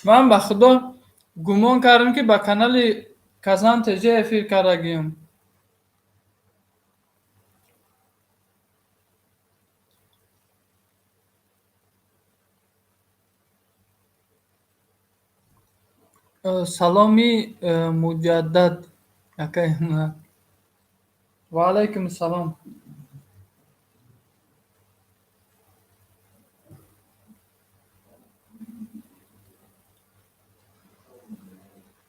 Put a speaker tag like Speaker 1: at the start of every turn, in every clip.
Speaker 1: Ман ба худо гумон кардам, ки ба канали Казан ТЖ эфир кардагиам. Саломи муҷаддад, акай. Ва алайкум ассалом.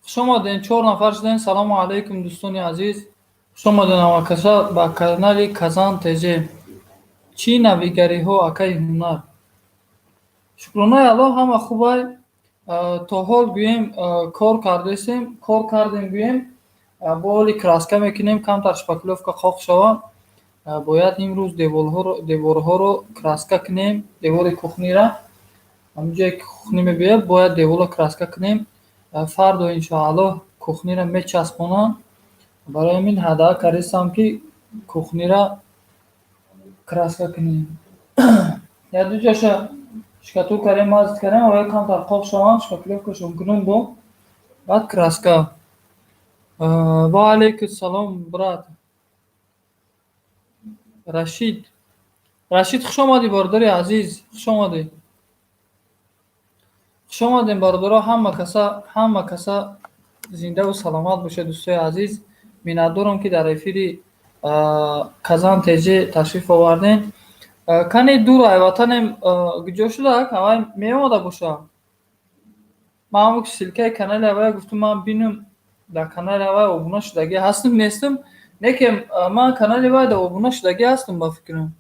Speaker 1: Хуш омадем, чор нафар шудем. Салому алайкум, дӯстони азиз. Хуш омадем ҳамакаса ба канали Казан ТЖ. Чӣ навигариҳо, акаи Ҳунар? Шукронаи Аллоҳ, ҳама хубай. То ҳол гӯем, кор кардесем, кор кардем гӯем, бо ҳоли краска мекунем, камтар шпаклёвка қоқ шава. Бояд имрӯз деворҳоро краска кунем, девори кухнира. Ҳамин ҷое ки кухни мебиёяд, бояд деворро краска кунем. Фардо иншоаллоҳ кухнира мечаспонам. Барои ҳамин ҳадаф кардистам, ки кухнира краска кунем. Як ду ҷоша штукатур кардем, мазать кардем, аввал камтар қоқ шаванд, шпаклёвкашон кунем, бо баъд краска. Ва алайкум салом, брат. Рашид. Рашид, хуш омадӣ, бародари азиз, хуш омадӣ. Хуш омадем, бародаро, ҳама каса, ҳама каса зиндаву саломат бошед, дӯстои азиз. Миннатдорам, ки дар эфири Казан ТЖ ташриф овардем. Кани дур айватанем куҷо шуда? Авай меомада боша. Ман ҳамон ссылкаи канали авая гуфтам, ман бинам, дар канали авай обуна шудагӣ ҳастам, нестам. Лекин ман канали вай дар обуна шудагӣ ҳастам, ба фикрам.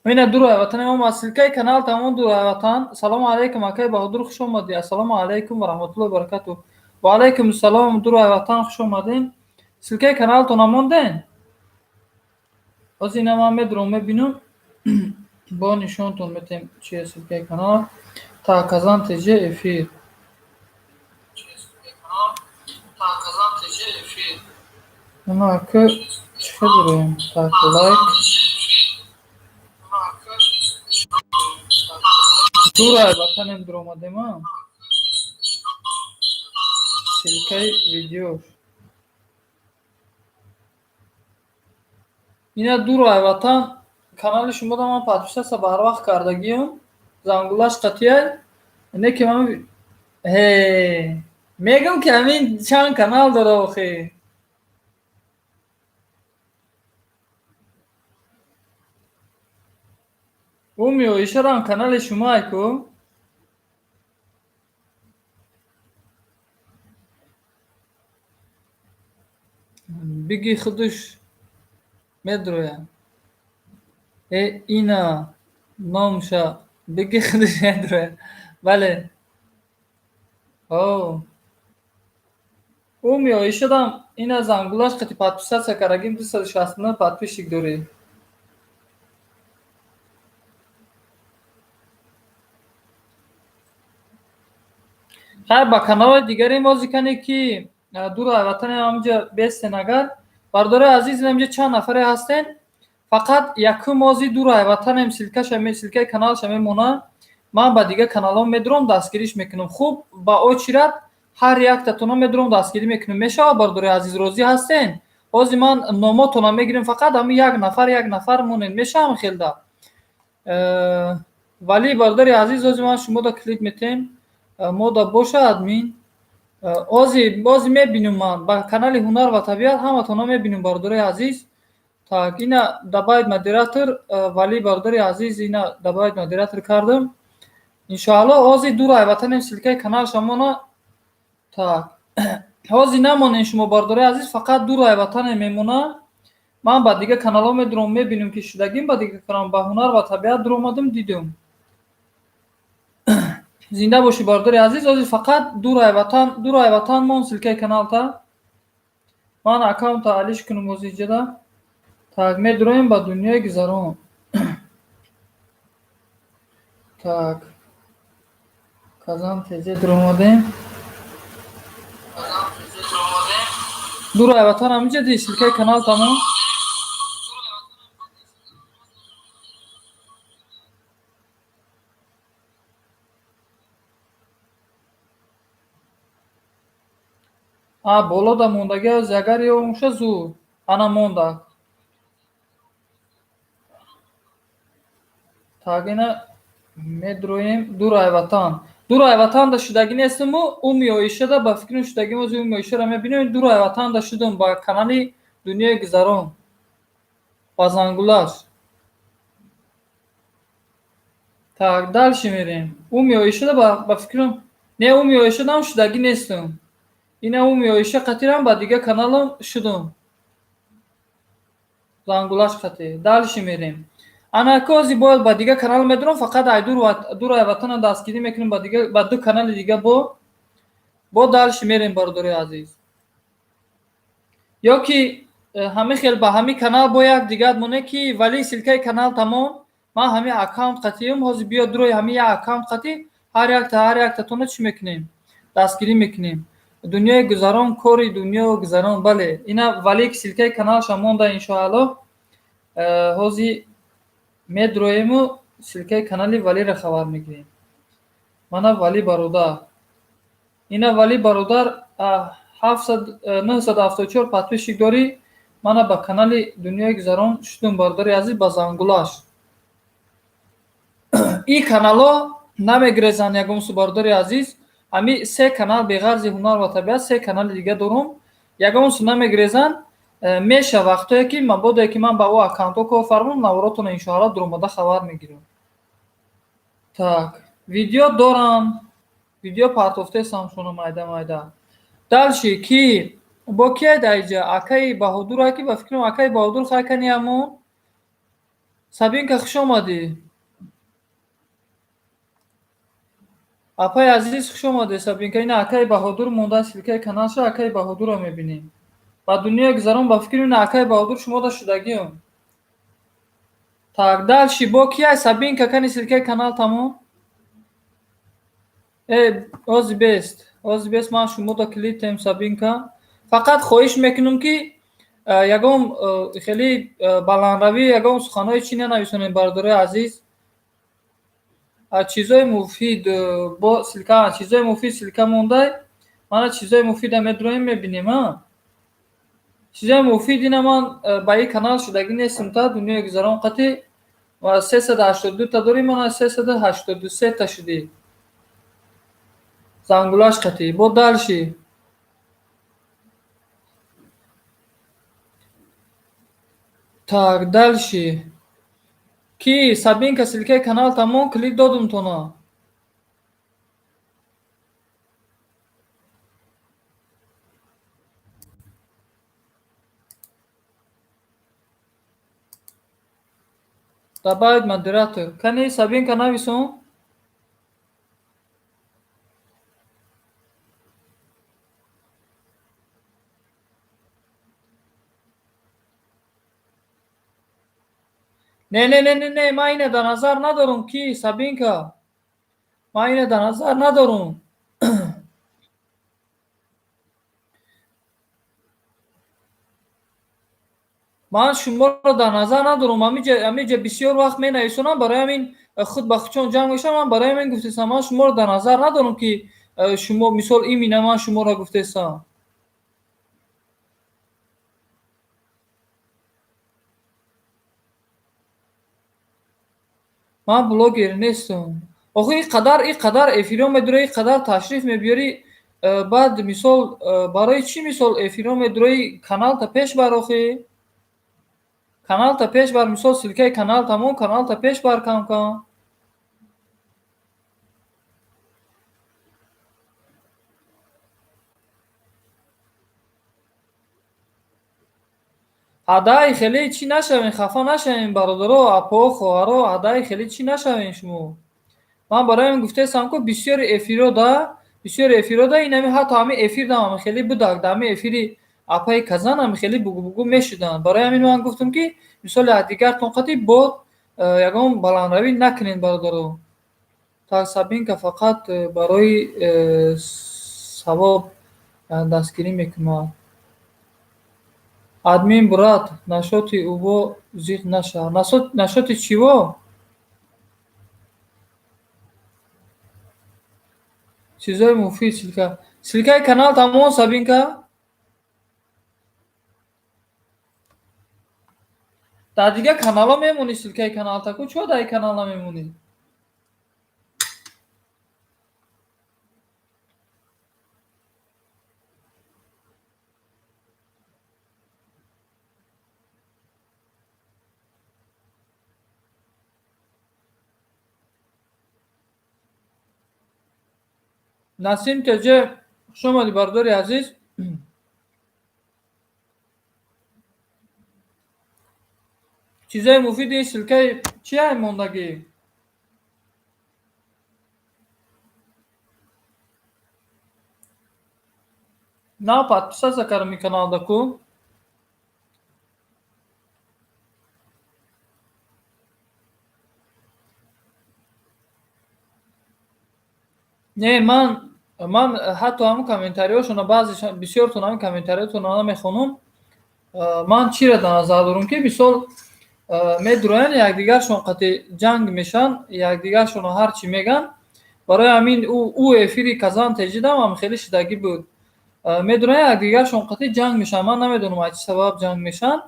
Speaker 1: Ина дур айватанем омад, ссылкаи канал тамом, дур айватан. Салому алайкум, акай Баҳодур, хуш омадӣ. Ассалому алайкум ва раҳматуллоҳи ва баракатуҳ. Ва алайкум ассалом, дур айватан, хуш омадем. Ссылкаи каналтон монден? Ҳозир ина ман медурам, мебинам, бо нишонтон метем, чи ссылкаи канал. Так, Казан ТЖ эфир. Ина ака чӣ хел дорем? Так, лайк. Дур айватанем дуромадема. Ссылкаи видеош. Ина дур айватан, канали шуморо ман подписаться барвақт кардагиам. Зангулаш қатъияй. Не ки ман ҳе мегӯм, ки ҳамин чанд канал дора охи. Ӯ меоишарам канали шумоай ку? Биги, худуш медрояд. Э, ина номша биги, худуш медрояд. Бале. О. Ӯ меоишадам, ина зангулаш қати подписаться кардагим, 269 подписчик дорӣ. Хайр, ба каналҳои дигаре бози кане, ки дур айватане ҳаминҷа бестен. Агар бародарои азиз, инаминҷа чанд нафаре ҳастен, фақат якум ози дур айватанем ссылкаша, ссылкаи каналша мемонад. Ман ба дигар каналҳо медурам, дастгириш мекунам. Хуб, ба очередь ҳар яктатона медурам, дастгирӣ мекунам. Мешавад, бародарои азиз, розӣ ҳастен? Ҳозир ман номотона мегирем, фақат ҳамин як нафар, як нафар монед, мешавам хелда. Вале, бародари азиз, ҳозир ман шумода клип метем, мода боша админ. Ҳозир мебинам, ман ба канали Ҳунар ва табиат ҳаматона мебинам, бародарои азиз. Так, ина добавить модератор, вали бародари азиз, ина добавить модератор кардам. Иншоаллоҳ, ҳозир дур айватанем ссылкаи каналша мона. Так, ҳозир намонем шумо, бародарои азиз, фақат дур айватане мемона. Ман ба дигар каналҳо медурам, мебинам, ки шудагим ба дигар канал. Ба Ҳунар ва табиат дуромадам, дидум. Зинда бошӣ, бародари азиз. Ҳозир фақат дур айватан, дур айватан мон ссылкаи каналта. Ман аккаунта алиш кунам ҳозир иҷода. Так, медуроем ба дунёи гузарон. Так, Казан ТЖ дуромадем. Дур айватан, ҳаминҷа ди ссылкаи канал тамом. Болода мондагӣ агар ёмша зуд. Ана монда. Так, ина медроем Дурай ватан. Дурай ватанда шудагӣ нестиму Уми Оишада ба фикрам шудагӣ мози Уми Оишаро мебинем. Дурай ватанда шудум ба канали Дунёи гузарон. Ба зангулаш. Так, дальше мерем. Уми Оишада ба фикрам не, Уми Оишадам шудагӣ нестам. Ина Уми Оиша қатирам ба дига каналам шудум. Зангулаш қатӣ. Дальше мерем. Ана кози бояд ба дига канал медурам, фақат ай Дурай ватана дастгирӣ мекунем ба дига, ба ду канали дига бо дальше мерем, бародари азиз. Ё ки ҳами хел ба ҳами канал бо як дигар моне ки вали ссылкаи канал тамом, ман ҳами аккаунт қатиюм, ҳозир биё дурои ҳами як аккаунт қатӣ ҳар якта ҳар яктатона чӣ мекунем? Дастгирӣ мекунем. Дунёи гузарон, кори дунё гузарон, бале. Ина вали ссылкаи каналша монда иншоаллоҳ. Ҳозир медроему ссылкаи канали Валиро хабар мегирем. Мана Вали бародар. Ина Вали бародар 974 подписчик дорӣ. Мана ба канали Дунёи гузарон шудум, бародари азиз, ба зангулаш. Ин каналҳо намегирезанд ягон су, бародари азиз. Ҳами се канал беғарзи ҳунар ва табиат се канали дига дорум. Ягон су намегирезанд. Меша вақтое ки мабодое ки ман ба ӯ аккаунтҳо кор фармудам, наворотона иншоаллоҳ дуромада хабар мегирам. Так, видео дорам, видео партофтесам шуно майда майда. Дальше ки бо кияй даиҷа? Акаи Баҳодур аки, ба фикрам акаи Баҳодур хайкани ҳамон. Сабинка, хуш омадӣ. Апаи азиз, хуш омадӣ, Сабинка. Ина акаи Баҳодур монда ссылкаи каналша, акаи Баҳодурро мебинем. Ба дунёи гузарон ба фикри ина акаи Баҳодур шумо да шудагиам. Так, дальше бо кияй Сабинка кани ссылкаи канал тамом? Ози бест. Ози бест, ман шумо да клитем Сабинка. Фақат хоҳиш мекунам ки ягон хеле баландравӣ, ягон суханҳои чӣ нанависонем, бародарои азиз. Чизои муфид бо ссылка, чизои муфид ссылка мондай. Мана чизои муфида медроем мебинем, а? Чизои муфид ина ман ба ин канал шудагӣ нестам та Дунёи гузарон қатӣ ва 382 та дорем, мана 383 та шудӣ. Зангулаш қатӣ. Бо дальше. Так, дальше. Ки Сабинка ссылкаи канал тамом клик додум тона. Добавить модератор. Кани Сабинка нависон? Не, не, не, не, не, ман ина дар назар надорам ки Сабинка. Ман ина дар назар надорам. Ман шуморо дар назар надорам. Ҳамиҷа бисёр вақт менависонам, барои ҳамин худ ба худшон ҷанг мешавам. Ман барои ҳамин гуфтесам, ман шуморо дар назар надорам ки шумо мисол имина ман шуморо гуфтесам. Ман блогер нестам. Охи ин қадар эфиро медурои, ин қадар ташриф мебиёрӣ, баъд мисол барои чӣ мисол эфиро медурои, каналта пеш бар охи? Каналта пеш бар, мисол ссылкаи канал тамом, каналта пеш бар кам-кам. Ҳадаи хеле чӣ нашавем, хафа нашавем, бародаро, апо, хоҳаро, ҳадаи хеле чӣ нашавем шумо. Ман барои ҳамин гуфтаестам, ку бисёри эфирода ин ҳами ҳатто ҳами эфир дам ҳами хеле будак, дар ҳами эфири апаи Казан ҳами хеле бугу-бугу мешуданд. Барои ҳамин ман гуфтам ки мисоли дигартон қатӣ бо ягон баландравӣ накунед, бародаро. Так, Сабинка фақат барои савоб дастгирӣ мекунад. Админ брат, нашоти ӯво зиқ наша. Нашоти чиво? Чизои муфид ссылка. Ссылкаи канал тамом, Сабинка? Дар дигар каналҳо мемонӣ ссылкаи каналтаку, чо дар ин канал намемонӣ? Насим Теҷе, хуш омадӣ, бародари азиз. Чизои муфиди ссылкаи чия мондагӣ? Нав подписаться кардам ин каналда ку. Не, ман ҳатто ҳамун комментариҳошона, баъзе бисёртон ҳамин комментариҳотонро намехонам. Ман чиро дар назар дорам, ки мисол медуроянд, якдигаршон қати ҷанг мешаванд, якдигаршонро ҳар чӣ мегӯянд. Барои ҳамин ӯ эфири Казан Теҷидам ҳам хеле шидагӣ буд. Медуроянд, якдигаршон қати ҷанг мешаванд. Ман намедонам, аз чӣ сабаб ҷанг мешаванд.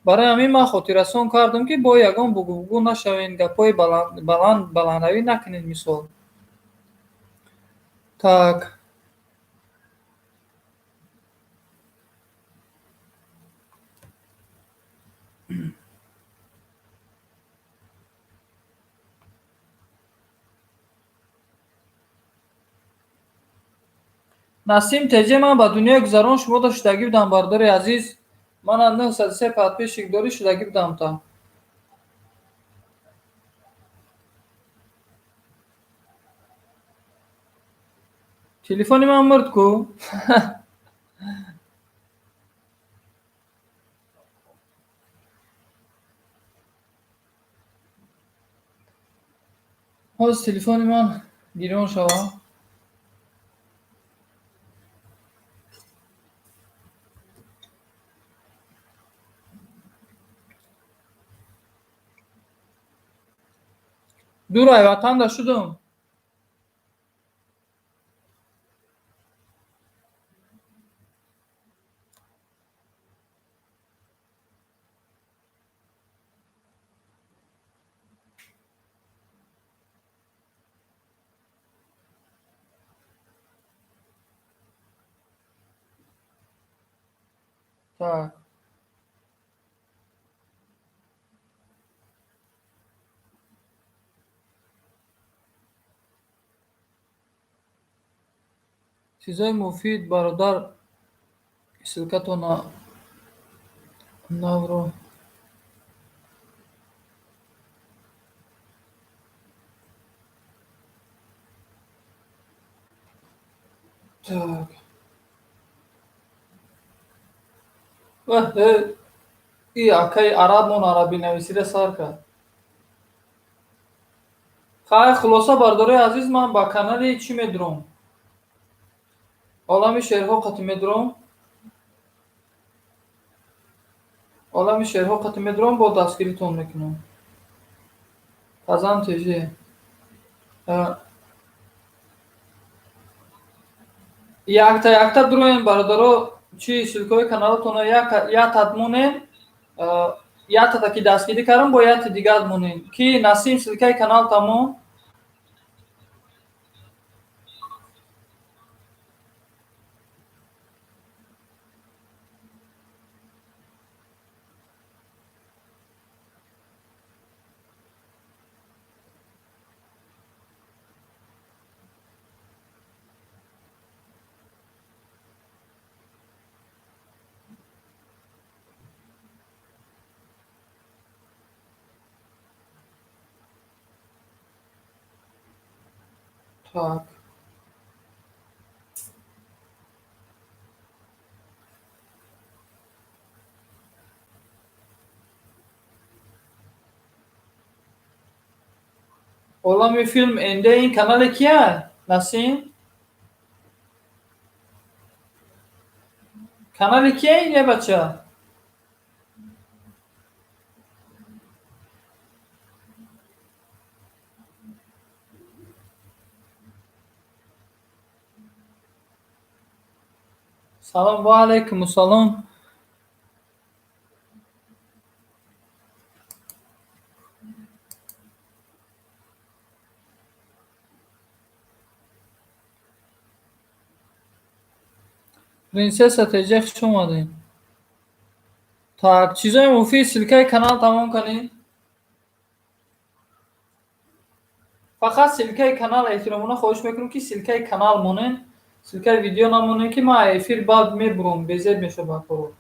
Speaker 1: Барои ҳамин ман хотиррасон кардам, ки бо ягон бугу-бугу нашавед, гапҳои баланд баландравӣ накунед, мисол. Так. Насим Теҷе, ман ба дунёи гузарон шумо да шудагӣ будам, бародари азиз. Мана 903 подписчик дорӣ, шудагӣ будам та. Телефони ман мурд ку. Ҳозир телефони ман гирён шава. Дур ай ватанда шудум. Так. Чизои муфид, бародар, ссылкатона навро. Так. И акаи арабмон арабинависида сар кард. Хай, хулоса, бародарои азиз, ман ба канали чӣ медурам? Олами шеърҳо қати медурам. Олами шеърҳо қати медурам, бо дастгиритон мекунам. Казан ТЖ. Якта якта дуроем, бародаро, чи ссылкаҳои каналатонро ятат монем, ятата ки дастгирӣ кардам, бо яти дигар монем. Ки Насим, ссылкаи канал тамом? Так. Олами филм энде ин канали кия? Насим? Канали кия ин, е бача? Салом, ва алайкум ассалом. Принсесса ТЖ, хуш омадем. Так, чизои муфид, ссылкаи канал тамом кунед. Фақат ссылкаи канал, эҳтиромона хоҳиш мекунам, ки ссылкаи канал монед, ссылкаи видео намонед, ки ман эфир баъд мебурам, безеб мешавад коро.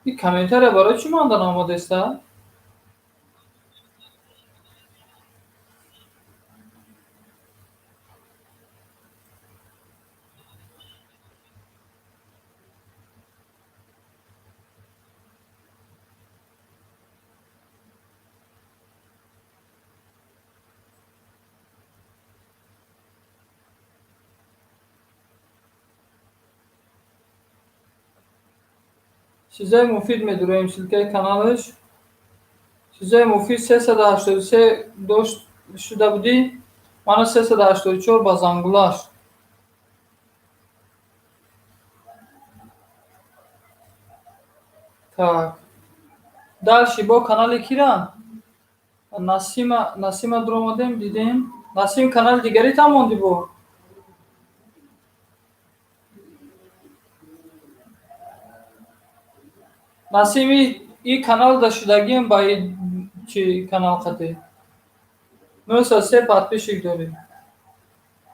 Speaker 1: Ин комментария барои чӣ манда наомадааста? Чизои муфид медуроем, ссылкаи каналаш. Чизои муфид 383 дошт шуда будӣ, мана 384 ба зангулаш. Так. Дальше бо канали кира? Насима, Насима дуромадем, дидем. Насим, канали дигари там монди бо. Насим, и канал да шудагием ба чи канал қати. 903 подписчик дорем.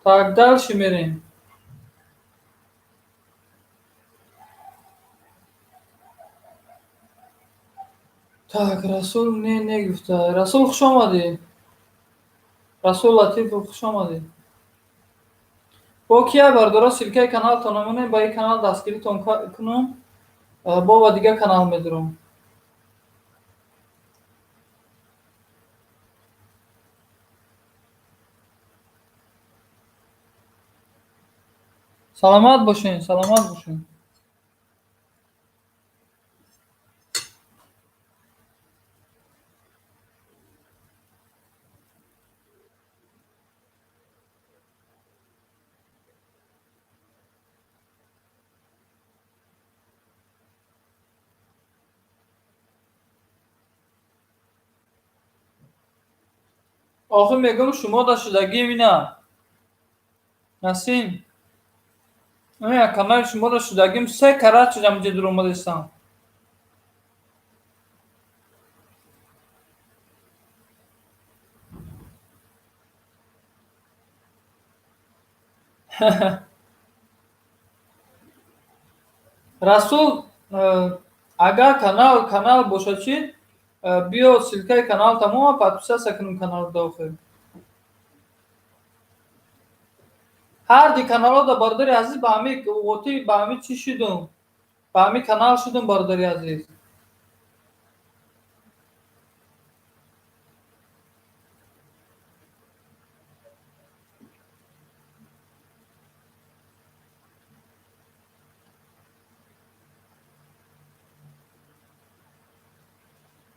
Speaker 1: Так, дальше мерем. Так, Расул не гуфта. Расул, хуш омадӣ. Расул Латифов, хуш омадӣ. Бо кия, бардора, ссылкаи каналтон намонем, ба ин канал дастгиритон кунам. Бо ба дигар канал медурам. Саломат бошен, саломат бошен. Охир мегӯм, шумо да шудагием ина. Насим. Канали шумо да шудагим, се карат шудам инҷа дуромадистам. Расул, агар канал бошад, чӣ, биё, ссылкаи канал тамома, подписаться кунем канал дохил. Ҳар ди каналҳо да, бародари азиз, ба ҳами қувватӣ, ба ҳами чӣ шудум, ба ҳами канал шудум, бародари азиз.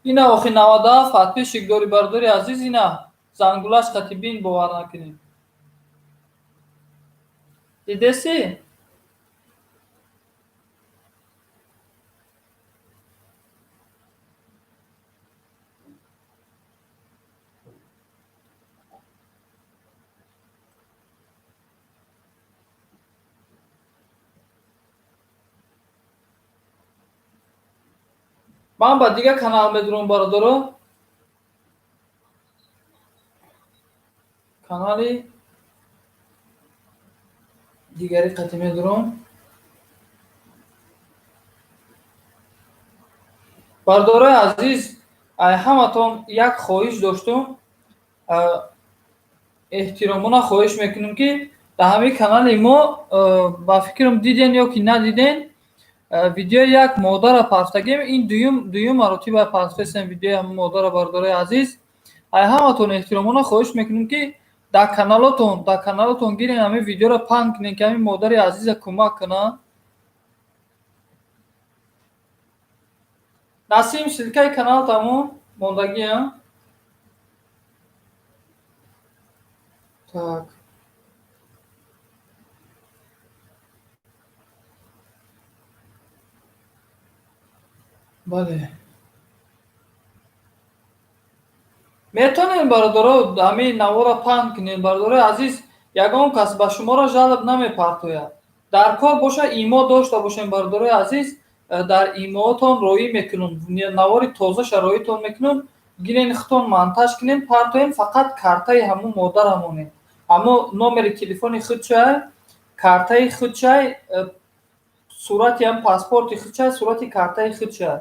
Speaker 1: Ина охи 97 подписчик дори, бародари азиз, ина зангулаш қати, бин, бовар накунӣ. Дидеси? Ман ба дигар канал медурам, бародаро. Канали дигари қати медурам. Бародарои азиз, ҳаматон як хоҳиш доштум. Эҳтиромона хоҳиш мекунем, ки дар ҳамин канали мо, ба фикрам, диден ё ки надиден, видеои як модара партагем. Ин дуюм маротиба партфесем видеои ҳамин модара. Бародарои азиз, ай ҳаматон эҳтиромона хоҳиш мекунем, ки дар каналотон гирен, ҳамин видеоро паҳн кунем, ки ҳамин модари азиза кӯмак кунанд. Насим, ссылкаи канал тамом мондагиам. Так. Бале. Метавонем, бародаро, ҳамин навора паҳн кунем. Бародарои азиз, ягон кас ба шуморо жалоб намепартояд. Дар кор боша, имо дошта бошем, бародарои азиз, дар имоотон роӣ мекунам, навори тозаша роитон мекунам, гирен, худтон монтаж кунем, партоем. Фақат картаи ҳамун модара монем, ҳамо номери телефони худчай, картаи худчай, сурати ҳам паспорти худчай, сурати картаи худчай.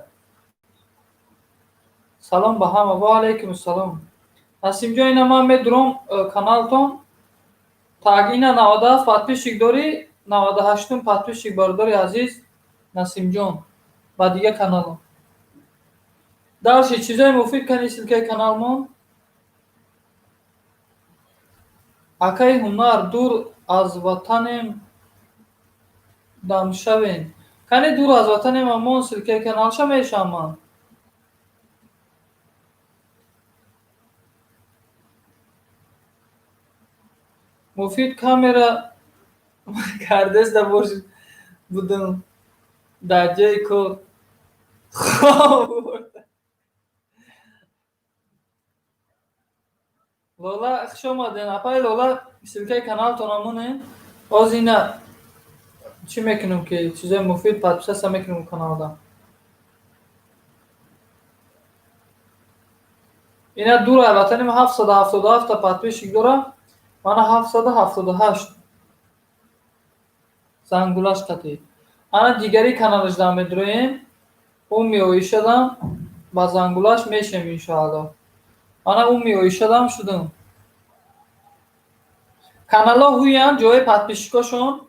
Speaker 1: Салом ба ҳама. Ва алайкум ассалом. Насимҷон, ина ман медурам каналтон. Так, ина 97 подписчик дорӣ, 98-ум подписчик, бародари азиз Насимҷон, ба дига каналам. Дальше чизои муфид кани, ссылкаи каналмон. Акаи Ҳунар, дур аз ватанем дамшавем. Кани, дур аз ватанем амон, ссылкаи каналша мешавам ман. Муфид камера кардеста бош будам дар ҷои кор. Хоб. Лола, хуш омаден. Апаи Лола, ссылкаи каналтона монем. Ҳозир ина чӣ мекунем, ки чизои муфид подписаться мекунем каналда. Ина дур аз ватаним 777-та подписчик дора, мана 778 зангулаш қатӣ. Ана дигари каналашда медроем, ӯ меоишадам, ба зангулаш мешем, иншоалло. Ана ӯ меоишадам шудам. Каналҳо ҳуянд, ҷои подписчикошон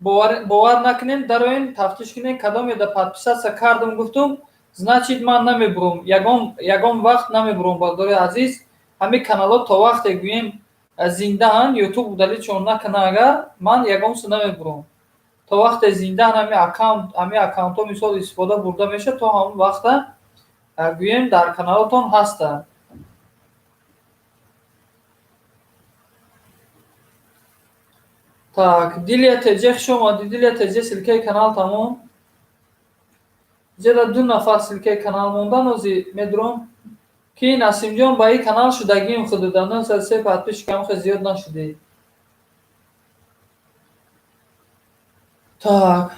Speaker 1: бовар накунем, дароен, тафтиш кунем, кадоме да подписаться кардам, гуфтум, значит, ман намебурам, ягон вақт намебурам, бародари азиз. Ҳамин каналҳо то вақте гӯем зиндаанд, Ютуб удалитьшон накунад, агар ман ягон чиз намебурам. То вақте зиндаанд ҳамин аккаунт, ҳамин аккаунтҳо мисол истифода бурда мешавад, то ҳамон вақта гӯем дар каналотон ҳастанд. Так, Дилия ТЖ, хуш омадӣ, Дилия ТЖ, ссылкаи канал тамом. Ҷеда ду нафар ссылкаи канал мондан, ҳозир медурам, ки Насимҷон ба ин канал шудагием худуда 903 подписчик ам хел зиёд нашудӣ. Так.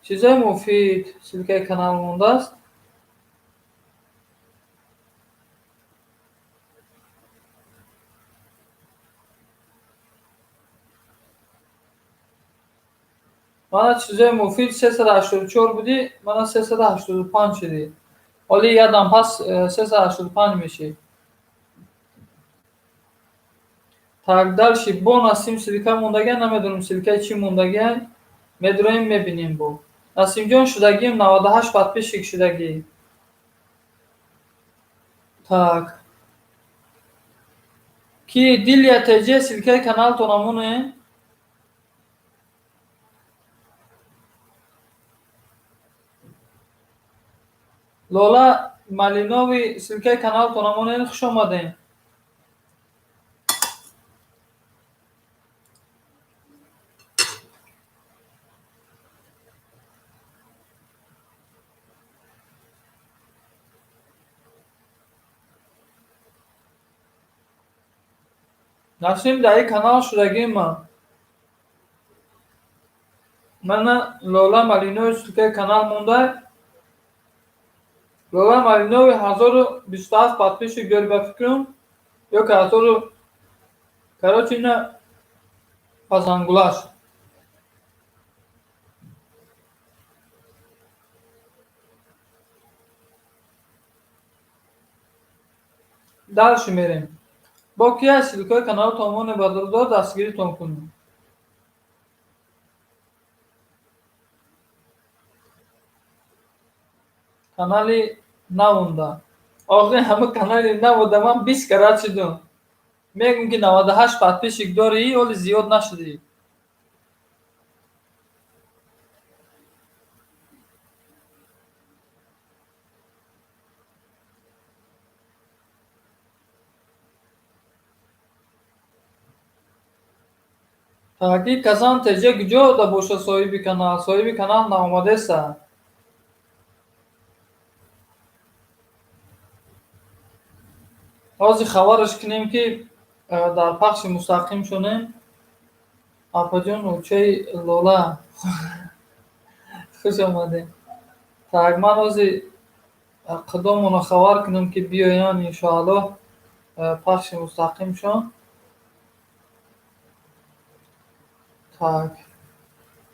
Speaker 1: Чизои муфид ссылкаи канал мондааст. Мана чизои муфид 384 будӣ, мана 385 шудӣ. Ҳоли ядам пас 385 мешӣ. Так, дальше бо Насим ссылка мондагия, намедонам ссылкаи чӣ мондагия, медроем, мебинем бо. Насимҷон, шудагием 98 подписчик шудагӣ. Так. Ки Дилия ТЖ, ссылкаи каналтона монем. Лола Малинови, ссылкаи каналтона монем, хуш омадем. Насим, дар ин канал шудагим ман. Мана Лола Малинови ссылкаи канал монда. Лола Малинови, 1027 подписчик дори, ба фикрам, ё ки ҳазору, короче, ина пазангулаш. Дальше мерем. Бо кия ссылкаи каналатон моне, бародаро, дастгиритон кунем. Канали навонда. Охир ҳама канали навода ман 20 карат шудам. Мегӯм, ки 98 подписчик дорӣ, ҳоли зиёд нашудӣ. Таки Казан ТЖ куҷо да боша соҳиби канал? Соҳиби канал наомадеса. Ҳозир хабараш кунем, ки дар пахши мустақим шонем. Апаҷон, очаи Лола, хуш омадем. Так, ман ҳозир қудомонро хабар кунам, ки биёянд, иншоаллоҳ, пахши мустақимшон. Так,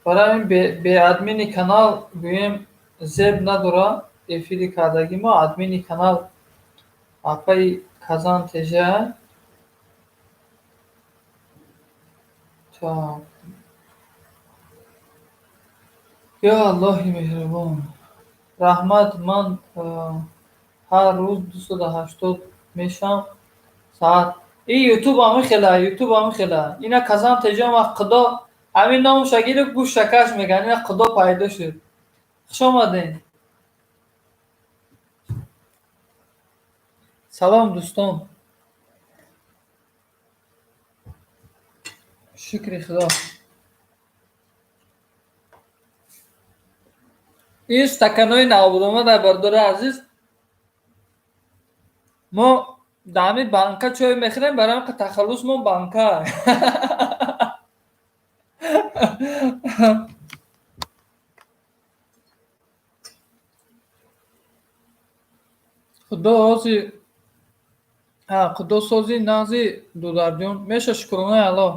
Speaker 1: барои ҳамин беадмини канал гӯем зеб надора эфири кардагӣ мо. Админи канал апаи Казан Тежа. Так, ё Аллоҳи меҳрубон, раҳмат. Ман ҳар рӯз 280 мешам саат. И Ютуб ҳамин хела, Ютуб ҳамин хела. Ина Казан Теҷа вақт Худо ҳамин номуша гирифт, гӯшта каш мекард. Ина Худо пайдо шуд. Хуш омадем. Салом, дӯстон, шукри Худо. Ин стаканои навбудомада, бародари азиз, мо дар ҳамин банка чой мехӯрем, барои ҳамин тахаллусмон банка. Худо ҳозир Худосози нағзи, дударҷон меша, шукронаи Аллоҳ.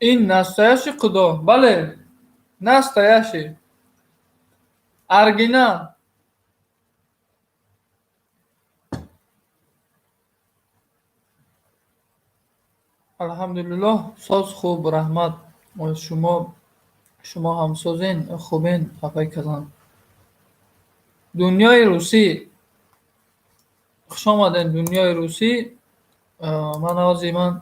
Speaker 1: Ин настоящий Худо, бале, настоящий, оригинал. Алҳамдулиллоҳ, соз, хуб, раҳмат. Шумо ҳам созен, хубен, апай Казан? Дунёи русӣ, хуш омадем, дунёи русӣ. Ман ҳозир ман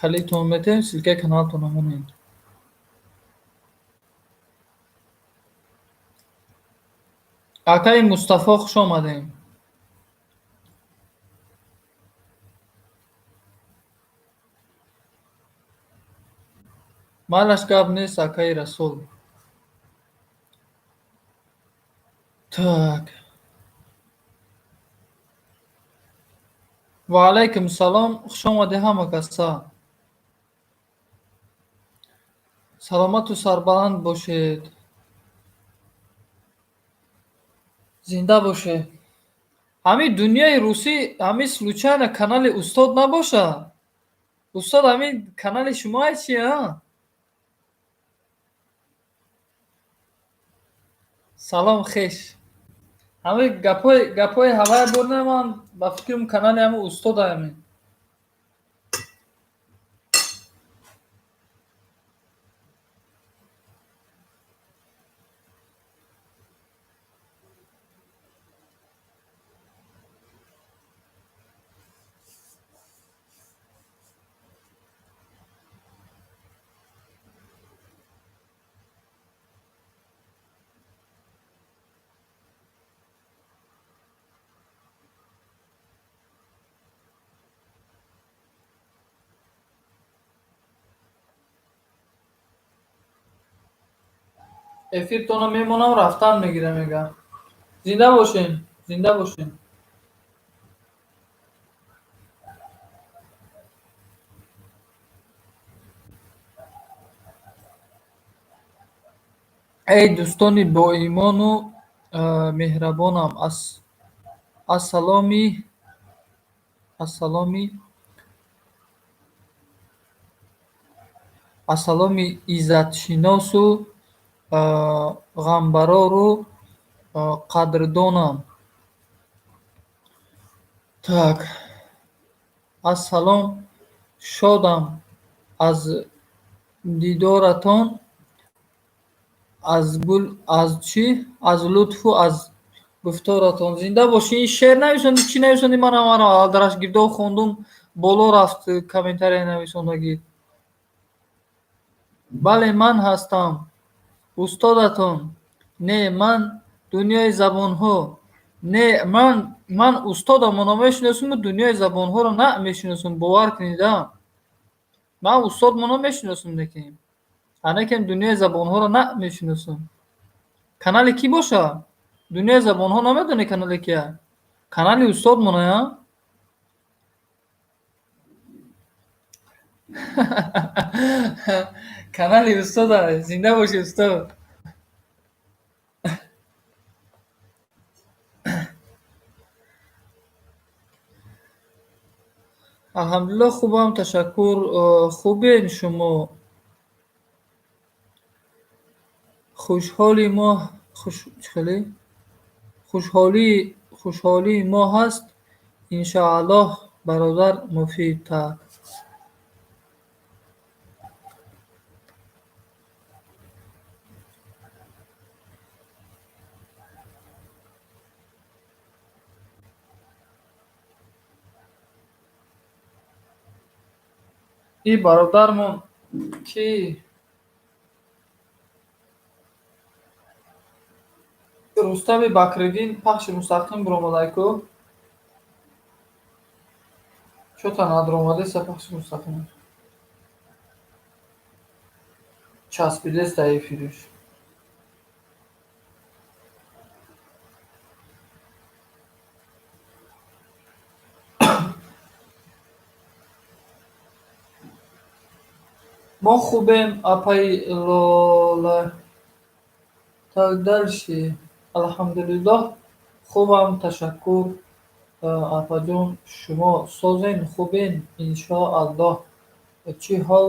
Speaker 1: калидтон метем, ссылкаи каналтонро монед. Акаи Мустафо, хуш омадем. Майлаш, гап нест, акаи Расул. Так, ва алайкум салом, хуш омадӣ ҳама каса. Саломату сарбаланд бошед, зинда бошед. Ҳамин дунёи русӣ ҳамин случайно канали устод набошад? Устод, ҳамин канали шумо чи, а? Салом, хеш. Ҳамин гапҳои ҳавай бурда, ман ба фикрам, канали ҳамин устода ҳамин. Эфиртонро мемонам, рафтан мегирам, мега. Зинда бошен, зинда бошен. Эй дӯстони боимону меҳрабонам, ассаломи иззатшиносу ғамбарору қадрдонам. Так, ассалом, шодам аз дидоратон, аз гул, аз чӣ, аз лутфу аз гуфторатон. Зинда бошӣ. Ин шеър нависонди, чӣ нависонди? Манам алдараш гирдо хондум, боло рафт комментария нависондагӣ. Бале, ман ҳастам. Устодатон. Не, ман дунёи забонҳо. Не, ман устодамонро мешиносуму дунёи забонҳоро намешиносум, бовар кунед-а. Ман устодмонро мешиносум, лекин. Анакем дунёи забонҳоро намешиносум. Канали кӣ боша? Дунёи забонҳо намедонӣ канали кия? Канали устодмоная? Канали устода. Зинда бошӣ, устод. Алҳамдулиллоҳ, хубам, ташаккур. Хубен шумо? Хушҳоли мо хеле? Хушҳолии мо ҳаст, иншааллоҳ, бародар муфидтар. И бародармон ки Рустами Бакриддин пахши мустақим биромадайку. Чё-то надромадеса пахши мустақим. Часпидеста эфириш. Мо хубем, апаи Лола. Так, дальше. Алҳамдулиллоҳ, хубам, ташаккур. Апаҷон, шумо созен, хубен, иншоаллоҳ. Чӣ ҳол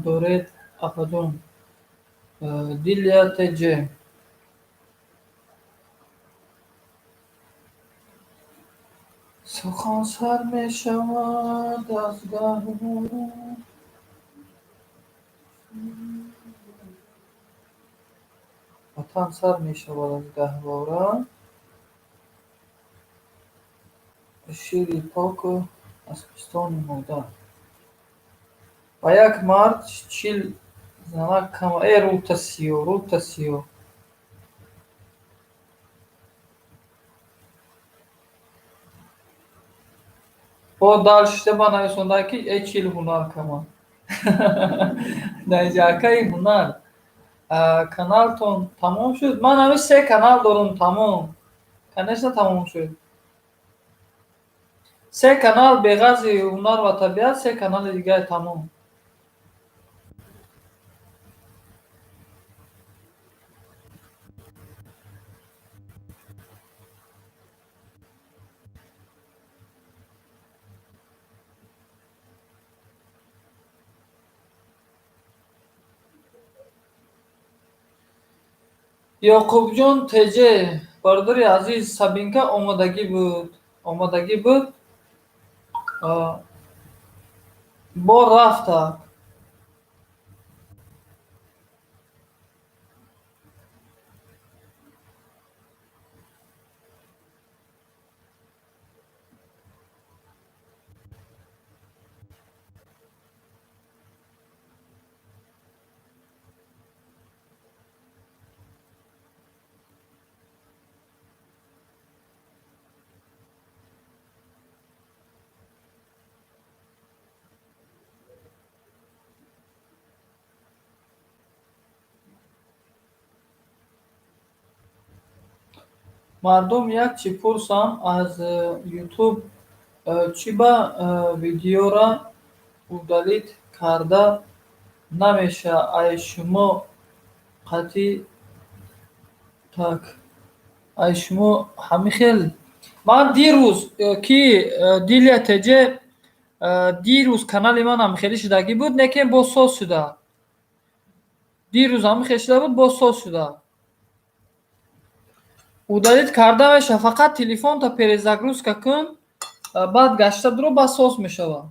Speaker 1: доред, апаҷон? Дилия ТЖ. Сухан сар мешавад аз гаҳвора. Ватан сар мешавад аз гаҳвора. Шири поку аз пистони модар. Ба як мард 40 занак кам. Э, рӯта сиё, рӯта сиё. Бо дальше ба нависонда ки э 40 ҳунар кама. Дар акаи ҳунар. Каналтон тамом шуд? Ман ҳамин се канал дорум, тамом. Конечно, тамом шуд. Се канал беғарзи ҳунар ва табиат, се канали дигар тамом. Ёқубҷон ТЖ, бародари азиз, Сабинка омодагӣ буд. Омодагӣ буд. Бо рафта. Мардум як чӣ пурсам аз Ютуб, чӣ ба видеора удалить карда намеша, ай шумо қатъи так, ай шумо ҳамин хел. Ман дирӯз ки Дилия ТЖ, дирӯз канали ман ҳамхелӣ шудагӣ буд, лекин боз соз шуда. Дирӯз ҳамин хел шуда буд, боз соз шуда. Удалить карда мешавад, фақат телефонта перезагрузка кун, баъд гашта дуро, баъд соз мешавад.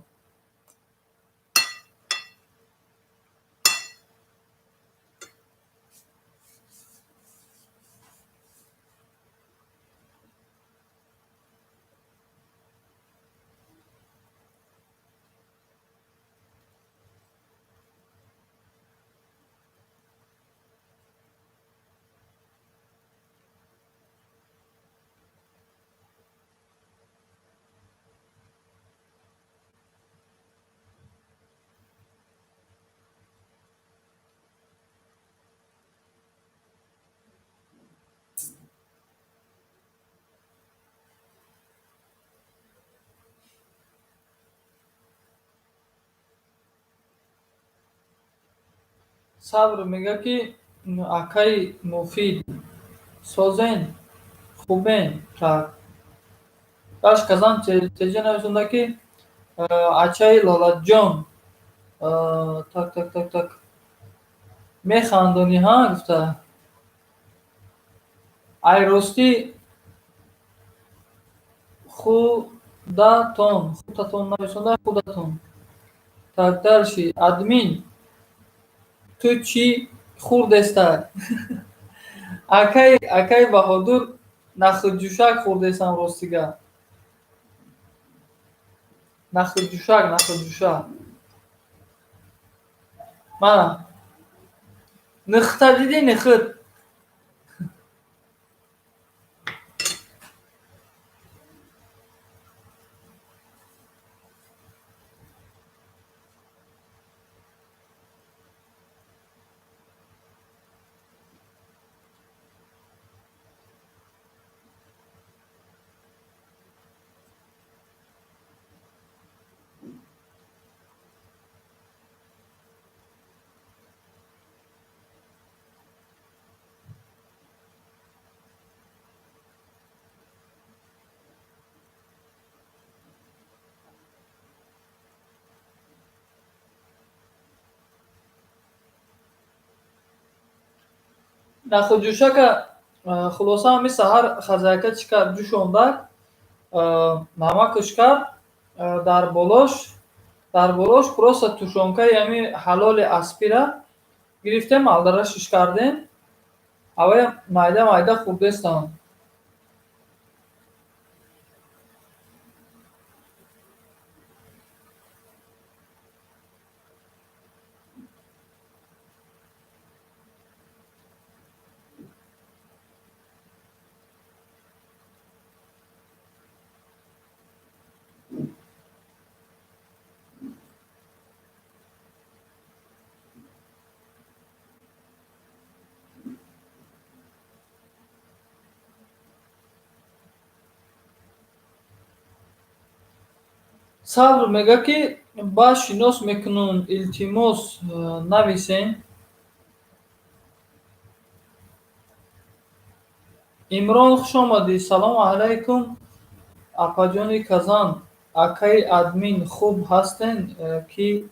Speaker 1: Сабр мегӯяд, ки акаи Муфид созен, хубен. Так. Даш Казан теҷа нависонда, ки ачаи Лолаҷон. Так, так, так, так. Механдонӣ, ҳа, гуфта. Ай ростӣ худатон, худатон нависонда, худатон. Так, дальше. Админ, ту чӣ хӯрдеста? Акаи Баҳодур, нахӯдҷӯшак хӯрдестам, ростига. Нахӯдҷӯшак, нахӯдҷӯшак. Мана. Нихта дидӣ, нихт? Нахӯдҷӯшака хулоса ҳами саҳар хозяйка чӣ кард? Ҷӯшондак, намакш кард, дар болош просто тушёнкаи ҳами ҳалоли аспира гирифтем, алдара шиш кардем, авая майда майда хӯрдестам. Сабр мегӯяд, ки ба шинос мекунум, илтимос, нависем. Имрон, хуш омадӣ. Салому алайкум, апаҷони Казан, акаи админ, хуб ҳастен, ки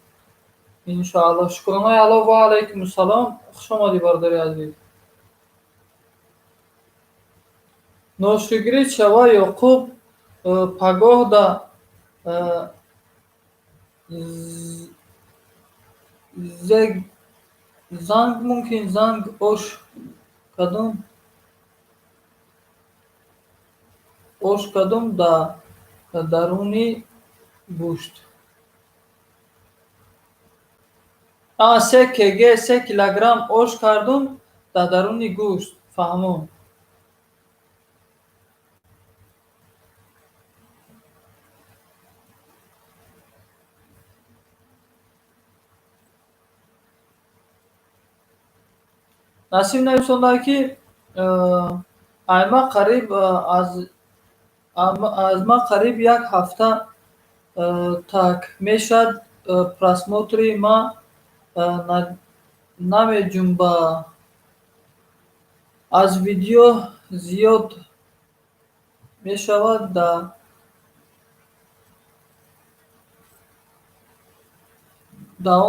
Speaker 1: иншоалло, шукронаи Аллоҳ. Ва алайкум салом, хуш омадӣ, бародари азиз. Ношукрӣ шава, Ёқуб, пагоҳда занг мумкин, занг ош кадом, ош кадом да даруни гӯшт. 3 кг, 3 килограмм ош кардум дар даруни гӯшт, фаҳмон. Насиб нависонда, ки айма қариб аз ма қариб як ҳафта так мешавад, просмотри ма намеҷунба, аз видео зиёд мешавад, да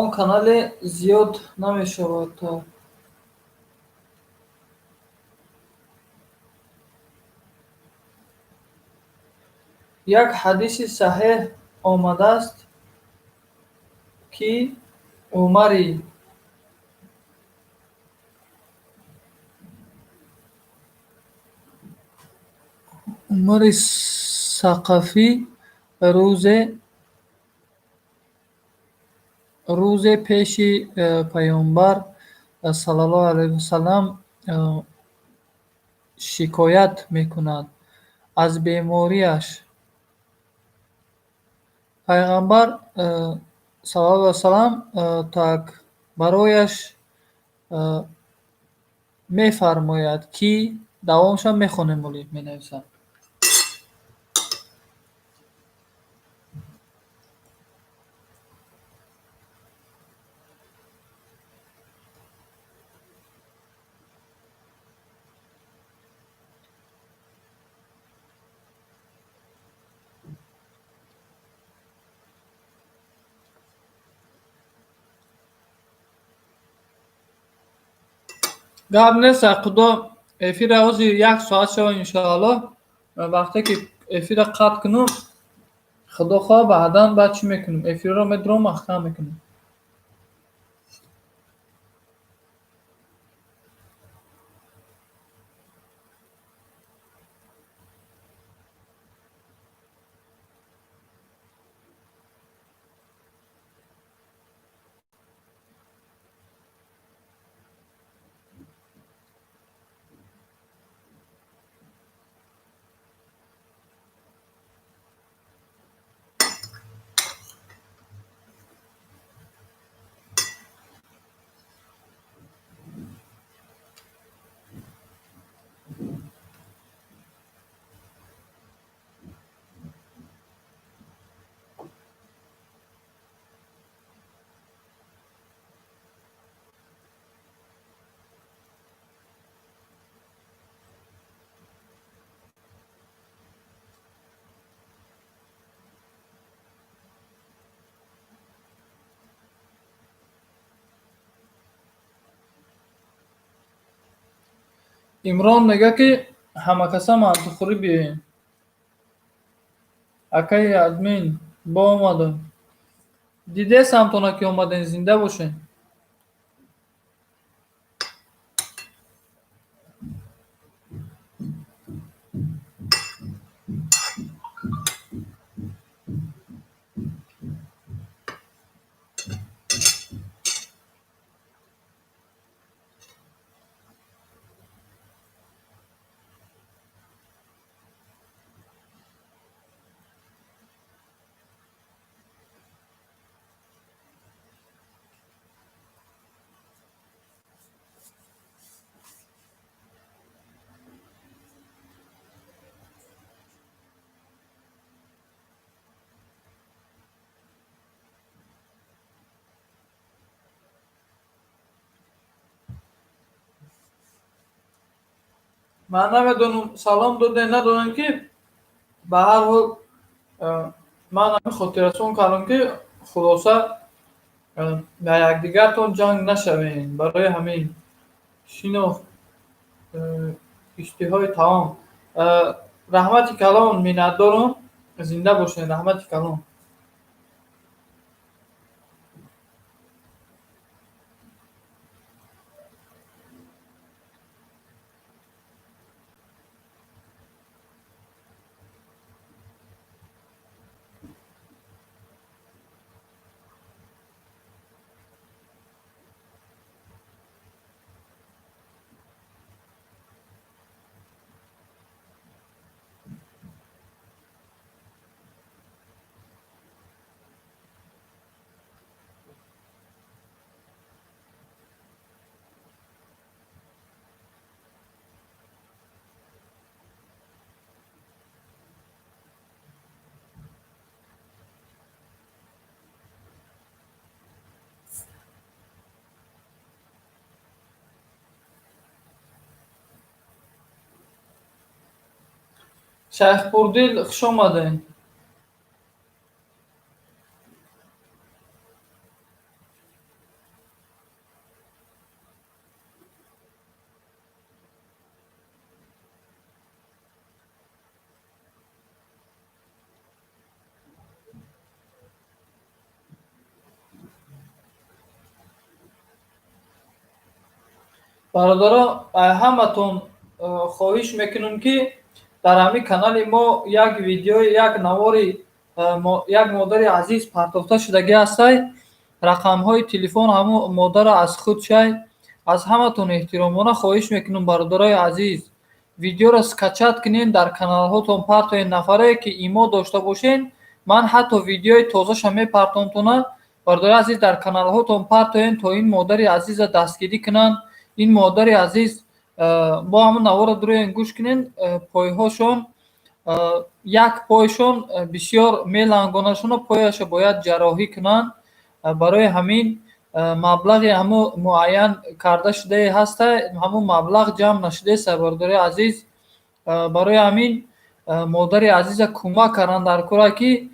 Speaker 1: он канале зиёд намешавад. Так. Як ҳадиси саҳеҳ омадааст, ки Умари Сақафӣ рӯзе пеши Паёмбар саллаллоҳу алайҳи васаллам шикоят мекунад аз бемориаш. Пайғамбар саллаллоҳу алайҳи васаллам так барояш мефармояд, ки давомашам мехонем, оли менависам. Гап нест, худо эфира ҳозир як соат шава, иншоаллоҳ. Вақте ки эфира қатъ кунам, худо хоҳ, баъдан баъд чӣ мекунем? Эфирро медурам, маҳкам мекунем. Имрон мегӯяд, ки ҳамакаса мантухӯрӣ биёем. Акаи админ, бо омадам. Дидесамтона, ки омадем, зинда бошед. Ман намедонам, салом додем, надодем, ки ба ҳар ҳол ман ҳамин хотиррасон кардам, ки хулоса ба якдигартон ҷанг нашавем. Барои ҳамин шинохт иштиҳои таом. Раҳмати калон, миннатдорам, зинда бошед, раҳмати калон. Шайхпурдил, хуш омадед. Бародаро, ҳаматон хоҳиш мекунам, ки дар ҳамин канали мо як видеои, як навори як модари азиз партофта шудагӣ ҳастай. Рақамҳои телефон ҳамун модара аз худ шай. Аз ҳаматон эҳтиромона хоҳиш мекунам, бародарои азиз, видеоро скачать кунед, дар каналҳотон партоед. Нафарое ки имо дошта бошед, ман ҳатто видеои тозаша мепартомтона. Бародарои азиз, дар каналҳотон партоед, то ин модари азиза дастгирӣ кунанд. Ин модари азиз, бо ҳамун наворо дуроен, гӯш кунед, пойҳошон, як пойшон бисёр мелангонашону пояшо бояд ҷарроҳӣ кунанд. Барои ҳамин маблағи ҳамун муайян карда шудае ҳаста, ҳамун маблағ ҷамъ нашудааст, бародарои азиз. Барои ҳамин модари азиза кӯмак кардан дар кора, ки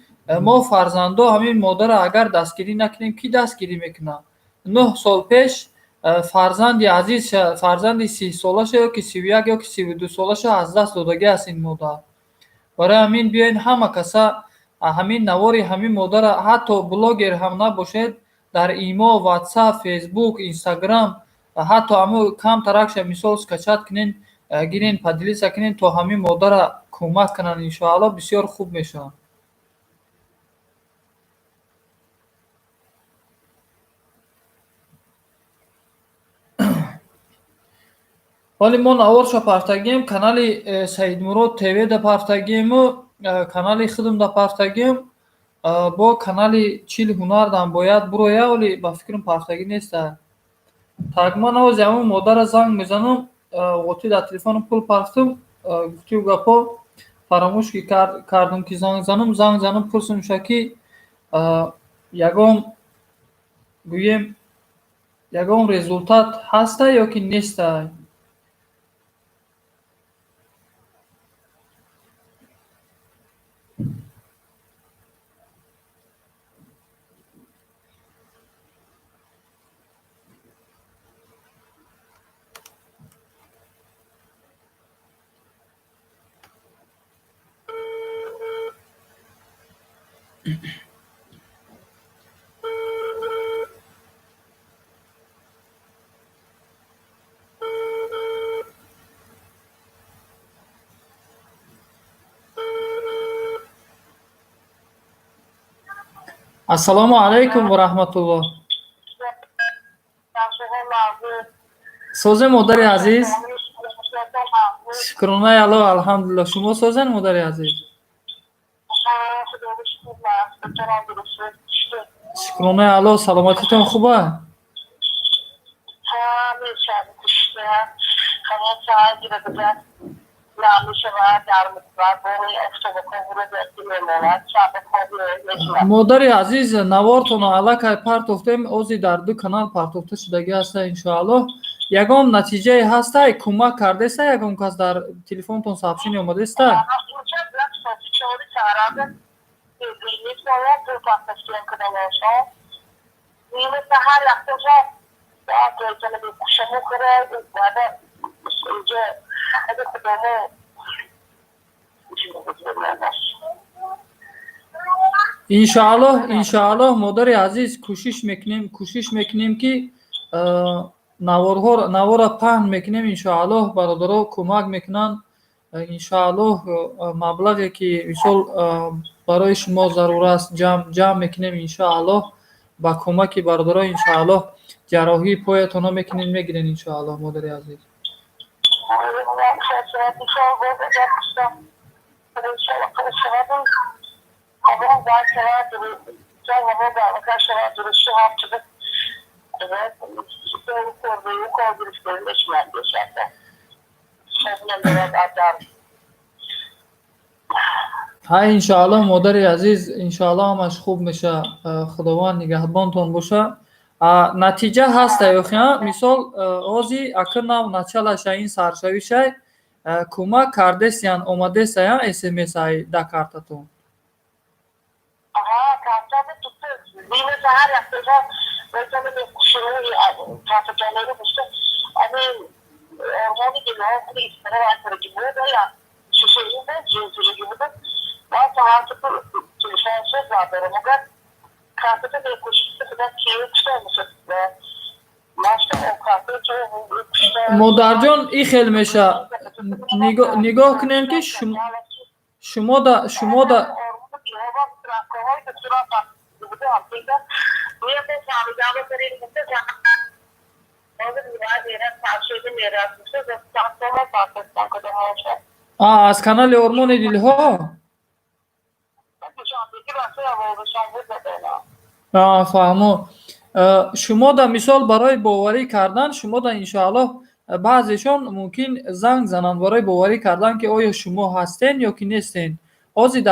Speaker 1: мо фарзандо ҳамин модарро агар дастгирӣ накунем, кӣ дастгирӣ мекунад? 9 сол пеш Фарзанди азизша, фарзанди 30-солаша ё ки 31 ё ки 32-солаша аз даст додагӣ аст ин модар. Барои ҳамин биёед, ҳама каса ҳамин навори ҳамин модара, ҳатто блогер ҳам набошед, дар имо, Ватсап, Фейсбук, Инстаграм, ҳатто ҳамо камтаракша, мисол, скачать кунен, гирен, поделиться кунен, то ҳамин модара кӯмак кунанд, иншоалло, бисёр хуб мешавад. Вале мо наворша партагием, канали Саидмурод ТВ да партагиему, канали худам да партагием, бо канали Чил Ҳунардам бояд буроя, вале ба фикрам, партагӣ неста. Так, ман овози ҳамон модара занг мезанам. Ғотӣ дар телефонам пул партум, гуфтию гапҳо фаромӯш кардам, ки занг занам, пурсумша, ки ягон, гӯем, ягон результат ҳаста ё ки неста. Ассалому алайкум ва раҳматуллоҳ. Созем, модари азиз? Шукронаи Аллоҳ, алҳамдулилло. Шумо созен, модари азиз? Шукронаи Аллоҳ, саломатитон хуба? Модари азиз, навортонро аллакай партофтем, ози дар ду канал партофта шудагӣ ҳаста, иншоаллоҳ. Ягон натиҷае ҳастай? Кӯмак кардеста ягон кас? Дар телефонтон сообщение омадеста? Иншоаллоҳ, иншоаллоҳ, модари азиз, кӯшиш мекунем, ки наворҳо, навора паҳн мекунем, иншоаллоҳ, бародаро кӯмак мекунанд, иншоаллоҳ, маблағе ки, мисол, барои шумо зарур аст, ҷамъ мекунем, иншоаллоҳ, ба кӯмаки бародаро, иншоаллоҳ, ҷарроҳии поятонро мекунем, мегирем, иншоаллоҳ, модари азиз. Ҳа, иншоаллоҳ, модари азиз, иншоаллоҳ, ҳамаш хуб меша, Худованд нигаҳбонтон боша. Натиҷа ҳаста ёхи, мисол, ози ака нав началаша, ин саршавишай, кӯмак кардесиян, омадесаян смс ай да картатон? Модарҷон, и хел меша, нигоҳ кунем, ки шумо да аз канали Ормони дилҳо. Фаҳмо. Шумо да, мисол, барои боварӣ кардан шумо да, иншоаллоҳ, баъзешон мумкин занг зананд барои боварӣ кардан, ки оё шумо ҳастен ё ки нестен. Ҳозир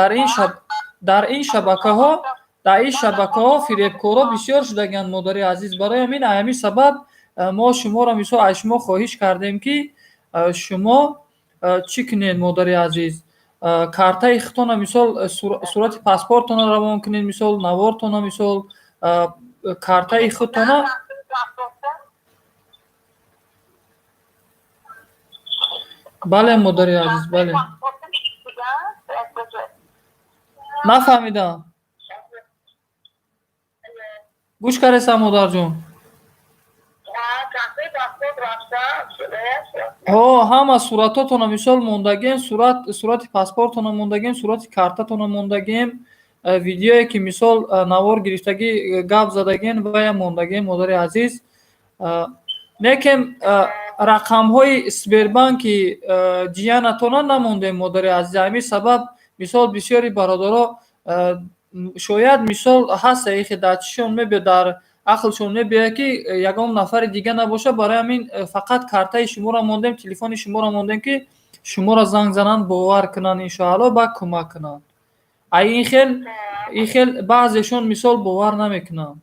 Speaker 1: дар ин шабакаҳо фиребкорҳо бисёр шудагианд, модари азиз. Барои ҳамин, ҳамин сабаб мо шуморо, мисол, аз шумо хоҳиш кардем, ки шумо чӣ кунед, модари азиз, картаи худтона, мисол, сурати паспортона равон кунед, мисол, навортона, мисол, картаи худтона. Бале, модари азиз, бале. Нафаҳмидам. Гӯш каресам, модарҷон. Ҳо, ҳама суратотона мисол мондагем, сурати паспортона мондагем, сурати картатона мондагем, видеое ки мисол навор гирифтагӣ, гап задагем, вая мондагем, модари азиз. Лекин рақамҳои Сбербанки ҷиянатона намондем, модари азиз. Ҳамин сабаб мисол бисёри бародаро шояд мисол ҳаста ихе дар чишон мебиёд, дар ақлшон мебиёяд, ки ягон нафари дига набошад. Барои ҳамин фақат картаи шуморо мондем, телефони шуморо мондем, ки шуморо занг зананд, бовар кунанд, иншоалло, баъд кӯмак кунанд. Ай ин хел баъзешон мисол бовар намекунанд.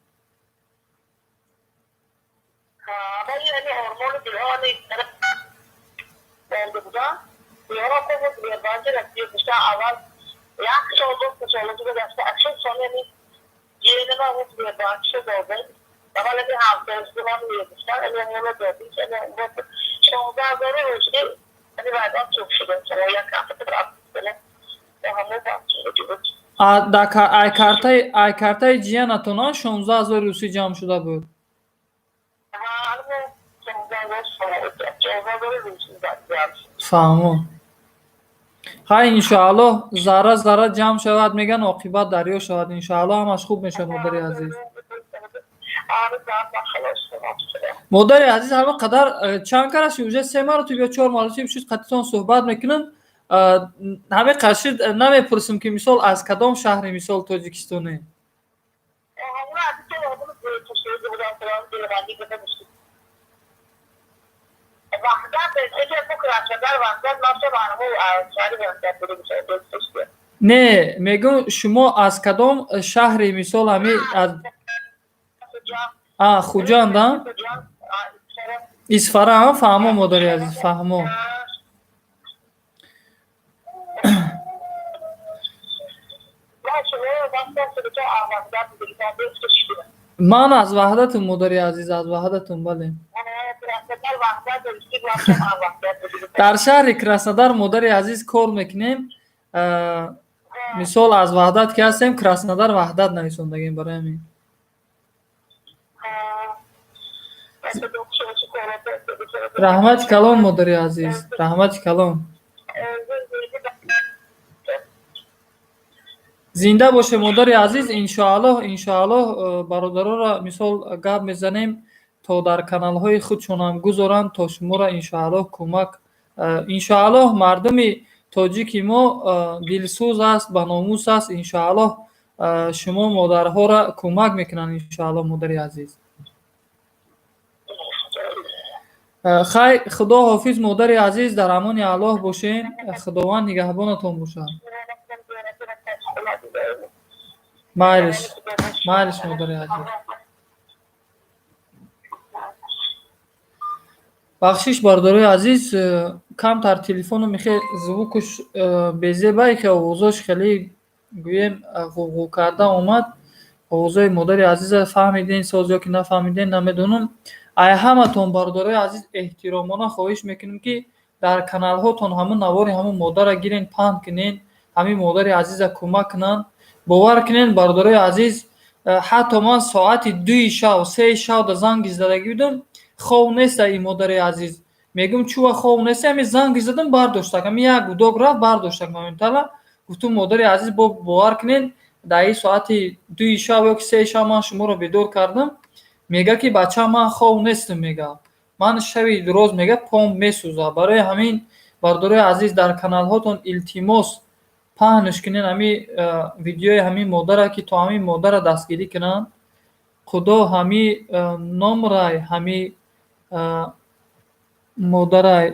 Speaker 1: Ай картаи ҷиянатона 16 000 русӣ ҷамъ шуда буд. Фаҳмо. Хай, иншоаллоҳ, зарра зарра ҷамъ шавад, мегӯянд, оқибат дарё шавад. Иншоаллоҳ, ҳамаш хуб мешавад, модари азиз. Модари азиз, ҳама қадар чанд караши уже се маротиб ё чор маротиб шуд қатитон суҳбат мекунам. Ҳамин қашид намепурсем, ки мисол аз кадом шаҳри мисол Тоҷикистонӣ. Не, мегӯм, шумо аз кадом шаҳри мисол ҳами аз Хуҷанд, а? Исфара, а? Фаҳмо, модари азиз, фаҳмо. Ман аз Ваҳдатум, модари азиз, аз Ваҳдатум, бале. Дар шаҳри Краснодар, модари азиз, кор мекунем. Мисол аз Ваҳдат ки ҳастем, Краснодар Ваҳдат нависондагем, барои ҳамин. Раҳмати калон, модари азиз, раҳмати калон. Зинда боше, модари азиз, иншоаллоҳ, иншоаллоҳ, бародароро мисол гап мезанем, то дар каналҳои худшонам гузоранд, то шуморо иншоаллоҳ кӯмак. Иншоаллоҳ, мардуми тоҷики мо дилсӯз аст, баномус аст, иншоаллоҳ, шумо модарҳоро кӯмак мекунанд, иншоаллоҳ, модари азиз. Хай, худо ҳофиз, модари азиз, дар амони Аллоҳ бошен, Худованд нигаҳбонатон бошад. Майлиш, майлиш, модари азиз. Бахшиш, бародарои азиз, камтар телефону мехе звукуш безебай, ки овозош хеле гӯем ғуғғу карда омад. Овозои модари азиза фаҳмиден соз ё ки нафаҳмиден, намедонам. Ай ҳаматон, бародарои азиз, эҳтиромона хоҳиш мекунем, ки дар каналҳотон ҳамун навори ҳамун модарро гирен, паҳн кунен, ҳамин модари азиза кӯмак кунанд. Бовар кунен, бародарои азиз, ҳатто ман соати 2 шав, 3 шав да занги задагӣ будам, хов неста ин модари азиз. Мегӯм, чува хов неста, ҳамин занги задам, бардоштак, ҳамин як гудок рафт, бардоштак моментала. Гуфтум, модари азиз, бо бовар кунен, дар ин соати 2 шав ё ки 3 шав ман шуморо бедор кардам. Мега, ки бача, ман хов нестам, мега. Ман шави роз, мега, пом месӯзад. Барои ҳамин, бародарои азиз, дар каналҳотон илтимос паҳнш кунен ҳамин видеои ҳамин модара, ки то ҳамин модара дастгирӣ кунанд. Худо ҳами номрай ҳами модарай.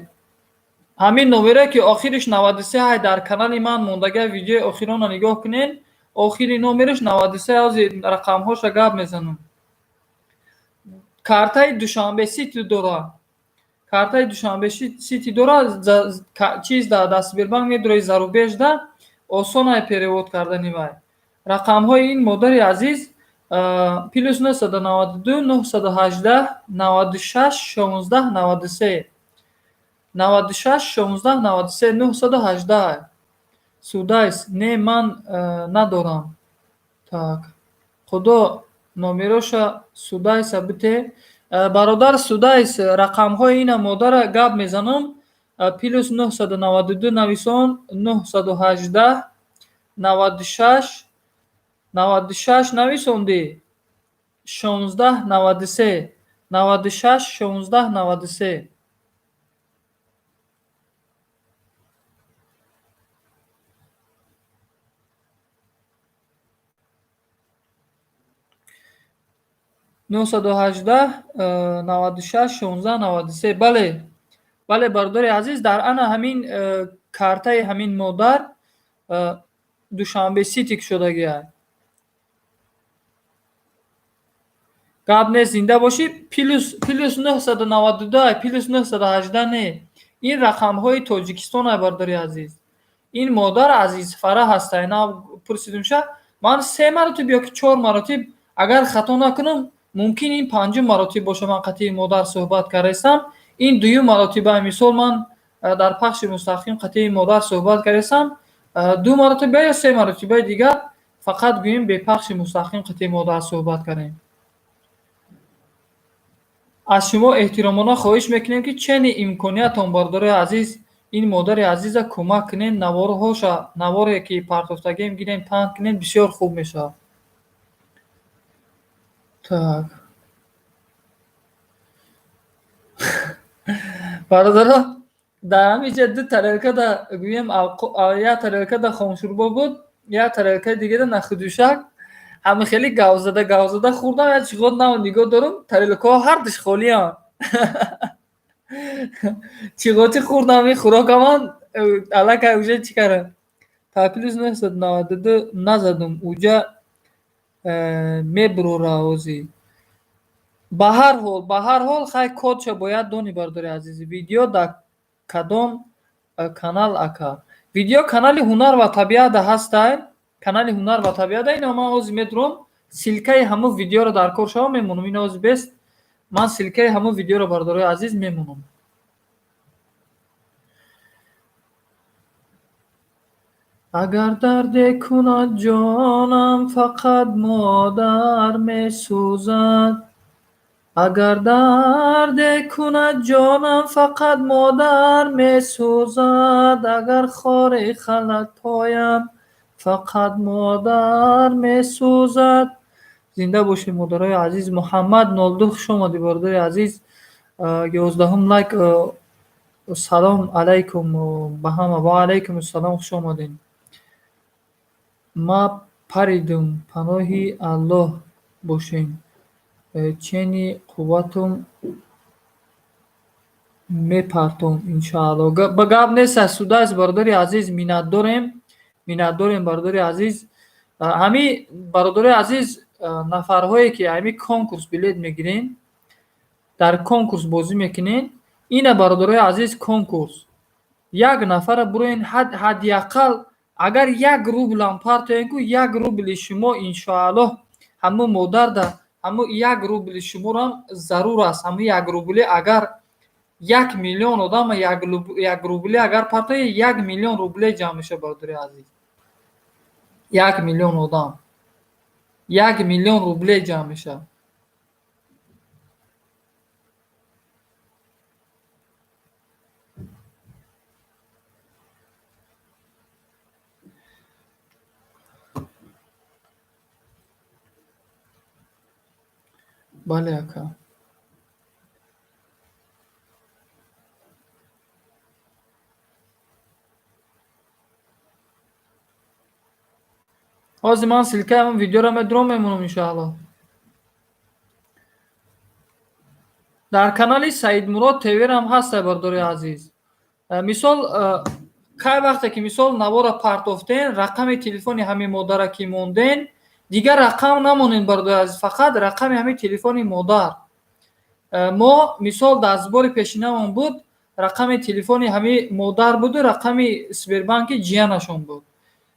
Speaker 1: Ҳамин номере ки охириш 93 ҳай, дар канали ман мондага видеои охиронро нигоҳ кунен, охири номераш 93, ҳозир рақамҳоша гап мезанам. Картаи Душанбе Сити дора. Картаи Душанбе Сити дора, чиз дар Сбербанк медураи, зарубежда осонай перевод кардани вай. Рақамҳои ин модари азиз плюс 992 918 96 16 93. 96 16 93 918. Судайс, не, ман надорам. Так, худо номероша Судайса бите. Бародар Судайс, рақамҳои ина модара гап мезанам. Плюс 992 нависон, 918 96 96 нависонди, 16 93, 96 16 93. 918 96 16 93. Бале, бале, бародари азиз, дар ана ҳамин картаи ҳамин модар Душанбе Сити кушодагиай. Гап нест, зинда бошӣ. Плюс 992, плюс 918 не, ин рақамҳои Тоҷикистон ай, бародари азиз. Ин модар Азизфара ҳастай. На, пурсидумша ман се маротиб ёки чор маротиб, агар хато накунам, мумкин ин панҷум маротиб боша, ман қатъи модар суҳбат кардастам. Ин дуюм маротиба, мисол, ман дар пахши мустақим қатъи модар суҳбат кардастам. Ду маротиба ё се маротибаи дигар фақат гӯем бепахши мустақим қатъи модар суҳбат кардем. Аз шумо эҳтиромона хоҳиш мекунем, ки чени имкониятон, бародарои азиз, ин модари азиза кӯмак кунед. Наворҳоша, наворе ки партофтагием, гирем, паҳн кунед, бисёр хуб мешавад. Так, бародаро, дар ҳамин ҷа ду тарелкада, гӯем, як тарелкада хомшӯрбо буд, як тарелкаи дигара нахӯдушак. Ҳама хеле гавзада гавзада хӯрдам, як чиғот нав нигоҳ дорам, тарелкаҳо ҳардуш холианд. Чиғоти хӯрдам, ин хӯрокаман аллакай уже чӣ кардам. Та плюс 992 назадум, уҷа мебурора ҳозир. Ба ҳар ҳол, ба ҳар ҳол, хай, кодша бояд дони, бародари азиз. Видео дар кадом канал, ака? Видео канали Ҳунар ва табиата ҳастай, канали Ҳунар ва табиата. Ино ман ҳозир медурам, ссылкаи ҳамун видеоро дар кор шава мемонам. Ино ҳозир бест, ман ссылкаи ҳамун видеоро, бародарои азиз, мемонам. Агар дарде кунад ҷонам, фақат модар месӯзад. Агар дарде кунад ҷонам, фақат модар месӯзад. Агар хоре халад поям, фақат модар месӯзад. Зинда бошед, модарои азиз. Муҳаммад 02, хуш омадӣ, бародари азиз. 11-ум лайк. Салом алайкум ба ҳама. Ва алайкум ассалом, хуш омадед. Ма паридум, паноҳи Аллоҳ бошем. Чени қувватум мепартом, иншоалло. Ба гап нест, Судайс, бародари азиз, миннатдорем, миннатдорем, бародари азиз. Ҳамин, бародарои азиз, нафарҳое ки ҳамин конкурс билет мегирен, дар конкурс бозӣ мекунен, ина, бародарои азиз, конкурс як нафара буроен, ҳадди ақал агар 1 рублам партоен ку, 1 рубли шумо иншоаллоҳ ҳамун модарда, ҳамун 1 рубли шуморам зарур аст. Ҳамун 1 рубли, агар 1 миллион одам 1 рубли агар партояд, 1 миллион рубле ҷамъ мешавад, бародари азиз. 1 миллион одам 1 миллион рубле ҷамъ мешавад. Бале, ака. Ҳозир ман ссылкаи ҳамон видеоро медурам, мемонам, иншоалло. Дар канали Саидмурод ТВрам ҳастай, бародари азиз. Мисол, кай вақте ки, мисол, навора партофтен, рақами телефони ҳамин модара ки монден, дигар рақам намонед, бародари азиз, фақат рақами ҳамин телефони модар. Мо, мисол, дар сбори пешинамон буд, рақами телефони ҳамин модар буду рақами Сбербанки ҷиянашон буд.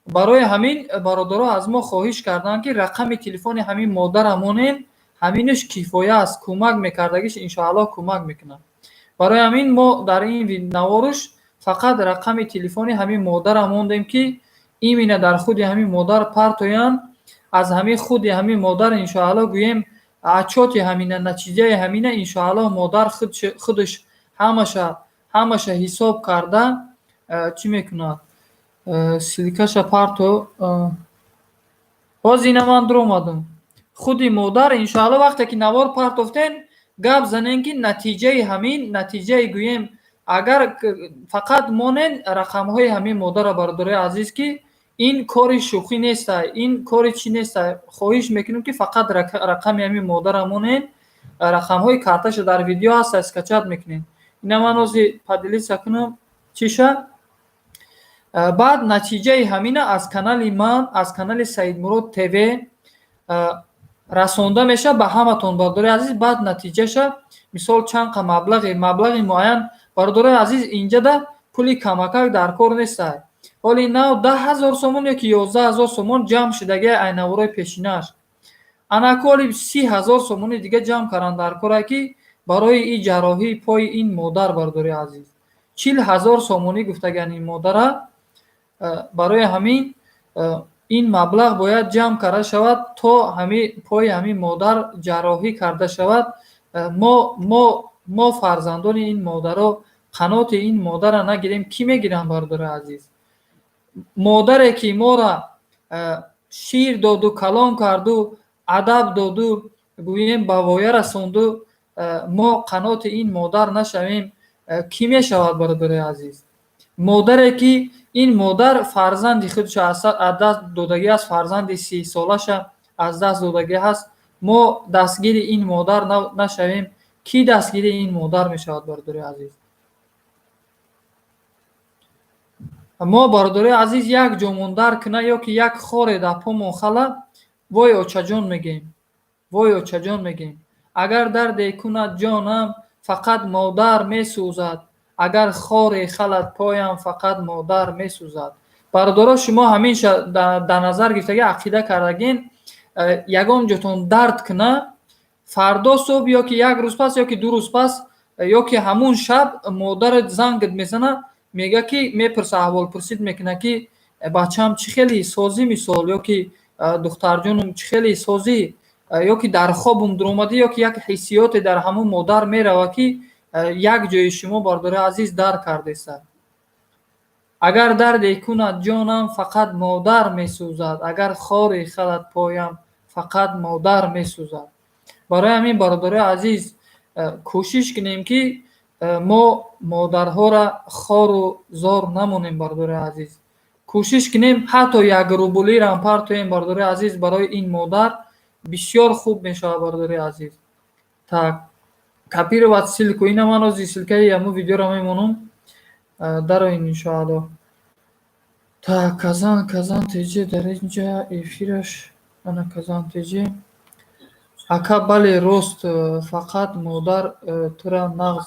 Speaker 1: Барои ҳамин бародаро аз мо хоҳиш карданд, ки рақами телефони ҳамин модара монем, ҳаминаш кифоя аст, кӯмак мекардагиш, иншоаллоҳ, кӯмак мекунад. Барои ҳамин мо дар ин наворш фақат рақами телефони ҳамин модара мондем, ки именно дар худи ҳамин модар партоянд. Аз ҳамин худи ҳамин модар, иншоалло, гӯем, отчёти ҳамина, натиҷаи ҳамина, иншоалло, модар худаш ҳамаша ҳисоб карда чӣ мекунад. Ссылкаша парто. Ҳозир ина ман дуромадам. Худи модар, иншоалло, вақте ки навор партофтен, гап занем, ки натиҷаи ҳамин, натиҷаи, гӯем, агар фақат монен рақамҳои ҳамин модара, бародарои азиз, ки ин кори шӯхӣ неста, ин кори чӣ неста. Хоҳиш мекунем, ки фақат рақами ҳамин модара монен, рақамҳои карташа дар видео ҳаста, скачать мекунем. Ина ман ҳозир поделиться кунам чиша. Баъд натиҷаи ҳамина аз канали ман, аз канали Саидмурод ТВ расонда мешавад ба ҳаматон, бародарои азиз. Баъд натиҷаша, мисол, чанд қа маблағи муайян, бародарои азиз, инҷада пули камакак дар кор неста. Ҳоли нав 10 000 сомон ё ки 11 000 сомон ҷамъ шудагиа ай наворои пешинааш. Анаку ҳоли 30 000 сомони дига ҷамъ кардан дар коре, ки барои и ҷарроҳии пои ин модар, бародарои азиз, 40 000 сомонӣ гуфтагиан ин модара. Барои ҳамин ин маблағ бояд ҷамъ карда шавад, то ҳами пои ҳамин модар ҷарроҳӣ карда шавад. Мо фарзандони ин модаро қаноти ин модара нагирем, кӣ мегиранд, бародарои азиз? Модаре ки моро шир доду, калон карду, адаб доду, гӯем, ба воя расонду, мо қаноти ин модар нашавем, кӣ мешавад, бародарои азиз? Модаре ки ин модар фарзанди худшо аз даст додагӣ аст, фарзанди 30-солаша аз даст додагӣ ҳаст, мо дастгири ин модар нашавем, кӣ дастгири ин модар мешавад, бародарои азиз? Мо, бародарои азиз, як ҷомон дар кина ё ки як хоре дар помон хала, вой очаҷон мегӯем, вой очаҷон мегӯем. Агар дарде кунад ҷонам, фақат модар месӯзад, агар хоре халад поям, фақат модар месӯзад. Бародаро, шумо ҳамеша дар назар гирифтагӣ, ақида кардагин, ягон ҷотон дард куна, фардо субҳ ё ки як рӯз пас, ё ки 2 рӯз пас, ё ки ҳамун шаб модарат зангат мезана, мега ки, мепурса, аҳволпурсид мекуна, ки бачаам, чӣ хеле созӣ, мисол, ё ки духтарҷонум, чӣ хеле созӣ, ё ки дар хобум дуромадӣ, ё ки як ҳиссиёте дар ҳамун модар мерава, ки як ҷои шумо, бародарои азиз, дард кардеста. Агар дарде кунад ҷонам, фақат модар месӯзад, агар хоре халад поям, фақат модар месӯзад. Барои ҳамин, бародарои азиз, кӯшиш кунем, ки мо модарҳоро хору зор намонем, бародарои азиз. Кӯшиш кунем, ҳатто як рублирам партоем, бародарои азиз, барои ин модар бисёр хуб мешавад, бародарои азиз. Так, копировать ссылку. Ина ман ҳозир ссылкаи ҳамун видеоро мемонам, дароин, иншоалло. Так, Казан ТЖ дар инҷа эфираш, ана Казан ТЖ. Ака, бале, рост, фақат модар тура нағз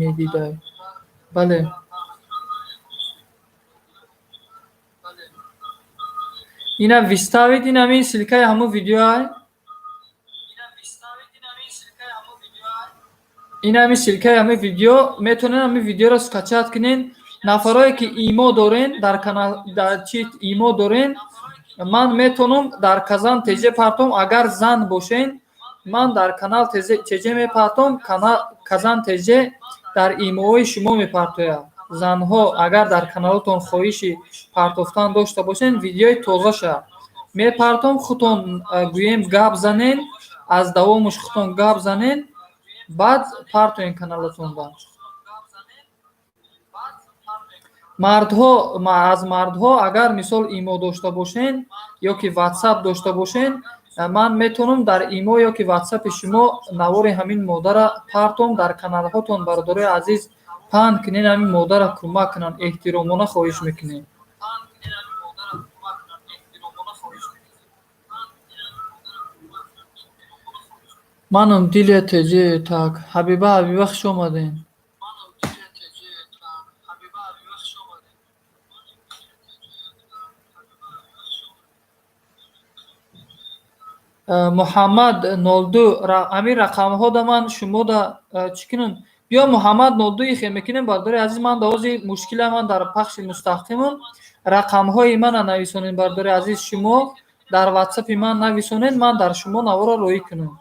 Speaker 1: медидай. Бале. Ина вставить, ин ҳамин ссылкаи ҳамун видеоай. Ин ҳамин ссылкаи ҳамин видео, метавонед ҳамин видеоро скачать кунед. Нафарое ки имо дорен, дар канал, дар чи имо дорен, ман метавонам дар Казан ТЖ партом. Агар зан бошен, ман дар канал ТЖ мепартом, Казан ТЖ дар имоҳои шумо мепартояд. Занҳо, агар дар каналотон хоҳиши партофтан дошта бошен, видеои тозаша мепартом, худтон, гӯем, гап занен, аз давомаш худтон гап занен, баъд партоен каналатонда. Мардҳо, аз мардҳо, агар мисол имо дошта бошен ё ки ватсап дошта бошен, ман метавонам дар имо ё ки ватсапи шумо навори ҳамин модара партом дар каналҳотон, бародарои азиз, паҳн кунен, ҳамин модара кӯмак кунанд, эҳтиромона хоҳиш мекунем. Манам Дилия ТЖ. Так, Ҳабиба, Ҳабиба, хуш омадем. Муҳаммад 02, ҳамин рақамҳода ман шумода чӣ кунам? Биё Муҳаммад нолду ихе мекунем, бардори азиз. Ман дар мушкила, ман дар пахши мустақимам. Рақамҳои мана нависонед, бардори азиз. Шумо дар ватсапи ман нависонед, ман дар шумо наворро роӣ кунам.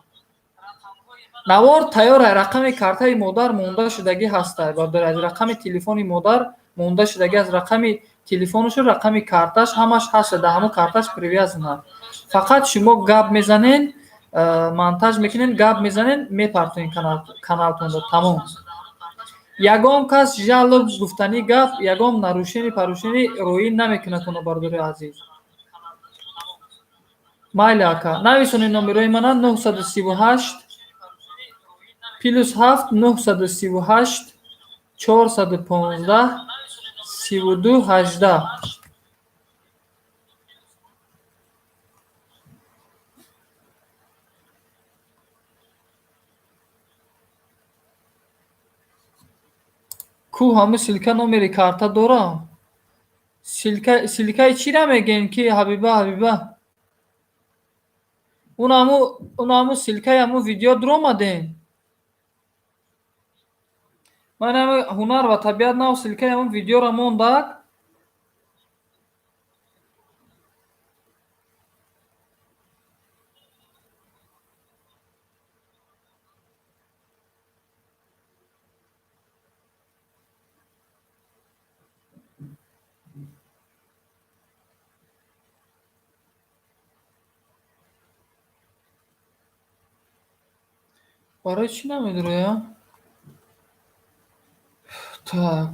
Speaker 1: Навор тайёр, рақами картаи модар монда шудагӣ ҳастай, бардори азиз. Рақами телефони модар монда шудагӣ аст, рақами телефонашу рақами карташ ҳамаш ҳаст, дар ҳамон карташ привязана. Фақат шумо гап мезанед, монтаж мекунед, гап мезанед, мепартоед каналтонда, тамом. Ягон кас жалоб гуфтанӣ гап, ягон нарушение парушение роӣ намекунадтона, бардори азиз. Майли, ака, нависонед номерои мана: 938, +7 938 415 32 18. Ку ҳамун ссылка номери карта дорам. Ссылкаи чира мегӯем ки, Ҳабиба, Ҳабиба? Ун ҳамун ссылкаи ҳамун видео дуромадем. Ман ҳами ҳунар ва табиат нав ссылкаи ҳамун видеоро мондак. Барои чӣ намедуроям? Так.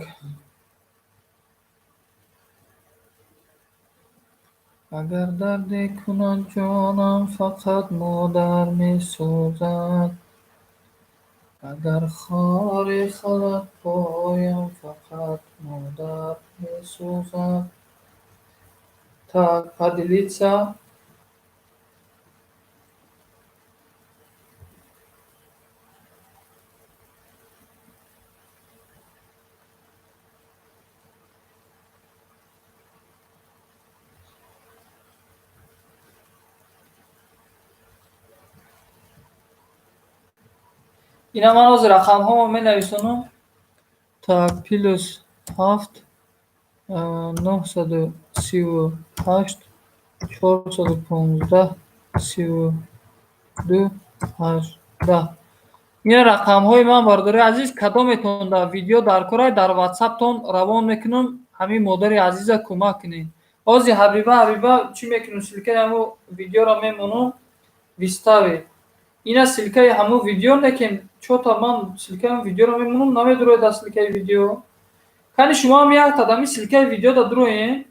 Speaker 1: Агар дарде кунад ҷонам, фақат модар месӯзад. Агар хоре халад поям, фақат модар месӯзад. Так, поделиться. Ина ман ҳозир рақамҳоро менависонам. Так, +7 938 415 32 18. Ина рақамҳои ман, бардори азиз. Кадометон дар видео дар корай, дар ватсаптон равон мекунам. Ҳамин модари азиза кӯмак кунед. Ҳозир, Ҳабиба, Ҳабиба, чӣ мекунам? Ссылкаи ҳамун видеоро мемонам, вставить. Ина ссылкаи ҳамун видео некем, чота ман ссылкаи ҳамун видеоро мемонам, намедурояд аз ссылкаи видео. Кани шумоам як тадами ссылкаи видео дуроем.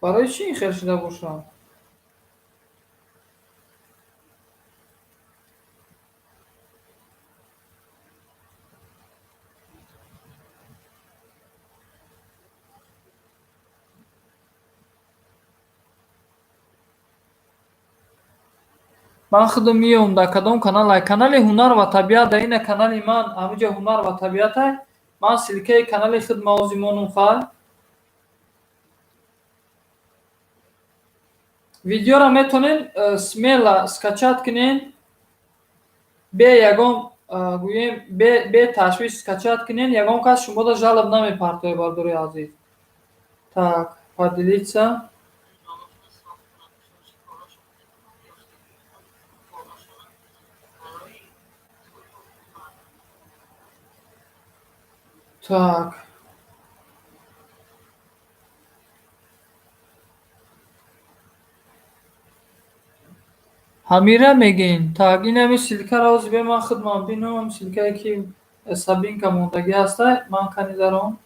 Speaker 1: Барои чӣ ин хел шуда бошад? Ман худам меём дар кадом канал? Ай канали ҳунар ва табиат. Дар ина канали ман, ҳаминҷо ҳунар ва табиатай. Ман ссылкаи канали худ мавози монум. Хай, видеоро метавонед смело скачать кунед, бе ягон гӯем, бе ташвиш скачать кунед, ягон кас шуморо жалоб намепартояд, бардори азиз. Так, поделиться. Так. Ҳамира мегӯем. Так, ин ҳами ссылкаро ҳозир бе ман худман бинам, ссылкае ки Сабинка мондагӣ ҳастай, ман кани даром.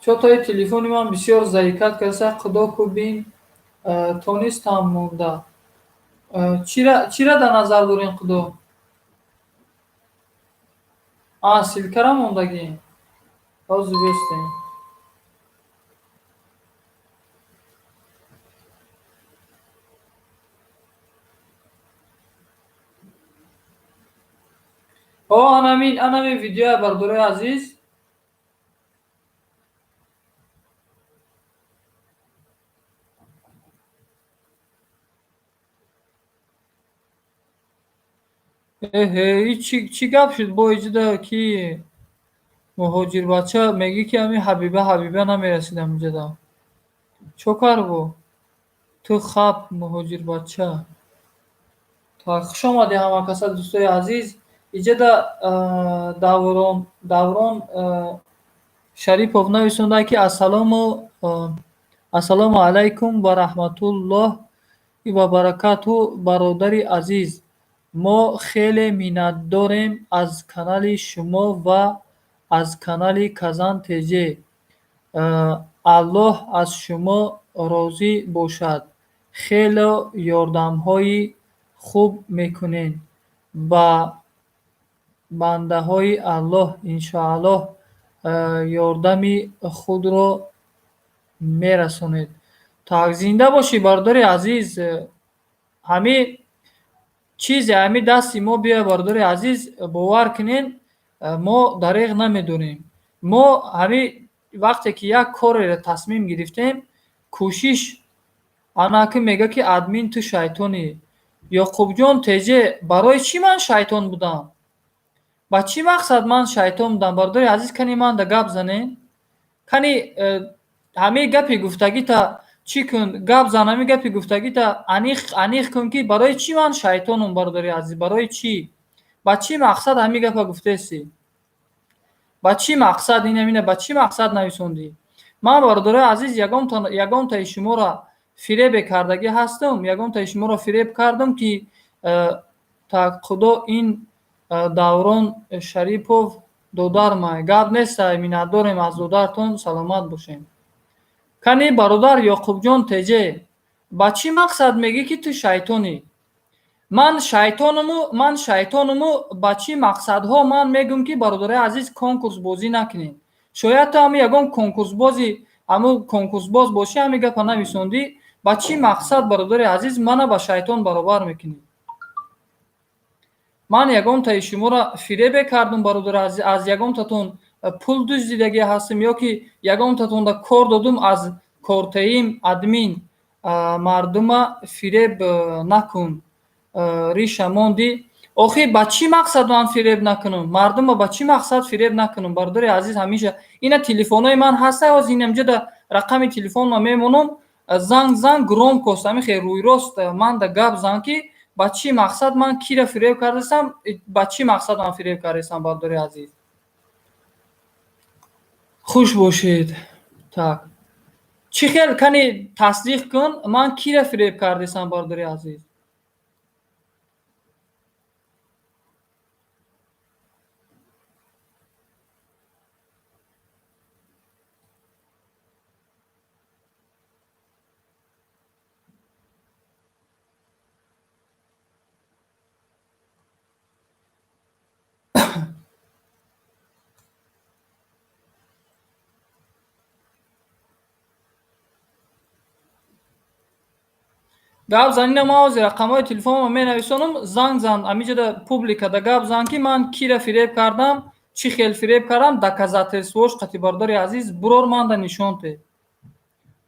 Speaker 1: Чотаи телефони ман бисёр заикать карда, худо ку бин, тонистам монда. Чира дар назар дорем, худо? А, ссылкара мондагӣ. Ҳозир бестем. О, анамин видеоя, бародарои азиз. Эҳе, и чӣ гап шуд бо иҷода, ки муҳоҷирбача мегӯӣ, ки ҳамин Ҳабиба, Ҳабиба намерасид ҳаминҷода. Чо кар бо? Ту хап, муҳоҷирбача. Так, хуш омадед ҳама каса, дӯстои азиз. Иҷода Даврон Шарипов нависонда, ки ассалому алайкум ва раҳматуллоҳи ва баракатуҳ, бародари азиз. Мо хеле миннатдорем аз канали шумо ва аз канали Казан ТЖ. Аллоҳ аз шумо розӣ бошад. Хело ёрдамҳои хуб мекунед ба бандаҳои Аллоҳ. Иншоаллоҳ, ёрдами худро мерасонед. Так, зинда бошӣ, бародари азиз. Ҳамин чизе ҳамин дасти мо биёяд, бародари азиз, бовар кунед, мо дареғ намедорем. Мо ҳамин вақте ки як кореро тасмим гирифтем, кӯшиш анаки мега, ки админ, ту шайтонӣ. Ёқубҷон ТЖ, барои чӣ ман шайтон будам? Ба чӣ мақсад ман шайтон будам? Бародари азиз, кани манда гап занед. Кани ҳамин гапи гуфтагита чӣ кун, гап зан, ҳамин гапи гуфтагита аниқ кун, ки барои чӣ ман шайтонам, бародари азиз, барои чӣ? Ба чӣ мақсад ҳамин гапа гуфтаестӣ? Ба чӣ мақсад ин ба чӣ мақсад нависондӣ? Ман, бародарои азиз, ягонтаи шуморо фиребе кардагӣ ҳастам, ягонтаи шуморо фиреб кардам, ки так, худо, ин Даврон Шарипов додармай. Гап нестай, миннатдорем аз додартон, саломат бошем. Кани, бародар Ёқубҷон ТЖ, ба чӣ мақсад мегӯӣ, ки ту шайтонӣ? Ман шайтонуму, ман шайтонуму, ба чӣ мақсадҳо ман мегӯм, ки, бародарои азиз, конкурс бозӣ накунед? Шояд ту ҳами ягон конкурсбози, ҳамун конкурсбоз бошӣ, ҳамин гапа нависондӣ. Ба чӣ мақсад, бародари азиз, мана ба шайтон баробар мекунӣ? Ман ягонтаи шуморо фиребе кардум, бародари азиз? Аз ягонтатон пул дуздидагӣ ҳастам ё ки ягонтатонда кор додум аз кортаим? Админ, мардума фиреб накун, риша мондӣ. Охир, ба чӣ мақсад ман фиреб накунам мардума? Ба чӣ мақсад фиреб накунам, бародари азиз? Ҳамеша ина телефонҳои ман ҳаста, ҳозир инамҷода рақами телефонма мемонам, занг зан, громкость, ҳамин хел рӯйрост манда гап зан, ки ба чӣ мақсад ман кира фиреб кардастам, ба чӣ мақсад ман фиреб кардастам, бародари азиз. Хуш бошед. Так, чӣ хел, кани тасдиқ кун, ман кира фиреб кардастам, бародари азиз? Гап зан. Ина ман ҳозир рақамҳои телефонро менависонам, занг зан, ҳамиҷода публикада гап зан, ки ман кира фиреб кардам, чӣ хел фиреб кардам, доказательствош қати, бародари азиз, бурор, манда нишон те.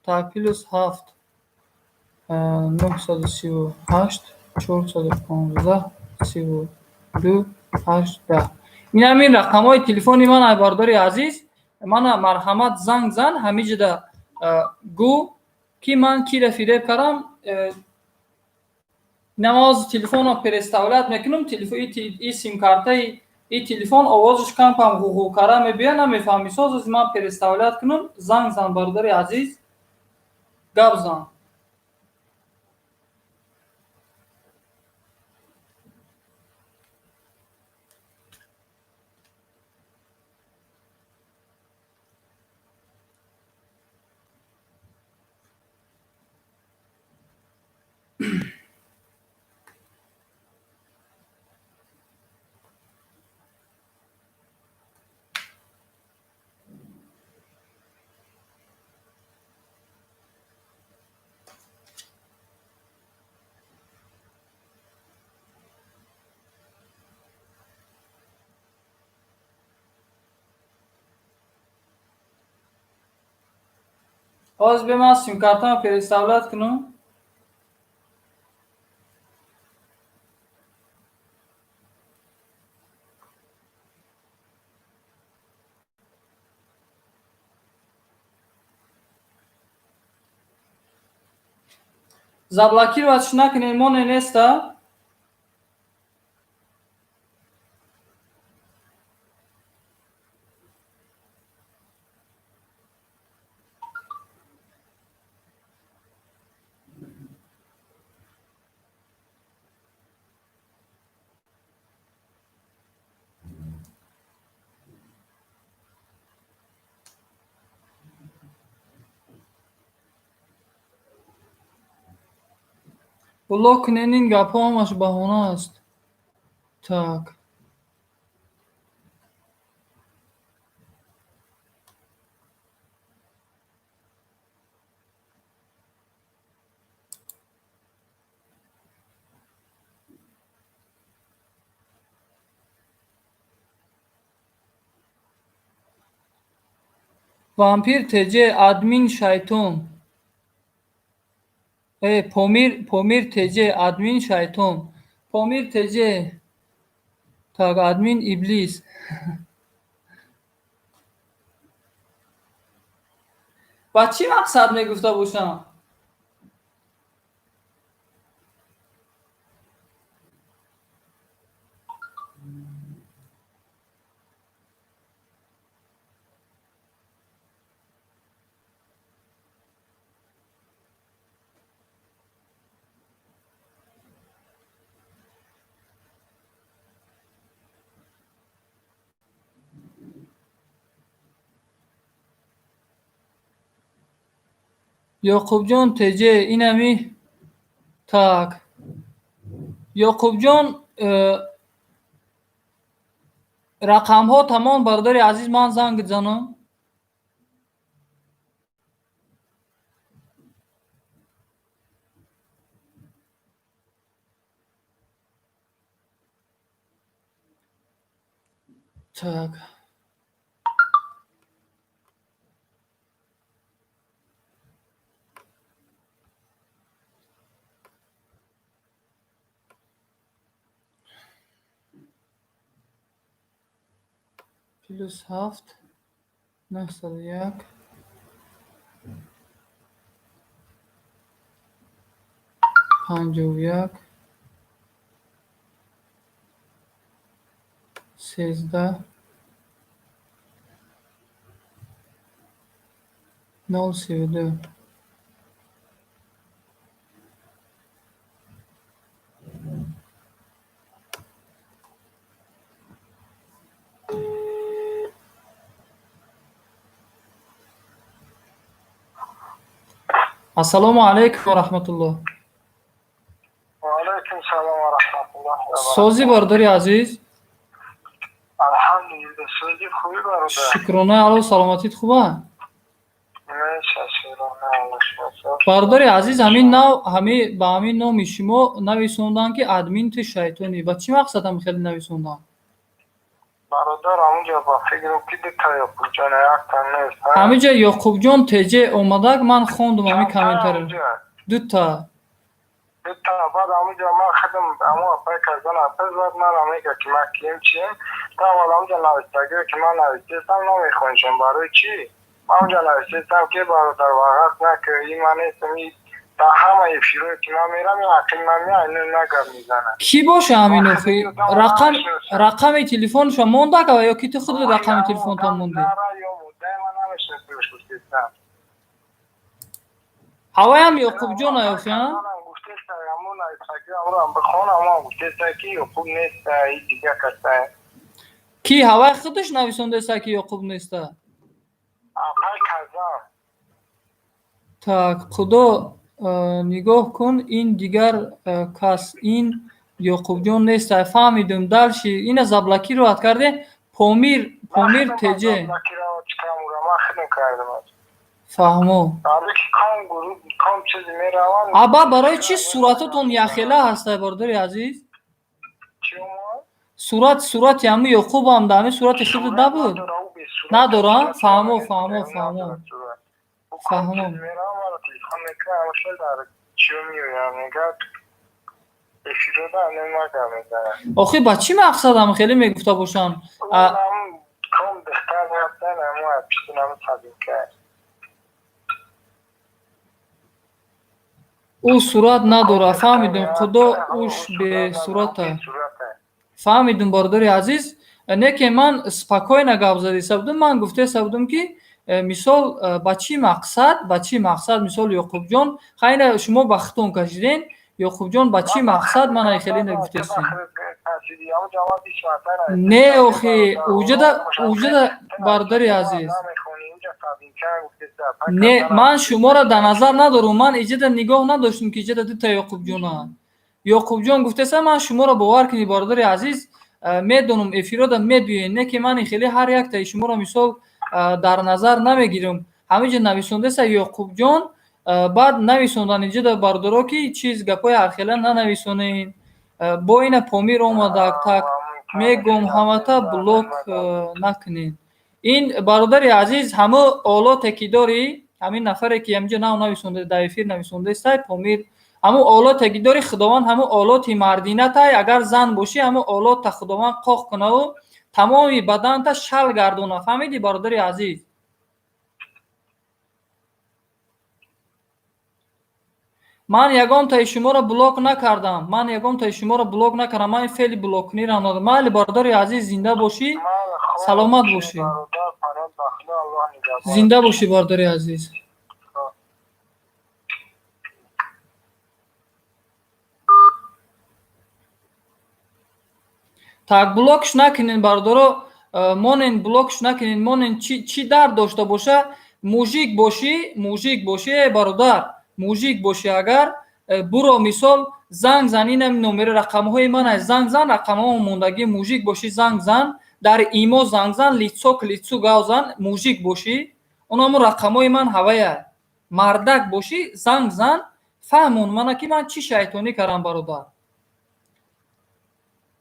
Speaker 1: Так, +7 938 415 32 8 10. Ин ҳамин рақамҳои телефони ман, ай бародари азиз, мана марҳамат, занг зан, ҳамиҷода гӯ, ки ман кира фиреб кардам. Намоз телефонро переставлять мекунам, и симкартаи и телефон овозаш камкам ғуғукара мебиёяд, намефаҳмӣ. Соз ман переставлять кунам, занг зан, бародари азиз, гап зан. Ҳозир бе ман симкартама переставлять кунам. Заблокировать накунем, моне неста. Блок кунен, ин гапҳо ҳамаш баҳона аст. Так. Вампир ТЖ админ шайтон. Помир, Помир ТЖ админ шайтон. Помир ТЖ. Так, админ иблис. Ба чӣ мақсад мегуфта бошам? Ёқубҷон ТЖ инами, так. Ёқубҷон, рақамҳо тамом, бародари азиз, ман занг занам. Так. +7 901 51 13 032. Ассалому алайкум ва раҳматуллоҳ.
Speaker 2: Ва алайкум салом ва раҳматуллоҳ.
Speaker 1: Созӣ, бародари азиз?
Speaker 2: Алҳамдулиллоҳ, созӣ, хубӣ, бародар?
Speaker 1: Шукронаи Аллоҳ, саломатит хуба? Бародари азиз, ҳамин нав ҳами ба ҳамин номи шумо нависонданд, ки админ ту шайтонӣ. Ба чӣ мақсад ҳам хеле нависонданд?
Speaker 2: Бародар, ҳамунҷо ба фикрам ки дута Ёқубҷон, якта нест.
Speaker 1: Ҳаминҷа Ёқубҷон ТЖ омадак, ман хондум ҳамин комментариро. Дута.
Speaker 2: Дута, баъд ҳамунҷо ман худам ҳамун апай казан апай зад мара, мега ки ман кием, чием. Та аввал ҳамунҷо навистагиро ки ман навистестам, намехоншам. Барои чӣ? Ман ҳамунҷо навистестам ки бародар, вағат накӣ, ин ман нестам, ин дар ҳама эфирое ки ман мерам, ин ақли ман меяд, ино нагап мезанад.
Speaker 1: Кӣ боша ҳамин охи? Рақами телефонашо мондак ё ки ту худат рақами телефонтон мондӣ? Ҳаваям Ёқубҷон охи, а? Ки ҳавай худаш нависондаеста ки Ёқуб неста? Так, худо, нигоҳ кун, ин дигар кас, ин Ёқубҷон неста. Фаҳмидум. Дальше ина заблокировать карде. Помир, Помир ТЖ. Фаҳмо. Аба, барои чӣ суратотон яхела ҳастай, бародари азиз? Сурат, сурати ҳами Ёқубам дар ҳамин сурати худат набуд? Надора? Фаҳмо, фаҳмо, фаҳмо. Фаҳмам. Охи ба чӣ мақсадам хеле мегуфта бошанд? Ӯ сурат надорад, фаҳмидум, худо уш бесурата. Фаҳмидум, бародари азиз, не ки ман спокойно гап задиста будум, ман гуфтеста будум, ки мисол ба чӣ мақсад, ба чӣ мақсад, мисол Ёқубҷон, хайна шумо ба хитон кашиден, Ёқубҷон ба чӣ мақсад мана хеле нагуфтестем. Не, охи, уҷада, уҷада, бародари азиз. Не, ман шуморо дар назар надорум, ман иҷада нигоҳ надоштум, ки иҷада дута Ёқубҷона. Ёқубҷон гуфтеста, ман шуморо бовар кунед, бародари азиз, медонум, эфирода мебиёед, не ки ман хеле ҳар яктаи шуморо мисол дар назар намегирам. Ҳаминҷо нависондаеста Ёқубҷон, баъд нависондан инҷода бародаро, ки чиз гапҳои ҳархела нанависонед. Бо ина Помир омадак, так мегӯм, ҳамата блок накунед. Ин бародари азиз, ҳамо олоте ки дорӣ, ҳамин нафаре ки ҳаминҷо нав нависонда, дар эфир нависондаестай Помир, ҳамун олоте ки дорӣ, Худованд ҳамун олоти мардинатай, агар зан бошӣ, ҳамун олотта Худованд қоқ кунаву тамоми баданта шал гардона. Фаҳмидӣ, бародари азиз? Ман ягонтаи шуморо блок накардам, ман ягонтаи шуморо блок накардам, ман феъли блоккунирам надорам. Майли, бародари азиз, зинда бошӣ, саломат бошӣ, зинда бошӣ, бародари азиз. Так, блокш накунед, бародаро, монен, блокш накунед, монен, чӣ дард дошта боша. Мужик бошӣ, мужик бошӣ, э бародар, мужик бошӣ, агар буро, мисол, занг зан, инам номери рақамҳои ман аст, занг зан, рақамҳо мондагӣ, мужик бошӣ, занг зан, дар имо занг зан, лицо к лицу гав зан, мужик бошӣ, онамо рақамҳои ман ҳавая. Мардак бошӣ, занг зан, фаҳмон мана, ки ман чӣ шайтонӣ кардам, бародар.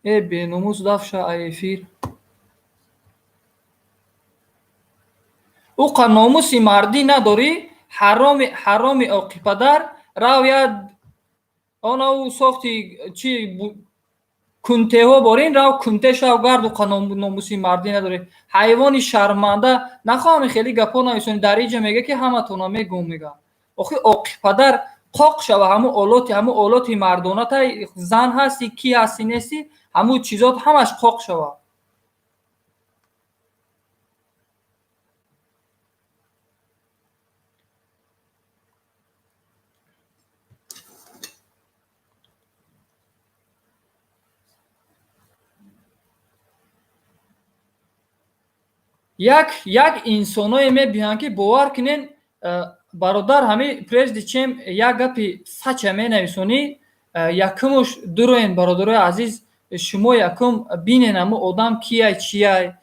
Speaker 1: Э, беномус, дафша эфир. Ӯ қа номуси мардӣ надорӣ, ҳароми, ҳароми оқипадар, рав я она ӯ сохти чи кунтеҳо борин, рав кунте шав гард, ӯ қа номуси мардӣ надорӣ, ҳайвони шарманда. Нахоҳам хеле гапҳо нависонӣ дар иҷа, мега ки ҳаматона мегӯм, мега. Охи оқипадар қоқ шава, ҳамун олоти, ҳамун олоти мардоната, зан ҳастӣ, кӣ ҳастӣ, нестӣ, ҳамун чизот ҳамаш қоқ шава. Як инсоное мебиҳанд, ки бовар кунен, бародар, ҳами прежде чем як гапи сача менависонӣ, якумуш дуроен, бародарои азиз, шумо якум бинен, ҳамун одам кияй, чияй.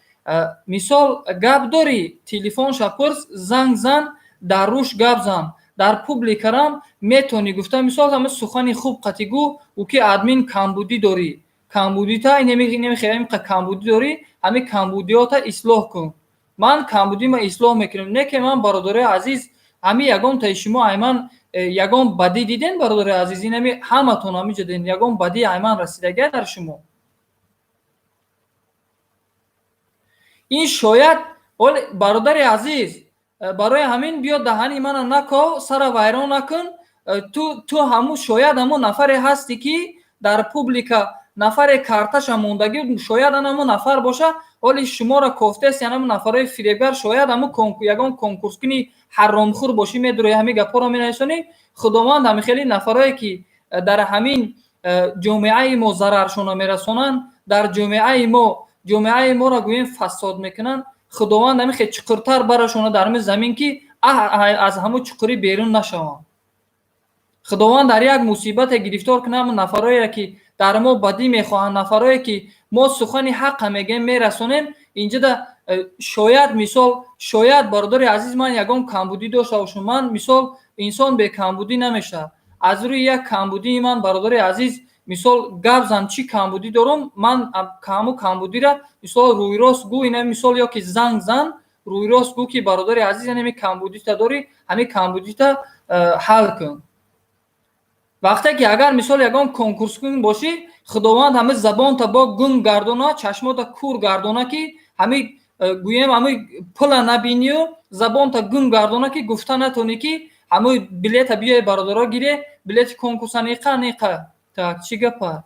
Speaker 1: Мисол, гап дорӣ, телефонша пурс, занг зан, дар рӯш гап зан, дар публикарам метавонӣ гуфта, мисол, ҳама сухани хуб қатӣ гӯ, ӯ ки админ, камбудӣ дорӣ, камбудита немихоҳем, камбудӣ дорӣ, ҳамин камбудиёта ислоҳ кун. Ман камбудима ислоҳ мекунам, не ки ман, бародарои азиз, ҳамин ягонтаи шумо айман ягон бадӣ диден, бародарои азиз, инами ҳаматон ҳамиҷо диден, ягон бадӣ айман расидагия дар шумо? Ин шояд, бародари азиз, барои ҳамин биё даҳани мана наков, сара вайрон накун. Ту ҳамун шояд ҳамун нафаре ҳастӣ, ки дар публика нафаре карташа мондагӣ, шояд ан ҳамун нафар боша. Ҳоли шуморо кофтест, яъне ҳамун нафарои фиребгар, шояд ҳамун ягон конкурскуни ҳаромхӯр бошӣ, медурои, ҳамин гапҳоро менависонӣ. Худованд ҳамин хеле нафарое, ки дар ҳамин ҷомеаи мо зараршонро мерасонанд, дар ҷомеаи мо, ҷомеаи моро гӯем фасод мекунанд, Худованд ҳамин хел чуқуртар барашона дар ҳамин замин, ки аз ҳамун чуқурӣ берун нашаванд. Худованд дар як мусибате гирифтор кунад ҳамун нафароеро, ки дар мо бадӣ мехоҳанд, нафарое, ки мо сухани ҳаққа мегӯем, мерасонем. Инҷода шояд, мисол, шояд, бародари азиз, ман ягон камбудӣ дошта бошам. Ман, мисол, инсон бекамбудӣ намешавад. Аз рӯи як камбудии ман, бародари азиз, мисол, гап зан, чӣ камбудӣ дорум ман, ҳамун камбудира, мисол, рӯйрост гӯ, ина, мисол, ё ки занг зан. Рӯйрост гӯ, ки бародари азиз, ҳамин камбудита дорӣ, ҳамин камбудита ҳал кун. Вақте ки агар мисол ягон конкурскун бошӣ, Худованд ҳамин забонта бо гунг гардона, чашмота кур гардона, ки ҳамин гӯем ҳамин пула набинию забонта гунг гардона, ки гуфта натонӣ, ки ҳамин билета биёй, бародаро, гире билети конкурса неқа неқа. Так, чӣ гапа?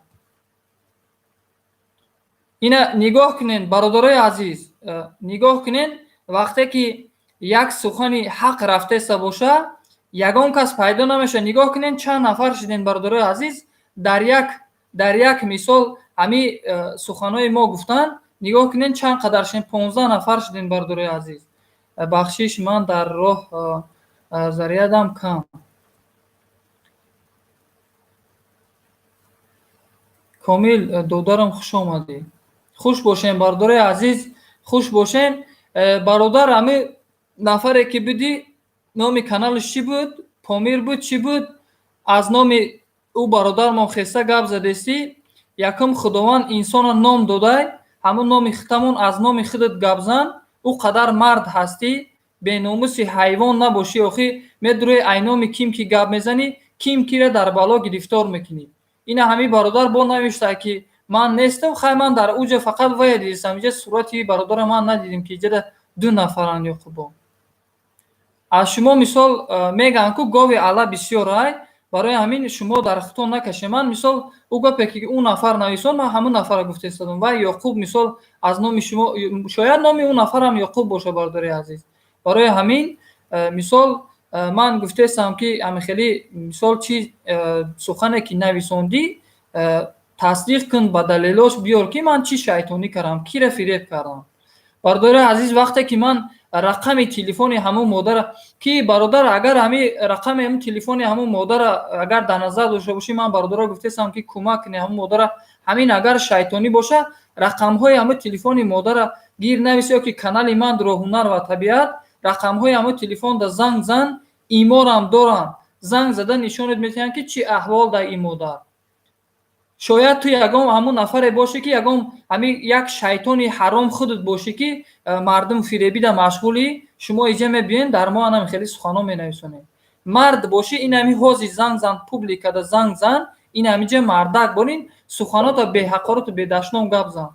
Speaker 1: Ина нигоҳ кунен, бародарои азиз, нигоҳ кунен, вақте ки як сухани ҳақ рафтеста боша, ягон кас пайдо намешавад. Нигоҳ кунен, чанд нафар шудем, бародарои азиз, дар як мисол ҳами суханҳои мо гуфтанд. Нигоҳ кунен, чанд қадар шудем, 15 нафар шудем, бародарои азиз. Бахшиш, ман дар роҳ, зарядам кам. Комил додарам, хуш омадӣ. Хуш бошем, бародарои азиз, хуш бошем. Бародар, ҳами нафаре ки будӣ, номи каналаш чӣ буд? Помир буд, чӣ буд? Аз номи ӯ бародармон хеста гап задестӣ. Якум, Худованд инсона ном додай, ҳамун номи хитамон, аз номи худат гап зан. Ӯ қадар мард ҳастӣ, беномуси ҳайвон набошӣ. Охӣ, медурӯи, ай номи ким ки гап мезанӣ, ким кира дар бало гирифтор мекунӣ. Ина ҳамин бародар бо навишта, ки ман нестам. Хай, ман дар уҷа фақат вая дидистам, иҷа сурати бародара ман надидим, ки иҷада ду нафаранд. Ёқубо, аз шумо мисол мегӯянд, ку гови ала бисёр ай, барои ҳамин шумо дар худтон накашед. Ман мисол ӯ гапе ки ӯ нафар нависон, ман ҳамун нафара гуфта истодам. Вай Ёқуб мисол аз номи шумо, шояд номи ӯ нафарам Ёқуб боша, бародари азиз. Барои ҳамин мисол ман гуфтаистам, ки ҳамин мисол чи сухане ки нависондӣ, тасдиқ кун, ба далелош биёр, ки ман чӣ шайтонӣ кардам, кира фиреб кардам. Бародари азиз, вақте ки ман рақами телефони ҳамун модара, ки бародар, агар ҳами рақами ҳамун телефони ҳамун модара агар дар назар дошта бошӣ, ман бародаро гуфтаистам, ки кӯмак кунӣ ҳамун модара. Ҳамин агар шайтонӣ боша, рақамҳои ҳамун телефони модара гир навис, ё ки канали ман Ҳунар ва табиат, рақамҳои ҳамун телефонда занг зан, иморам доранд, занг зада нишонат медиҳанд, ки чӣ аҳвол дар ин модар. Шояд ту ягон ҳамун нафаре бошӣ, ки ягон ҳамин як шайтони ҳаром худат бошӣ, ки мардум фиребида машғулӣ. Шумо иҷа мебиёен, дар мо анам хеле суханҳо менависонед. Мард бошӣ, ин ҳами ҳози занг зан, публикада занг зан, ин ҳамиҷа мардак борин, суханота беҳақорату бедашном гап зан.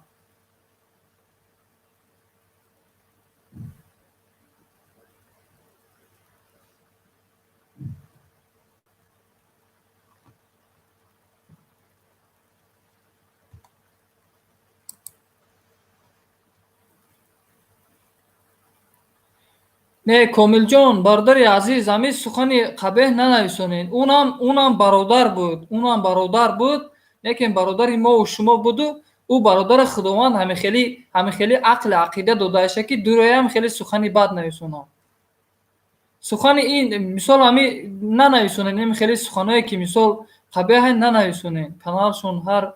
Speaker 1: Не, Комилҷон, бародари азиз, ҳамин сухани қабеҳ нанависонед. Унам бародар буд, унам бародар буд, лекин бародари мову шумо буду. Ӯ бародари Худованд ҳамихели ақли ақида додааша, ки дуроям хеле сухани бад нависонад. Сухани ин мисол ҳами нанависонед, ин хеле суханое ки мисол қабеҳ нанависонед. Каналшон ҳар.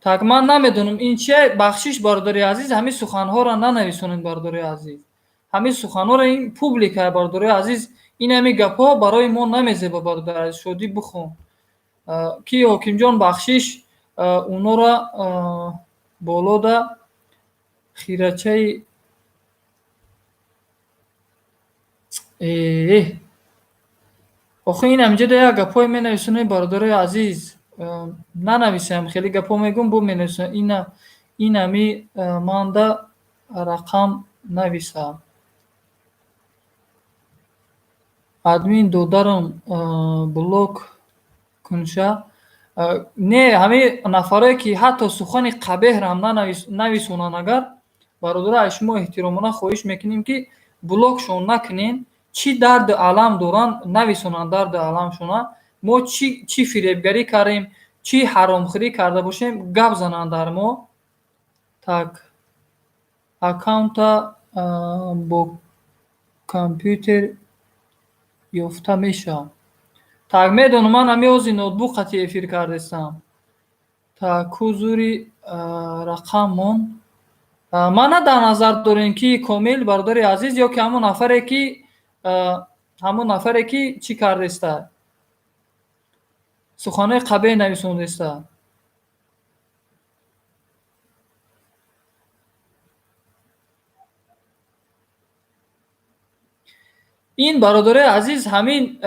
Speaker 1: Так, ман намедонам ин чия. Бахшиш, бародари азиз, ҳамин суханҳоро нанависонед, бародари азиз. Ҳамин суханҳоро, ин публика, бародари азиз, ин ҳамин гапҳо барои мо намезеба, бародари азиз. Шодӣ бихон, ки Ҳокимҷон, бахшиш, унора болода хирачаи эҳ. Охи, ин ҳаминҷода як гапҳое менависонед, бародарои азиз, нанависем. Хеле гапҳо мегӯм, бо менависам. Ина ин ҳами манда рақам нависам. Админ додарам, блок кунша. Не, ҳамин нафарое ки ҳатто сухани қабеҳрам нависонанд, агар бародаро, аз шумо эҳтиромона хоҳиш мекунем, ки блокшон накунен. Чӣ дарду алам доранд, нависонанд дарду аламшона. Мо чӣ фиребгарӣ кардем, чӣ ҳаромхӯрӣ карда бошем, гап зананд дар мо. Так, аккаунта бо компютер ёфта мешавад. Так, медонам, ман ҳамин ҳози ноутбук қати эфир кардестам. Так, ҳузури рақаммон мана дар назар дорем, ки Комил, бародари азиз, ё ки ҳамон нафаре ки чӣ кардеста, суханҳои қабеҳ нависондаиста. Ин, бародарои азиз, ҳамин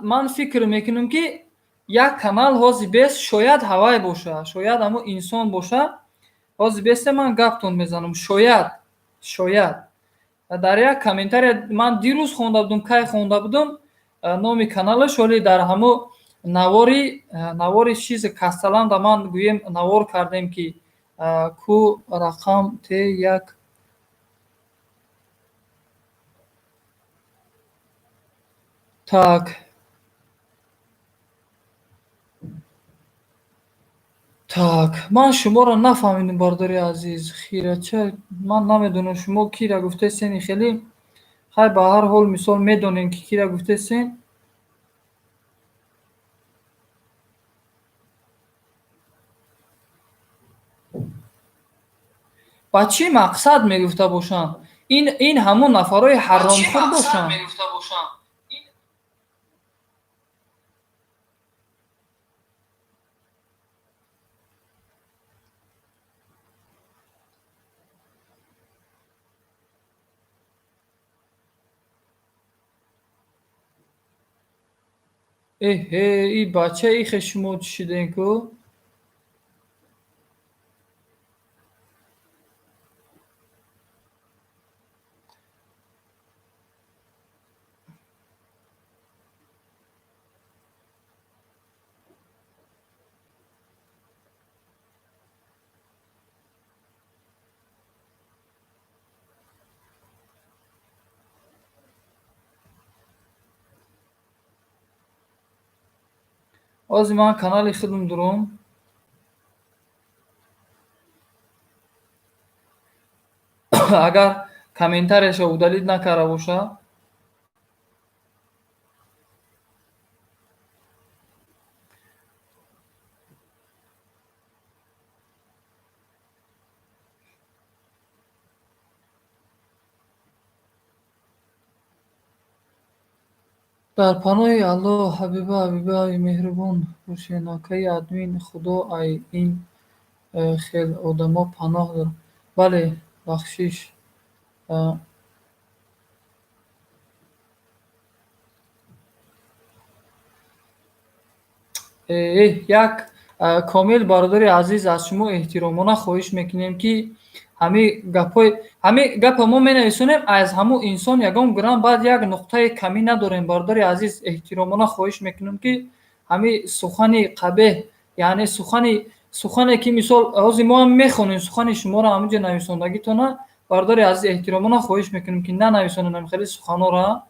Speaker 1: ман фикр мекунам, ки як канал ҳози бес, шояд ҳавай боша, шояд ҳамо инсон боша. Ҳози бесте ман гаптон мезанам. Шояд дар як комментария ман дирӯз хонда будум, кай хонда будум, номи каналаш ҳоли дар ҳамо навори чизи касталанда ман гӯем навор кардем, ки ку рақам т як. Так, ман шуморо нафаҳмидам, бародари азиз. Хирача, ман намедонам, шумо кира гуфтесен. Хеле хай, ба ҳар ҳол, мисол, медонем, ки кира гуфтесен. Ба чӣ мақсад мегуфта бошанд? Ин ҳамон нафарҳои ҳаромхӯр бошанд. Эҳе, и бача, ихе шумо чӣ шидем ку? Ҳозир ман канали худам дуром. Агар комментарияша удалить накарда боша. Дар паноҳи Аллоҳ, ҳабиба, ҳабибаи меҳрубон бошед, акаи админ, Худо ай ин хел одамо паноҳ дорад. Бале, бахшиш. Як комил, бародари азиз, аз шумо эҳтиромона хоҳиш мекунем, ки ҳамин гапҳои ҳамин гапа мо менависонем, аз ҳамун инсон ягон грамм баъд як нуқтаи камӣ надорем. Бародари азиз, эҳтиромона хоҳиш мекунем, ки ҳамин сухани қабеҳ, яъне сухане ки, мисол, ҳозир мо ҳам мехонем сухани шуморо, ҳаминҷо нависондагитона. Бародари азиз, эҳтиромона хоҳиш мекунем, ки нанависонем ҳамин хели суханҳоро.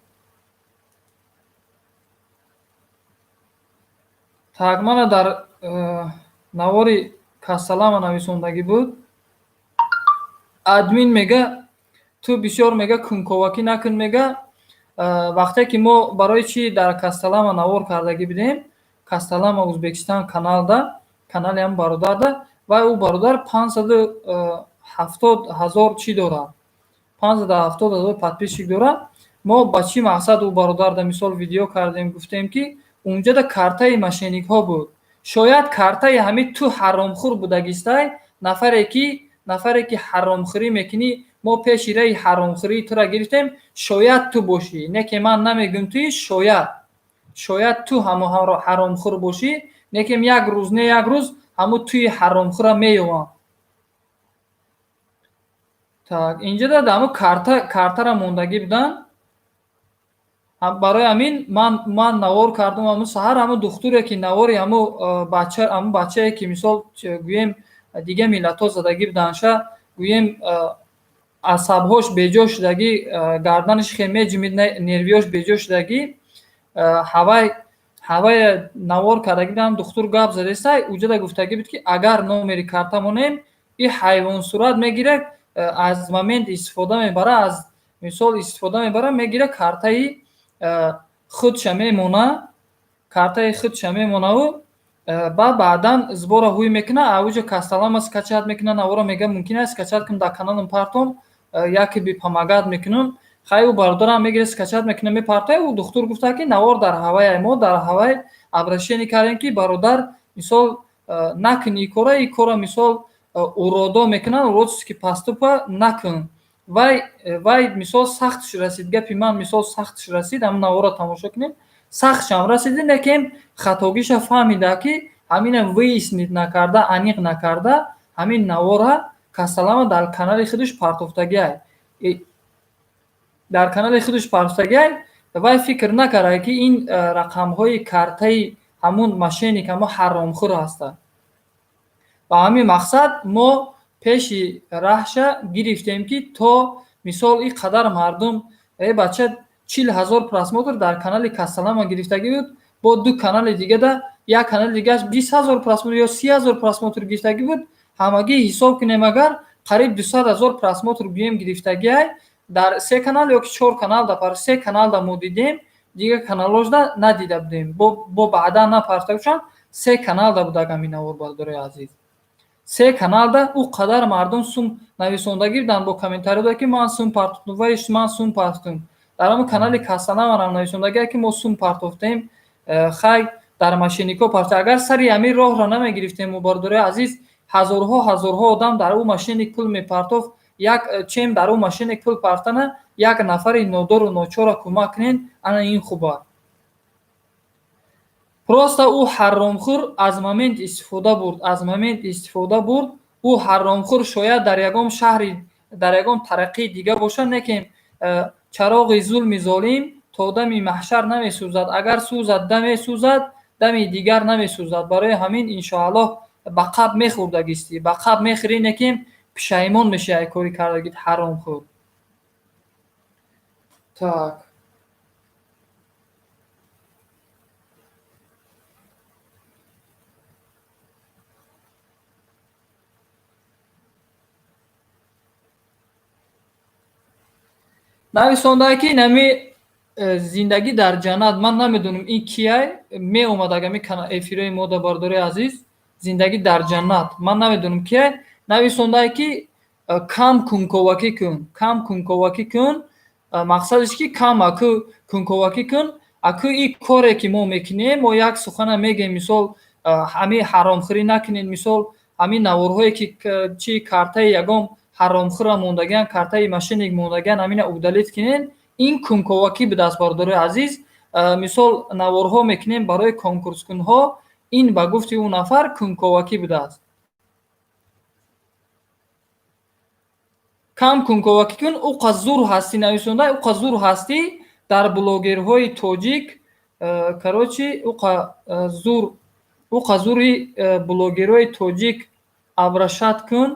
Speaker 1: Так, мана дар навори касалама нависондагӣ буд. Админ мега, ту бисёр, мега, кунковакӣ накун, мега. Вақте ки мо барои чӣ дар касталама навор кардагӣ будем, касталама Ӯзбекистон каналда, канали ҳам бародарда, ва ӯ бародар 570 000 чӣ дорад, 570 000 подписчик дорад. Мо ба чӣ мақсад ӯ бародарда, мисол, видео кардем, гуфтем, ки унҷода картаи мошенникҳо буд. Шояд картаи ҳамин ту ҳаромхӯр будагистай, нафаре ки ҳаромхӯрӣ мекунӣ. Мо пеши раи ҳаромхӯрии тура гирифтем. Шояд ту бошӣ, не ки ман намегӯм туи, шояд ту ҳамо ҳаромхӯр бошӣ, лекин як рӯз не як рӯз ҳамо туи ҳаромхӯра меёвам. Так, инҷода ҳамо картара мондагӣ буданд. Барои ҳамин ман навор кардам ҳамо саҳар. Ҳамо духтуре ки навори ҳамо бача, ҳамо бачае ки, мисол, гӯем, дига миллатҳо задагӣ буданша, гӯем, асабҳош беҷо шудагӣ, гарданаш хе меҷимид, нервиёш беҷо шудагӣ, ҳавай навор кардагӣ будам. Духтур гап задестай, уҷода гуфтагӣ буд, ки агар номери карта монем, и ҳайвонсурат мегирад, аз момент истифода мебара, аз мисол истифода мебара, мегира, картаи худша мемона, картаи худша мемонаву баъд баъдан сбора ҳуй мекуна, ауҷо касталама скачать мекуна навора. Мега, мумкин аст скачать кунам, дар каналам партом, яке би помогать мекунам. Хай, ӯ бародарам мегира, скачать мекуна, мепартоя. Ӯ духтур гуфта, ки навор дар ҳавай, мо дар ҳавай обращение кардем, ки бародар, мисол, накун и кора, и кора, мисол, уродо мекунанд, уродский поступка накун. Вай мисол сахтш расид, гапи ман мисол сахтш расид, ҳамин наворро тамошо кунем, сахтшам расиди, лекин хатогиша фаҳмида, ки ҳамина выяснить накарда, аниқ накарда, ҳамин навора Касалама дар канали худаш партофтагиай. Дар канали худаш партофтагиай. Вай фикр накарда, ки ин рақамҳои картаи ҳамун мошенник, ҳамун ҳаромхӯр ҳастанд. Ба ҳамин мақсад мо пеши раҳша гирифтем, ки то мисол ин қадар мардум, э бача 40 000 просмотр дар канали Касалама гирифтагӣ буд, бо ду канали дигада, як канали дигааш 20 000 просмотр ё 30 000 просмотр гирифтагӣ буд. Ҳамагӣ ҳисоб кунем, агар қариб 200 000 просмотр гӯем гирифтагиай дар се канал ё ки чор канал, да се каналда мо дидем, дигар каналҳошда надида будем, бо баъдан напартофтанд. Се каналда буд ҳамин навор, бародарои азиз, се каналда. Ӯ қадар мардум сум нависондагӣ буданд бо комментариҳо, ки ман сум партофтум, вай ман сум партофтум. Дар ҳамон канали Касаламарам нависондагие, ки мо сум партофтем, хай дар мошенникҳо партофт. Агар сари ҳамин роҳро намегирифтем, бародарои азиз, ҳазорҳо ҳазорҳо одам дар ӯ мошенник пул мепартофт. Як чем дар ӯ мошенник пул партана, як нафари нодору ночорро кӯмак кунен, ана ин хуба. Просто ӯ ҳаромхӯр аз момент истифода бурд, аз момент истифода бурд. Ӯ ҳаромхӯр шояд дар ягон шаҳри, дар ягон тараққии дига бошад, лекин чароғи зулми золим то дами маҳшар намесӯзад. Агар сӯзад, даме сӯзад, дами дигар намесӯзад. Барои ҳамин, иншоаллоҳ, ба қабр мехӯрдагистӣ, ба қабр мехӯрӣ, лекин пушаймон мешавӣ ай кори кардагит, ҳаромхӯр. Так, нависондае, ки инами зиндагӣ дар ҷаннат, ман намедонам ин кияй меомад, агами эфирои мода, бародарои азиз, зиндагӣ дар ҷаннат, ман намедонам кияй нависондае, ки кам кунковакӣ кун, кам кунковакӣ кун. Мақсадаш ки кам аку кунковакӣ кун. Аку и коре ки мо мекунем, мо як сухана мегӯем, мисол ҳамин ҳаромхӯрӣ накунед, мисол ҳамин наворҳое ки чи картаи ягон ҳаромхӯра мондагиан, картаи мошенник мондагиан, ҳамина удалить кунед. Ин кунковакӣ будааст, бародарои азиз. Мисол наворҳо мекунем барои конкурскунҳо, ин ба гуфти ӯ нафар кунковакӣ будааст. Кам кунковакӣ кун, ӯ зур ҳастӣ, нависонда, ӯ зур ҳастӣ дар блогерҳои тоҷик. Короче, зур, ӯ зури блогерҳои тоҷик обращать кун.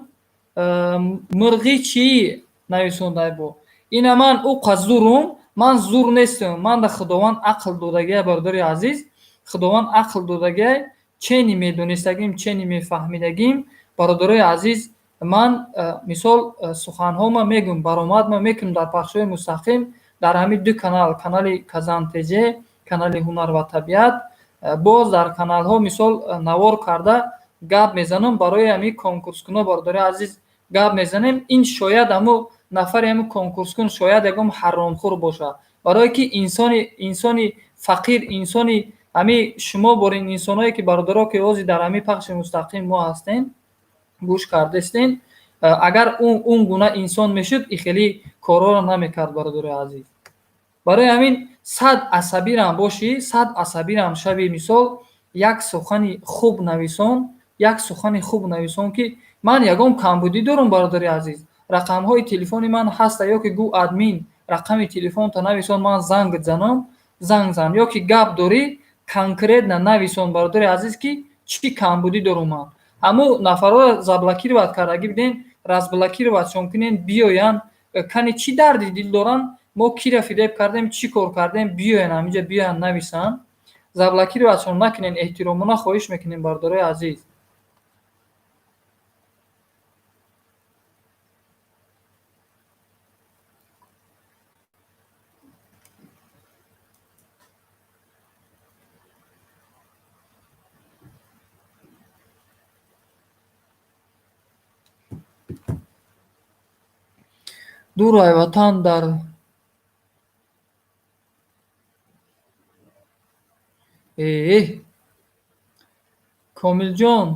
Speaker 1: Мурғӣ чӣ нависондай бо ина? Ман ӯ зурум? Ман зур нестам. Ман да Худованд ақл додагия, бародари азиз, Худованд ақл додагия, чени медонистагим, чени мефаҳмидагим, бародарои азиз. Ман мисол суханҳома мегӯм, баромадма мекунам дар пахшҳои мустақим дар ҳамин ду канал, канали Казан ТЖ, канали Ҳунар ва табиат, боз дар каналҳо мисол навор карда гап мезанам барои ҳамин конкурскуно, бародари азиз, гап мезанем. Ин шояд ҳамун нафари ҳамин конкурскун шояд ягон ҳаромхӯр бошад, барое ки инсони фақир, инсони ҳамин шумо борин инсоное ки, бародаро, ки ҳозир дар ҳамин пахши мустақим мо ҳастем, гӯш кардастем, агар он гуна инсон мешуд, и хеле корҳоро намекард, бародари азиз. Барои ҳамин сад асабирам бошӣ, сад асабирам шави, мисол як сухани хуб нависон, як сухани хуб нависон, ки ман ягон камбудӣ дорам. Бародари азиз, рақамҳои телефони ман ҳаста, ё ки гӯ админ рақами телефонто нависон, ман занг занам, занг зан, ё ки гап дорӣ, конкретно нависон, бародари азиз, ки чӣ камбудӣ дорам ман. Ҳамун нафарҳоро заблокировать кардагӣ биден, разблокироватьшон кунен, биёянд, кани чӣ дарди дил доранд, мо кира фиреб кардем, чӣ кор кардем, биёянд ҳаминҷа, биёянд нависанд. Заблокироватьшон накунен, эҳтиромона хоҳиш мекунем, бародарои азиз. Дур ай ватан дар эҳ. Комилҷон,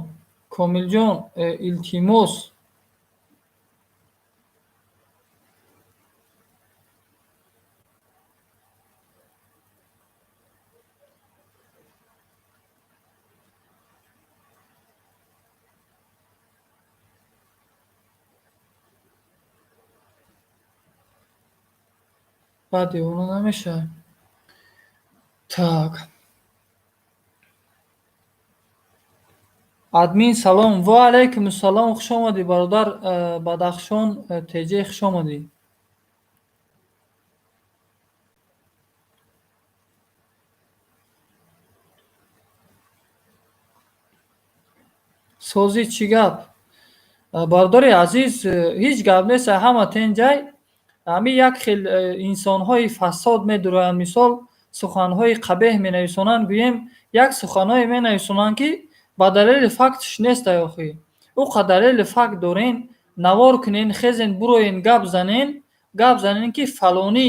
Speaker 1: Комилҷон, илтимос. Баъд девона намешавад. Так. Админ салом. Ва алайкум ассалом. Хуш омадӣ, бародар Бадахшон ТЖ, хуш омадӣ. Созӣ чӣ гап? Бародари азиз, ҳеҷ гап нест, ҳама тенҷай. Ҳамин як хел инсонҳои фасод медуроянд, мисол суханҳои қабеҳ менависонанд, гӯем як суханҳое менависонанд, ки ба далели фактш нестай охӣ. Ӯ қа далели факт дорен, навор кунен, хезен, буроен, гап занен, гап занен, ки фалонӣ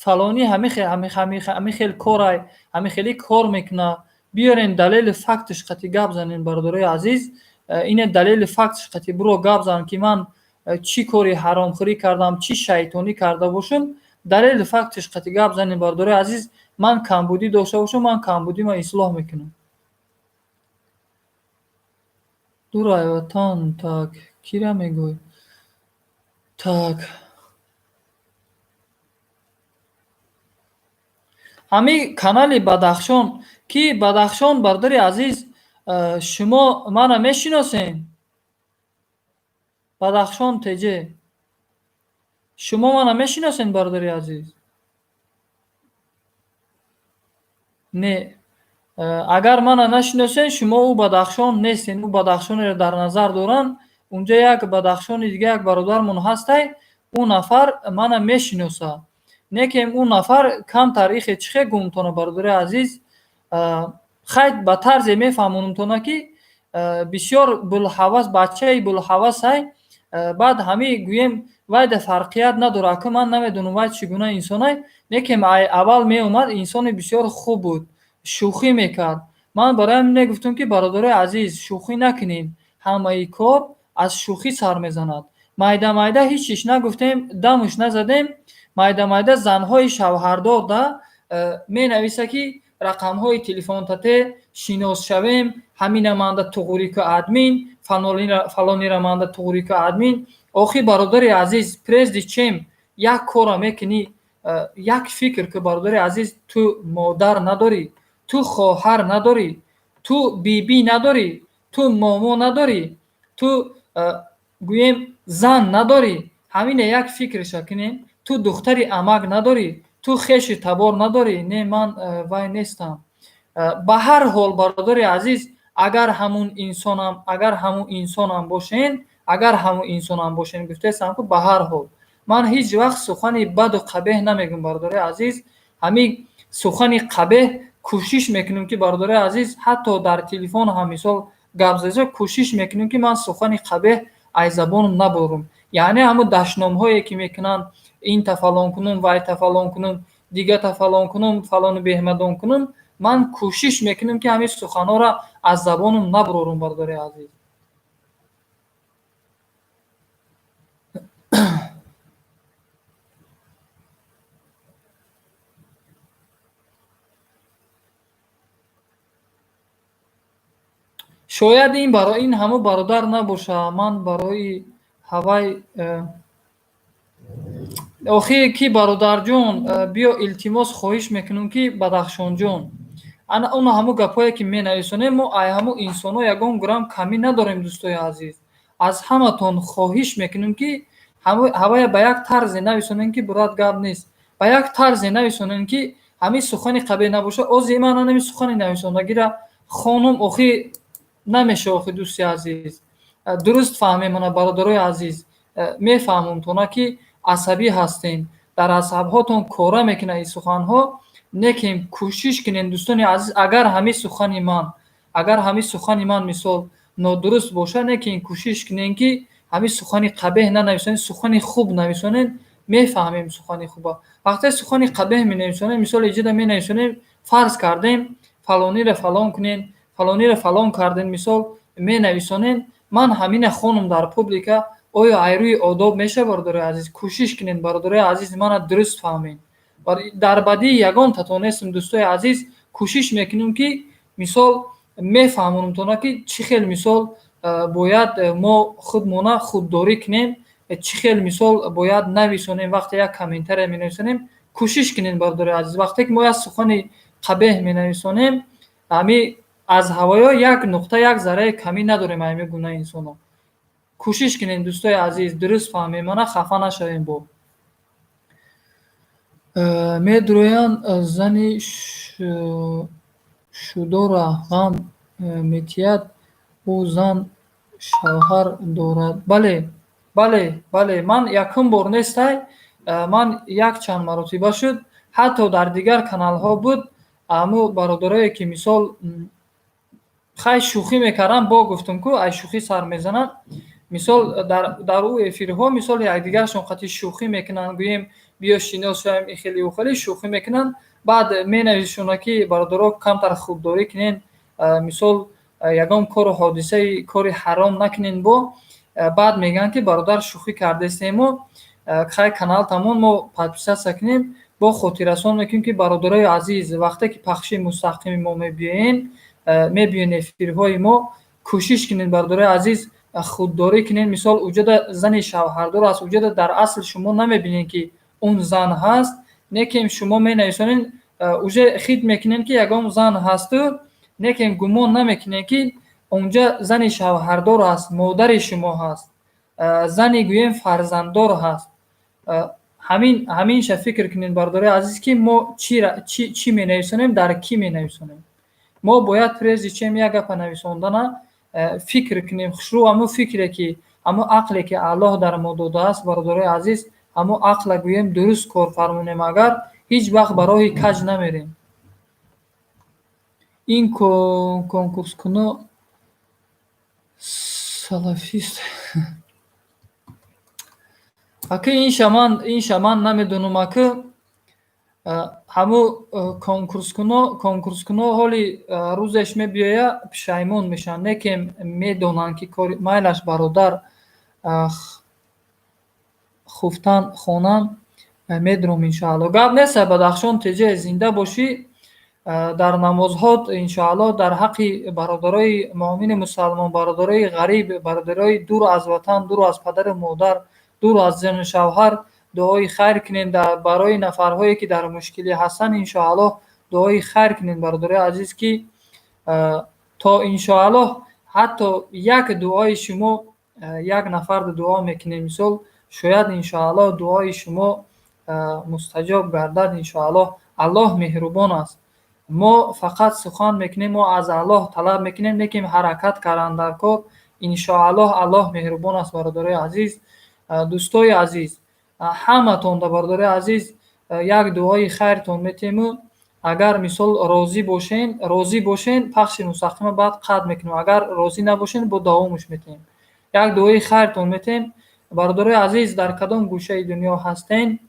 Speaker 1: фалонӣ ҳамин хел корай, ҳамин хели кор мекуна. Биёрен далели фактш қати гап занен, бародарои азиз. Ине далели фактш қати буро гап зан, ки ман чӣ кори ҳаромхӯрӣ кардам, чӣ шайтонӣ карда бошам, далели фактш қати гап занем, бародарои азиз. Ман камбудӣ дошта бошам, ман камбудима ислоҳ мекунам. Дурай ватан, так, кира мегӯй? Так. Ҳамин канали Бадахшон, ки Бадахшон, бародари азиз, шумо мана мешиносен? Бадахшон ТЖ. Шумо мана мешиносен, бародари азиз? Не. Агар мана нашиносен, шумо ӯ Бадахшон нестен. Ӯ Бадахшонеро дар назар доранд. Унҷа як Бадахшони дига як бародармон ҳастай, ӯ нафар мана мешиноса. Некем ӯ нафар камтар ихе чихе гумтона, бародари азиз, хайр, ба тарзе мефаҳмонумтона, ки бисёр булҳавас, бачаи булҳавасай. Баъд ҳамин гӯем вайда фарқият надорад, ки ман намедонам вай чӣ гуна инсонай, лекин аввал меомад, инсони бисёр хуб буд, шӯхӣ мекард. Ман барои ҳамин мегуфтам, ки бародарои азиз, шӯхӣ накунед, ҳамаи кор аз шӯхӣ сар мезанад. Майда майда ҳеҷ чиз нагуфтем, дамуш назадем, майда майда занҳои шавҳардор да менависа, ки рақамҳои телефонтате шинос шавем, ҳамина манда туғрику админ, фалонира манда туғрику админ. Охи, бародари азиз, прежде чем як кора мекунӣ, як фикр ки, бародари азиз, ту модар надорӣ, ту хоҳар надорӣ, ту бибӣ надорӣ, ту момо надорӣ, ту гӯем зан надорӣ. Ҳамине як фикрша кунем, ту духтари амак надорӣ, ту хеши табор надорӣ. Не, ман вай нестам. Ба ҳар ҳол, бародари азиз, агар ҳамун инсонам, агар ҳамун инсонам бошен, агар ҳамун инсонам бошен, гуфтаестам, ки ба ҳар ҳол ман ҳеҷ вақт сухани баду қабеҳ намегӯм, бародари азиз. Ҳамин сухани қабеҳ кӯшиш мекунем, ки, бародари азиз, ҳатто дар телефон ҳам мисол гап зада кӯшиш мекунем, ки ман сухани қабеҳ аз забонам наборам. Яъне ҳамун дашномҳое, ки мекунанд, инта фалон кунум, вайта фалон кунум, дигата фалон кунум, фалону беҳмадон кунум, ман кӯшиш мекунам, ки ҳамин суханҳоро аз забонам набурорам, бародари азиз. Шояд ин барои ин ҳамун бародар набоша, ман барои ҳавай охи ки, бародарҷон, биё, илтимос, хоҳиш мекунам, ки Бадахшонҷон, ана он ҳамун гапҳое, ки менависонем, мо ай ҳамун инсонҳо ягон грамм камӣ надорем. Дӯстои азиз, аз ҳаматон хоҳиш мекунем, ки ҳавая ба як тарзе нависонем, ки бурад гап нест, ба як тарзе нависонем, ки ҳамин сухани қабеҳ набошад. Ози ман ҳамин сухани нависондагиро хонум, охи намеша. Охи, дӯсти азиз, дуруст фаҳмем мана, бародарои азиз, мефаҳмумтона, ки асабӣ ҳастем, дар асабҳотон кора мекунад ин суханҳо. Лекин кӯшиш кунем, дӯстони азиз, агар ҳамин сухани ман, агар ҳамин сухани ман мисол нодуруст бошад, лекин кӯшиш кунем, ки ҳамин сухани қабеҳ нанависонем, сухани хуб нависонем. Мефаҳмем сухани хуба. Вақте сухани қабеҳ менависонем, мисол иҷода менависонем, фарз кардем, фалониро фалон кунем, фалониро фалон кардем, мисол менависонем, ман ҳамина хонум дар публика, оё ай рӯи одоб мешавад? Бародарои азиз, кӯшиш кунед, бародарои азиз, мана дуруст фаҳмед. Дар бадии ягон татон нестам, дӯстои азиз. Кӯшиш мекунем, ки мисол мефаҳмонумтона, ки чӣ хел мисол бояд мо худмона худдорӣ кунем, чӣ хел мисол бояд нависонем. Вақте як комментария менависонем, Кӯшиш кунед, бародари азиз, вақте ки мо як сухани қабеҳ менависонем, ҳами аз ҳавоё як нуқта, як зарраи камӣ надорем ҳамин гуна инсонҳо. Кӯшиш кунем, дӯстои азиз, дуруст фаҳмем мана, хафа нашавем. Бо медурӯянд, зани шудора ғам метиҳад, ӯ зан шавҳар дорад. Бале, бале, бале, ман якум бор нестай, ман якчанд маротиба шуд, ҳатто дар дигар каналҳо буд. Ҳамун бародарое ки, мисол, хай, шӯхӣ мекарданд, бо гуфтум ку, ай шӯхӣ сар мезананд. Мисол, дар ӯ эфирҳо, мисол, якдигарашон қатъи шӯхӣ мекунанд, гӯем, биё шинос шавем, и хеле ӯ хеле шӯхӣ мекунанд. Баъд менависшона, ки бародаро, камтар худдорӣ кунен, мисол, ягон кору ҳодисаи кори ҳаром накунен. Бо баъд мегӯянд, ки бародар, шӯхӣ кардестему, хай, канал тамон мо подписаться кунем. Бо хотиррасон мекунем, ки бародарои азиз, вақте ки пахши мустақими мо мебиёен, мебиёен эфирҳои мо, кӯшиш кунед, бародарои азиз, худдорӣ кунед. Мисол, уҷода зани шавҳардор аст, уҷода дар асл шумо намебинед, ки он зан ҳаст, некем шумо менависонед, уже хит мекунед, ки ягон зан ҳасту, некем гумон намекунед, ки онҷа зани шавҳардор аст, модари шумо ҳаст, зани, гӯем, фарзанддор ҳаст. Ҳаминша фикр кунед, бародарои азиз, ки мо чӣ менависонем, дар кӣ менависонем. Мо бояд, прежде чем як гапа нависондана, фикр кунем хушрӯ. Ҳамун фикре ки, ҳамун ақле ки Аллоҳ дар мо додааст, бародарои азиз, ҳамун ақла, гӯем, дуруст кор фармонем, агар ҳеҷ вақт ба роҳи каҷ намерем. Ин конкурскуно салафист. Аки, инша ман намедонам, аки, ҳамун конкурскуно ҳоли рӯзеш мебиёя, пушаймон мешаванд, не ки медонанд, ки кори майлаш. Бародар, хуфтан хонам, медурам, иншоалло. Гап нест, Бадахшон теҷе, зинда бошӣ. Дар намозҳот, иншоалло, дар ҳаққи бародарои муъмини мусалмон, бародарои ғариб, бародарои дур аз ватан, дур аз падару модар, дур аз зану шавҳар дуои хайр кунем. Барои нафарҳое ки дар мушкилӣ ҳастанд, иншоаллоҳ, дуои хайр кунем, бародарои азиз, ки то, иншоаллоҳ, ҳатто як дуои шумо, як нафар дуо мекунем, мисол, шояд, иншоаллоҳ, дуои шумо мустаҷоб гардад, иншоаллоҳ. Аллоҳ меҳрубон аст. Мо фақат сухан мекунем, мо аз Аллоҳ талаб мекунем, лекин ҳаракат кардан дар кор, иншоаллоҳ, Аллоҳ меҳрубон аст. Бародарои азиз, дӯстои азиз, ҳаматонда, бародарои азиз, як дуои хайртон метему. Агар, мисол, розӣ бошен, розӣ бошен, пахши мустақима баъд қатъ мекунем, агар розӣ набошен, бо давомаш метиҳем. Як дуои хайртон метиҳем. Бародарои азиз, дар кадом гӯшаи дунё ҳастен,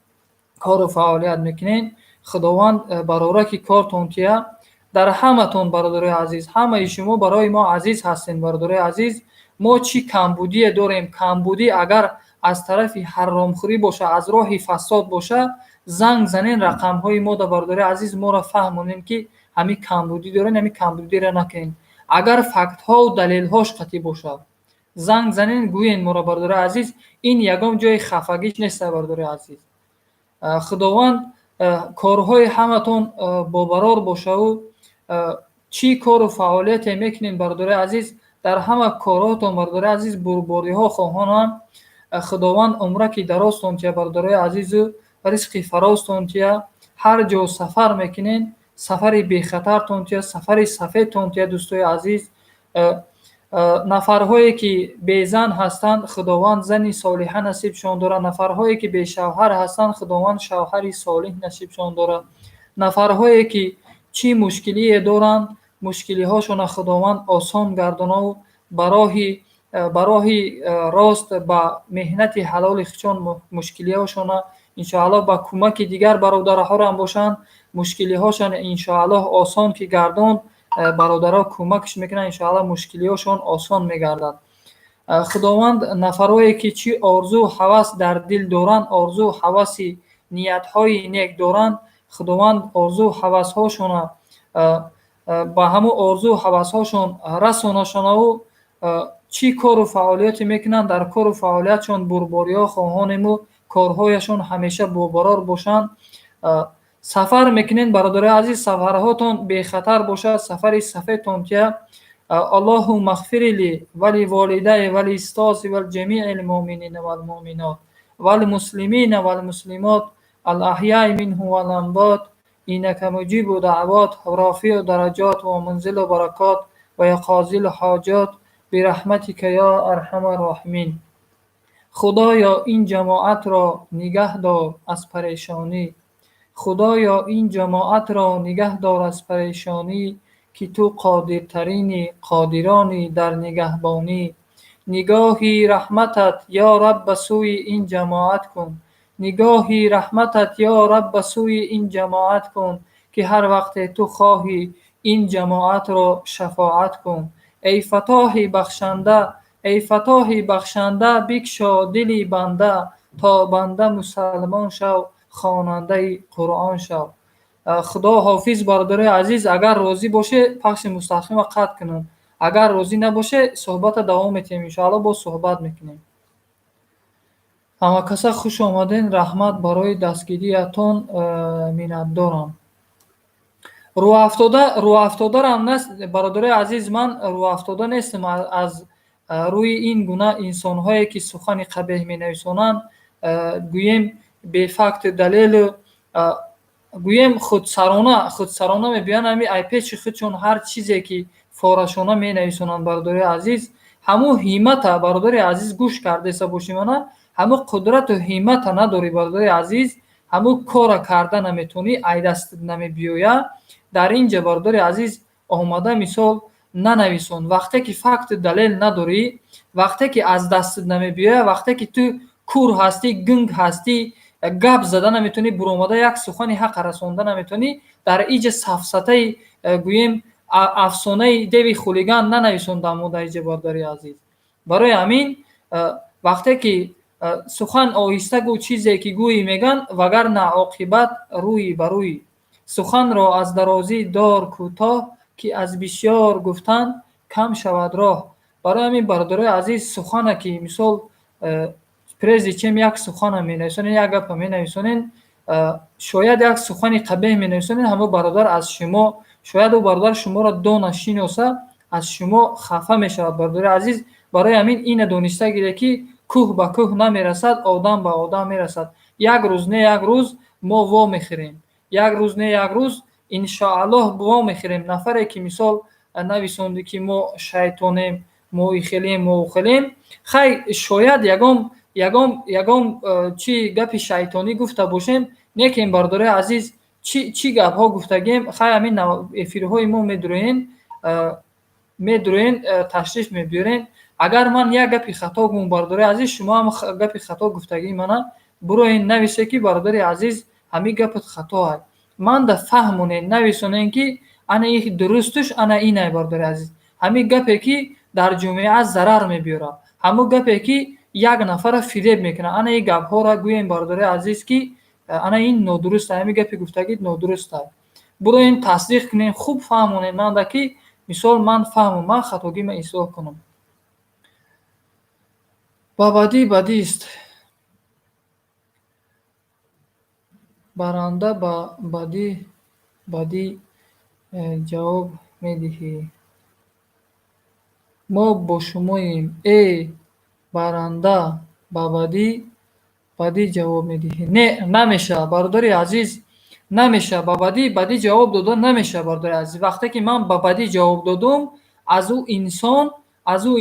Speaker 1: кору фаъолият мекунед, Худованд барораки кортон тия дар ҳаматон. Бародарои азиз, ҳамаи шумо барои мо азиз ҳастен. Бародарои азиз, мо чӣ камбудие дорем? Камбудӣ агар аз тарафи ҳаромхӯрӣ боша, аз роҳи фасод боша, занг занен рақамҳои мо да, бародарои азиз, моро фаҳмонем, ки ҳамин камбудӣ дорем, ҳамин камбудиро накунем. Агар фактҳову далелҳош қатъӣ бошад, занг занен, гӯен моро, бародарои азиз. Ин ягон ҷои хафагиш нест, бародарои азиз. Худованд корҳои ҳаматон бобарор бошаву чӣ кору фаъолияте мекунед, бародарои азиз, дар ҳама коротон, бародарои азиз, бурбориҳо хоҳонам. Худованд умраки дарозтон тия, бародарои азизу, ризқи фарозтон тия. Ҳар ҷо сафар мекунед, сафари бехатартон тия, сафари сафедтон тия. Дӯстои азиз, нафарҳое ки безан ҳастанд, Худованд зани солиҳа насибшон дорад. Нафарҳое ки бешавҳар ҳастанд, Худованд шавҳари солиҳ насибшон дорад. Нафарҳое ки чӣ мушкилие доранд, мушкилиҳошонро Худованд осон гардонаву ба роҳи рост, ба меҳнати ҳалоли худшон мушкилиҳошонро, иншоаллоҳ, ба кӯмаки дигар бародарҳоам бошанд, мушкилиҳошон, иншоаллоҳ, осон ки гардонд. Бародаро кӯмакш мекунанд, иншоаллоҳ, мушкилиҳошон осон мегардад. Худованд нафарое ки чӣ орзу ҳавас дар дил доранд, орзу ҳаваси ниятҳои нек доранд, Худованд орзу ҳавасҳошона ба ҳамун орзу ҳавасҳошон расонашонаву чӣ кору фаъолияте мекунанд, дар кору фаъолиятшон бурбориҳо хоҳонему, корҳояшон ҳамеша бобарор бошанд. Сафар мекунед, бародарои азиз, сафарҳотон бехатар бошад, сафари сафедтон тия. Аллоҳумма ғфир ли ва ли волидайя ва ли устози ва ли ҷамиил муъминина вал муъминот вал муслимина вал муслимот ал аҳяи минҳум вал амвот иннака муҷибу даъвот ва рофиу дараҷот ва мунзилу баракот ва ё қозил ҳоҷот бираҳматика ё арҳамар роҳимин. Худоё, ин ҷамоатро нигаҳ дор аз парешонӣ. Худоё, ин ҷамоатро нигаҳ дор аз парешонӣ, ки ту қодиртарини қодирони дар нигаҳбонӣ. Нигоҳи раҳматат, ё Раб, ба сӯи ин ҷамоат кун. Нигоҳи раҳматат, ё Раб, ба сӯи ин ҷамоат кун, ки ҳар вақте ту хоҳӣ ин ҷамоатро шафоат кун. Эй Фатоҳи бахшанда, эй Фатоҳи бахшанда, бикшо дили банда, то банда мусалмон шав, хонандаи Қуръон шав. Худо ҳофиз, бародарои азиз, агар розӣ боше, пахши мустақимро қатъ кунам. Агар розӣ набоше, суҳбатро давом медиҳем, иншоалло боз суҳбат мекунем. Ҳамакаса хуш омаден, раҳмат барои дастгириятон, миннатдорам. Рӯафтодарам наст, бародарои азиз, ман рӯафтода нестам аз рӯи ин гуна инсонҳое, ки сухани қабеҳ менависонанд, гӯем бефакту далелу гӯем худсарона мебиёянд, ҳами ай пеши худшон ҳар чизе ки форашона менависонанд, бародарои азиз. Ҳамун ҳиммата, бародари азиз, гӯш кардаеса бошӣ мана, ҳамун қудрату ҳиммата надорӣ, бародари азиз, ҳамун кора карда наметавонӣ, ай дастат намебиёя. Дар ин ҷа, бародари азиз, омада мисол нанависон. Вақте ки факту далел надорӣ, вақте ки аз дастат намебиёя, вақте ки ту кур ҳастӣ, гунг ҳастӣ, гап зада наметавонӣ, буромада як сухани ҳақа расонда наметавонӣ, дар иҷа сафсатаи, гӯем, афсонаи деви хулиган нанависон дар мо дар иҷа, бародари азиз. Барои ҳамин вақте ки сухан оҳиста гӯ, чизе ки гӯӣ меган, вагарна оқибат рӯй ба рӯй. Суханро аз дарозӣ дор кӯтоҳ, ки аз бисёр гуфтан кам шавад роҳ. Барои ҳамин, бародарои азиз, сухана ки мисол прежде чем як сухана менависонед, як гапа менависонед, шояд як сухани қабеҳ менависонед, ҳамон бародар аз шумо, шояд ӯ бародар шуморо дона шиноса, аз шумо хафа мешавад, бародари азиз. Барои ҳамин ина дониста гиред, ки кӯҳ ба кӯҳ намерасад, одам ба одам мерасад. Як рӯз не як рӯз мо во мехӯрем. Як рӯз не як рӯз иншоаллоҳ во мехӯрем. Нафаре ки мисол нависонди, ки мо шайтонем, мо ихелем, мо ухелем, хай, шояд ягон чи гапи шайтонӣ гуфта бошем, лекин, бародарои азиз, чӣ гапҳо гуфтагем, хай, ҳамин эфирҳои мо медуроен, ташриф мебиёрен. Агар ман як гапи хато гӯм, бародарои азиз, шумо ҳам гапи хато гуфтагии мана буроен нависе, ки бародари азиз, ҳамин гапат хато ай. Манда фаҳмонед, нависонен, ки ана ин дурустуш ана инай, бародари азиз. Ҳамин гапе ки дар ҷомеа зарар мебиёрад, ҳамун гапе ки як нафарро фиреб мекунад, ана ин гапҳоро гӯем, бародари азиз, ки ана ин нодуруст, ҳамин гапи гуфтагӣ нодуруст аст. Буроем тасдиқ кунем, хуб фаҳмонем манда, ки мисол ман фаҳмам, ман хатогима ислоҳ кунам. Ба бадӣ бадист. Баранда, ба бадӣ бадӣ ҷавоб медиҳӣ. Мо бо шумоем. Э, баранда, ба бадӣ бадӣ ҷавоб медиҳӣ. Не, намешавад, бародари азиз, намешавад. Ба бадӣ бадӣ ҷавоб дода намешавад, бародари азиз. Вақте ки ман ба бадӣ ҷавоб додум, аз ӯ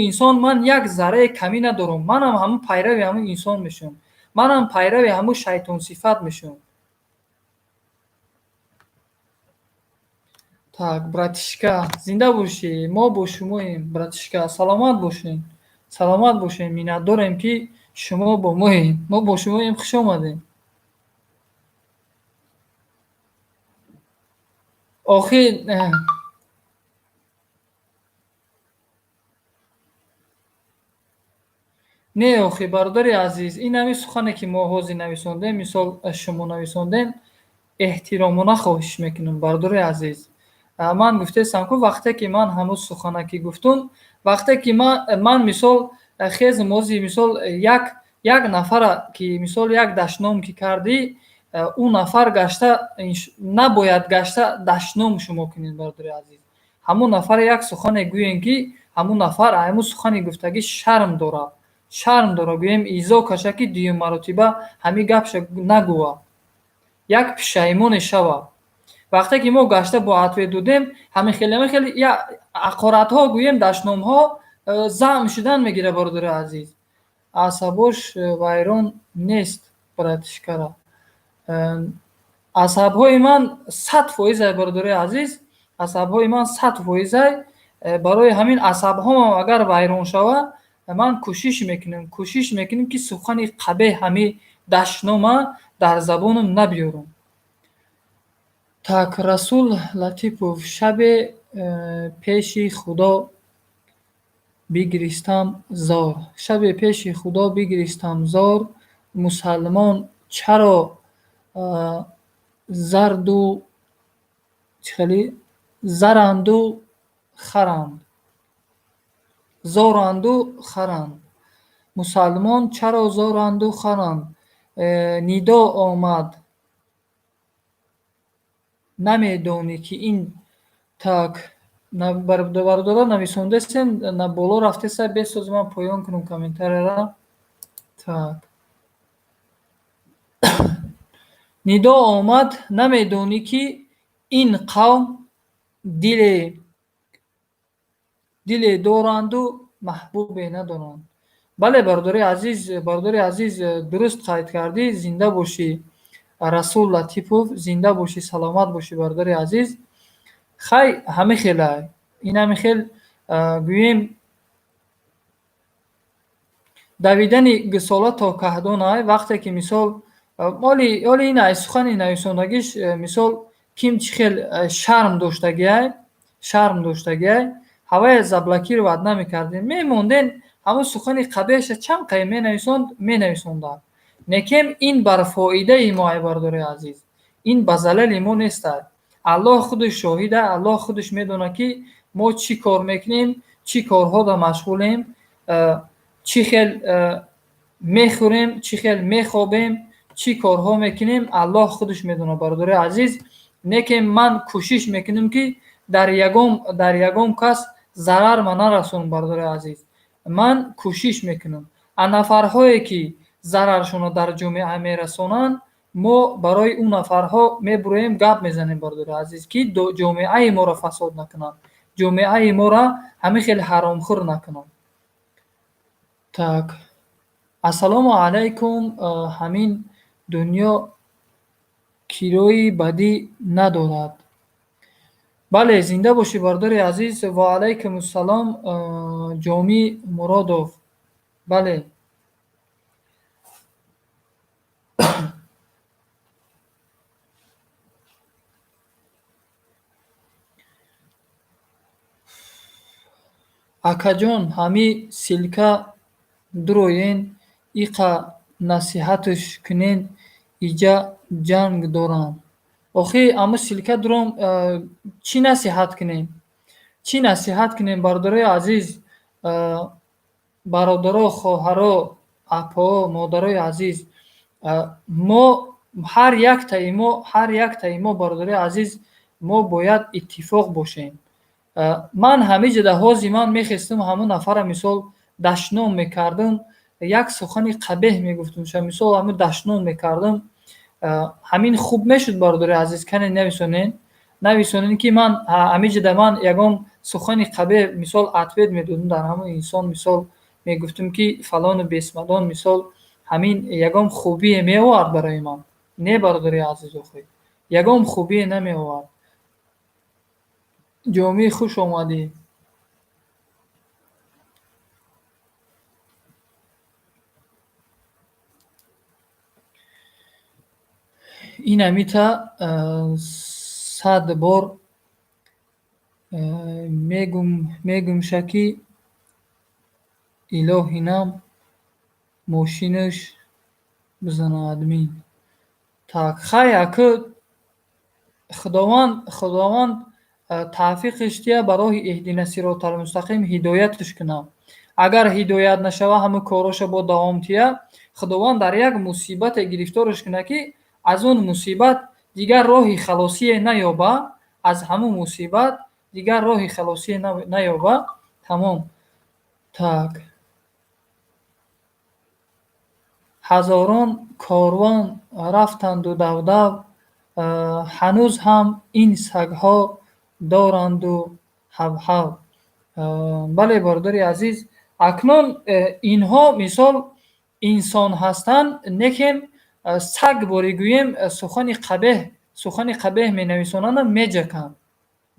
Speaker 1: инсон ман як заррае камӣ надорам. Манам ҳамун пайрави ҳамун инсон мешавам. Манам пайрави ҳамун шайтонсифат мешавам. Так, братишка, зинда бошӣ, мо бо шумоем, братишка, саломат бошед. Саломат бошед, миннатдорем, ки шумо бо моед. Мо бо шумоем, хуш омадед. Охир не, охи, бародари азиз, ин ҳамин сухане ки мо ҳозир нависондем, мисол шумо нависондем, эҳтиромона хоҳиш мекунам, бародари азиз. Ман гуфтаистам ку, вақте ки ман ҳамун сухана ки гуфтум, вақте ки ман мисол хезм, ози мисол як нафара ки мисол як дашном ки кардӣ, Ӯ нафар гашта набояд гашта дашном шумо кунед, бародари азиз. Ҳамун нафар як сухане гӯем, ки ҳамун нафар ҳамун сухани гуфтагӣ шарм дорад. Шарм дорад, гӯем изо каша, ки дуюм маротиба ҳамин гапша нагӯва. Як пушаймоне шава. Вақте ки мо гашта бо ответ додем, ҳамин хеле ҳамин хеле я ҳақоратҳо гӯем, дашномҳо замм шудан мегирад, бародари азиз. Асабош вайрон нест, братишкара. Асабҳои ман 100%-ай, бародари азиз, асабҳои ман 100%-ай. Барои ҳамин асабҳомам агар вайрон шава, ман кӯшиш мекунам, ки сухани қабеҳ, ҳами дашнома дар забонам набиёрам. Так, Расул Латипов: шабе пеши Худо бигиристам зор, шабе пеши Худо бигиристам зор, мусалмон чаро зарду чӣ хеле заранду харанд, зоранду харанд, мусалмон чаро зоранду харанд? Нидо омад, намедонӣ, ки ин. Так, бародаро, нависондастем, боло рафтеса, бесози ман поён кунам комментарияра. Так, нидо омад, намедонӣ, ки ин қавм диле доранду маҳбубе надоранд. Бале, бародари азиз, бародари азиз, дуруст қайд кардӣ. Зинда бошӣ, Расул Латипов, зинда бошӣ, саломат бошӣ, бародари азиз. Хай, ҳамин хелай, ин ҳамин хел гӯем, давидани гусола то каҳдонай. Вақте ки мисол оли ин ай сухани нависондагиш, мисол, ким чӣ хел шарм доштагиай, шарм доштагиай, ҳавая заблокировать намекардем, мемондем. Ҳамун сухани қабеҳша чанд қай менависонд, менависонданд. Лекин ин бар фоидаи мо ай, бародари азиз, ин ба залали мо нестай. Аллоҳ худаш шоҳида, Аллоҳ худаш медонад, ки мо чӣ кор мекунем, чӣ корҳода машғулем, чӣ хел мехӯрем, чӣ хел мехобем, чӣ корҳо мекунем, Аллоҳ худаш медонад, бародари азиз. Лекин ман кӯшиш мекунам, ки дар ягон кас зарар ма нарасонам, бародари азиз. Ман кӯшиш мекунам, а нафарҳое ки зараршонро дар ҷомеа мерасонанд, мо барои ӯ нафарҳо мебуроем, гап мезанем, бародари азиз, ки ҷомеаи моро фасод накунанд, ҷомеаи моро ҳамин хел ҳаромхӯр накунанд. Так, ассалому алайкум. Ҳамин дунё кирои бадӣ надорад. Бале, зинда бошӣ, бародари азиз. Ва алайкум ассалом, Ҷомӣ Муродов. Бале. Акаҷон, ҳами ссылка дуроен, иқа насиҳатш кунен, иҷа ҷанг дорам. Охи, ҳамун ссылка дуром, чӣ насиҳат кунем? Чӣ насиҳат кунем, бародарои азиз, бародаро, хоҳаро, апао, модарои азиз? Мо ҳар яктаи мо, ҳар яктаи мо, бародарои азиз, мо бояд иттифоқ бошем. Ман ҳамиҷода ҳози ман мехестам, ҳамун нафарра мисол дашном мекардам, як сухани қабеҳ мегуфтам, мисол ҳамун дашном мекардам, ҳамин хуб мешуд, бародари азиз? Кане нависонед, нависонед, ки ман ҳамиҷода ман ягон сухани қабеҳ мисол ответ медодам дар ҳамун инсон, мисол мегуфтам, ки фалону бесмадон, мисол ҳамин ягон хубие меовард барои ман? Не, бародари азиз, охи, ягон хубие намеовард. Ҷомӣ, хуш омадӣ. Ин амита 100 бор мегумша, ки илоҳинам мошинаш бизана админ. Так, хай, акы Худованд тавфиқиш диҳад, ба роҳи иҳдина сироталмустақим ҳидоятш кунад. Агар ҳидоят нашава, ҳамун корҳоша бо давом тиҳад, Худованд дар як мусибате гирифтораш кунад, ки аз он мусибат дигар роҳи халосие наёба, аз ҳамун мусибат дигар роҳи халосие наёба, тамом. Так. Ҳазорон корвон рафтанду давдав, ҳанӯз ҳам ин сагҳо доранду ҳавҳав. Бале, бародари азиз, акнун инҳо мисол инсон ҳастанд, лекин саг борӣ гӯем сухани қабеҳ менависонанд, меҷаканд,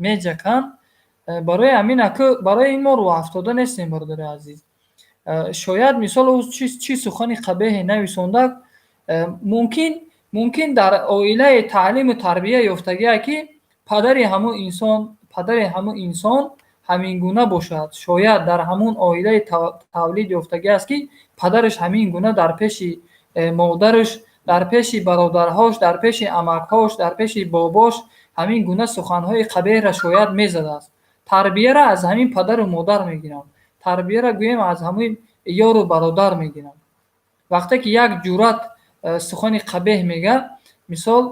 Speaker 1: меҷаканд. Барои ҳамин барои ин мо рӯҳафтода нестем, бародари азиз. Шояд мисол ӯ чӣ сухани қабеҳе нависондак, мумкин дар оилаи таълиму тарбия ёфтагие, ки падари ҳамун инсон ҳамин гуна бошад. Шояд дар ҳамун оилаи тавлид ёфтагӣ аст, ки падараш ҳамин гуна дар пеши модараш, дар пеши бародарҳош, дар пеши амакҳош, дар пеши бобош ҳамин гуна суханҳои қабеҳра шояд мезадааст. Тарбияра аз ҳамин падару модар мегиранд. Тарбияра гӯем аз ҳамин ёру бародар мегиранд. Вақте ки як ҷуръат сухани қабеҳ мегӯяд, мисол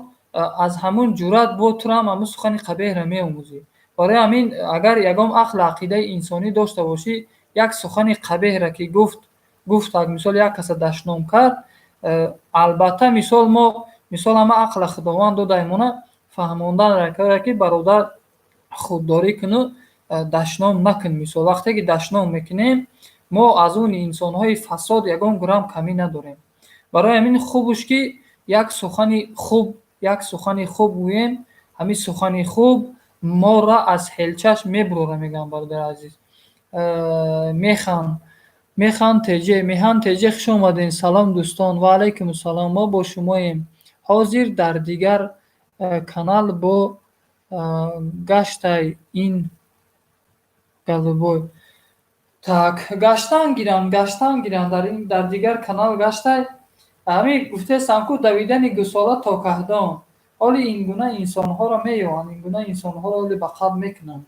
Speaker 1: аз ҳамун ҷуръат бо тура ҳам ҳамун сухани қабеҳро меомӯзӣ. Барои ҳамин агар ягон ақлу ақидаи инсонӣ дошта бошӣ, як сухани қабеҳра ки гуфт, мисол як каса дашном кард, албатта мисол мо мисол ҳама ақла Худованд додаймона фаҳмондан ки бародар худдорӣ куну дашном накун. Мисол вақте ки дашном мекунем, мо аз он инсонҳои фасод ягон грамм камӣ надорем. Барои ҳамин хубуш ки як сухани хуб гӯем, ҳамин сухани хуб моро аз ҳелчаш мебурора, мегӯям, бародари азиз. Механ теҷе, Меҳан теҷе, хуш омадед. Салом, дӯстон. Ва алайкум ассалом, мо бо шумоем. Ҳозир дар дигар канал бо гаштай ин голубой. Так, гаштан гиранд, гаштан гиранд, дар дигар канал гаштай. Ҳамин гуфтаестам ку, давидани гусола то каҳдон. Ҳоли ин гуна инсонҳоро меёбанд, ин гуна инсонҳоро ҳоли ба қабл мекунанд.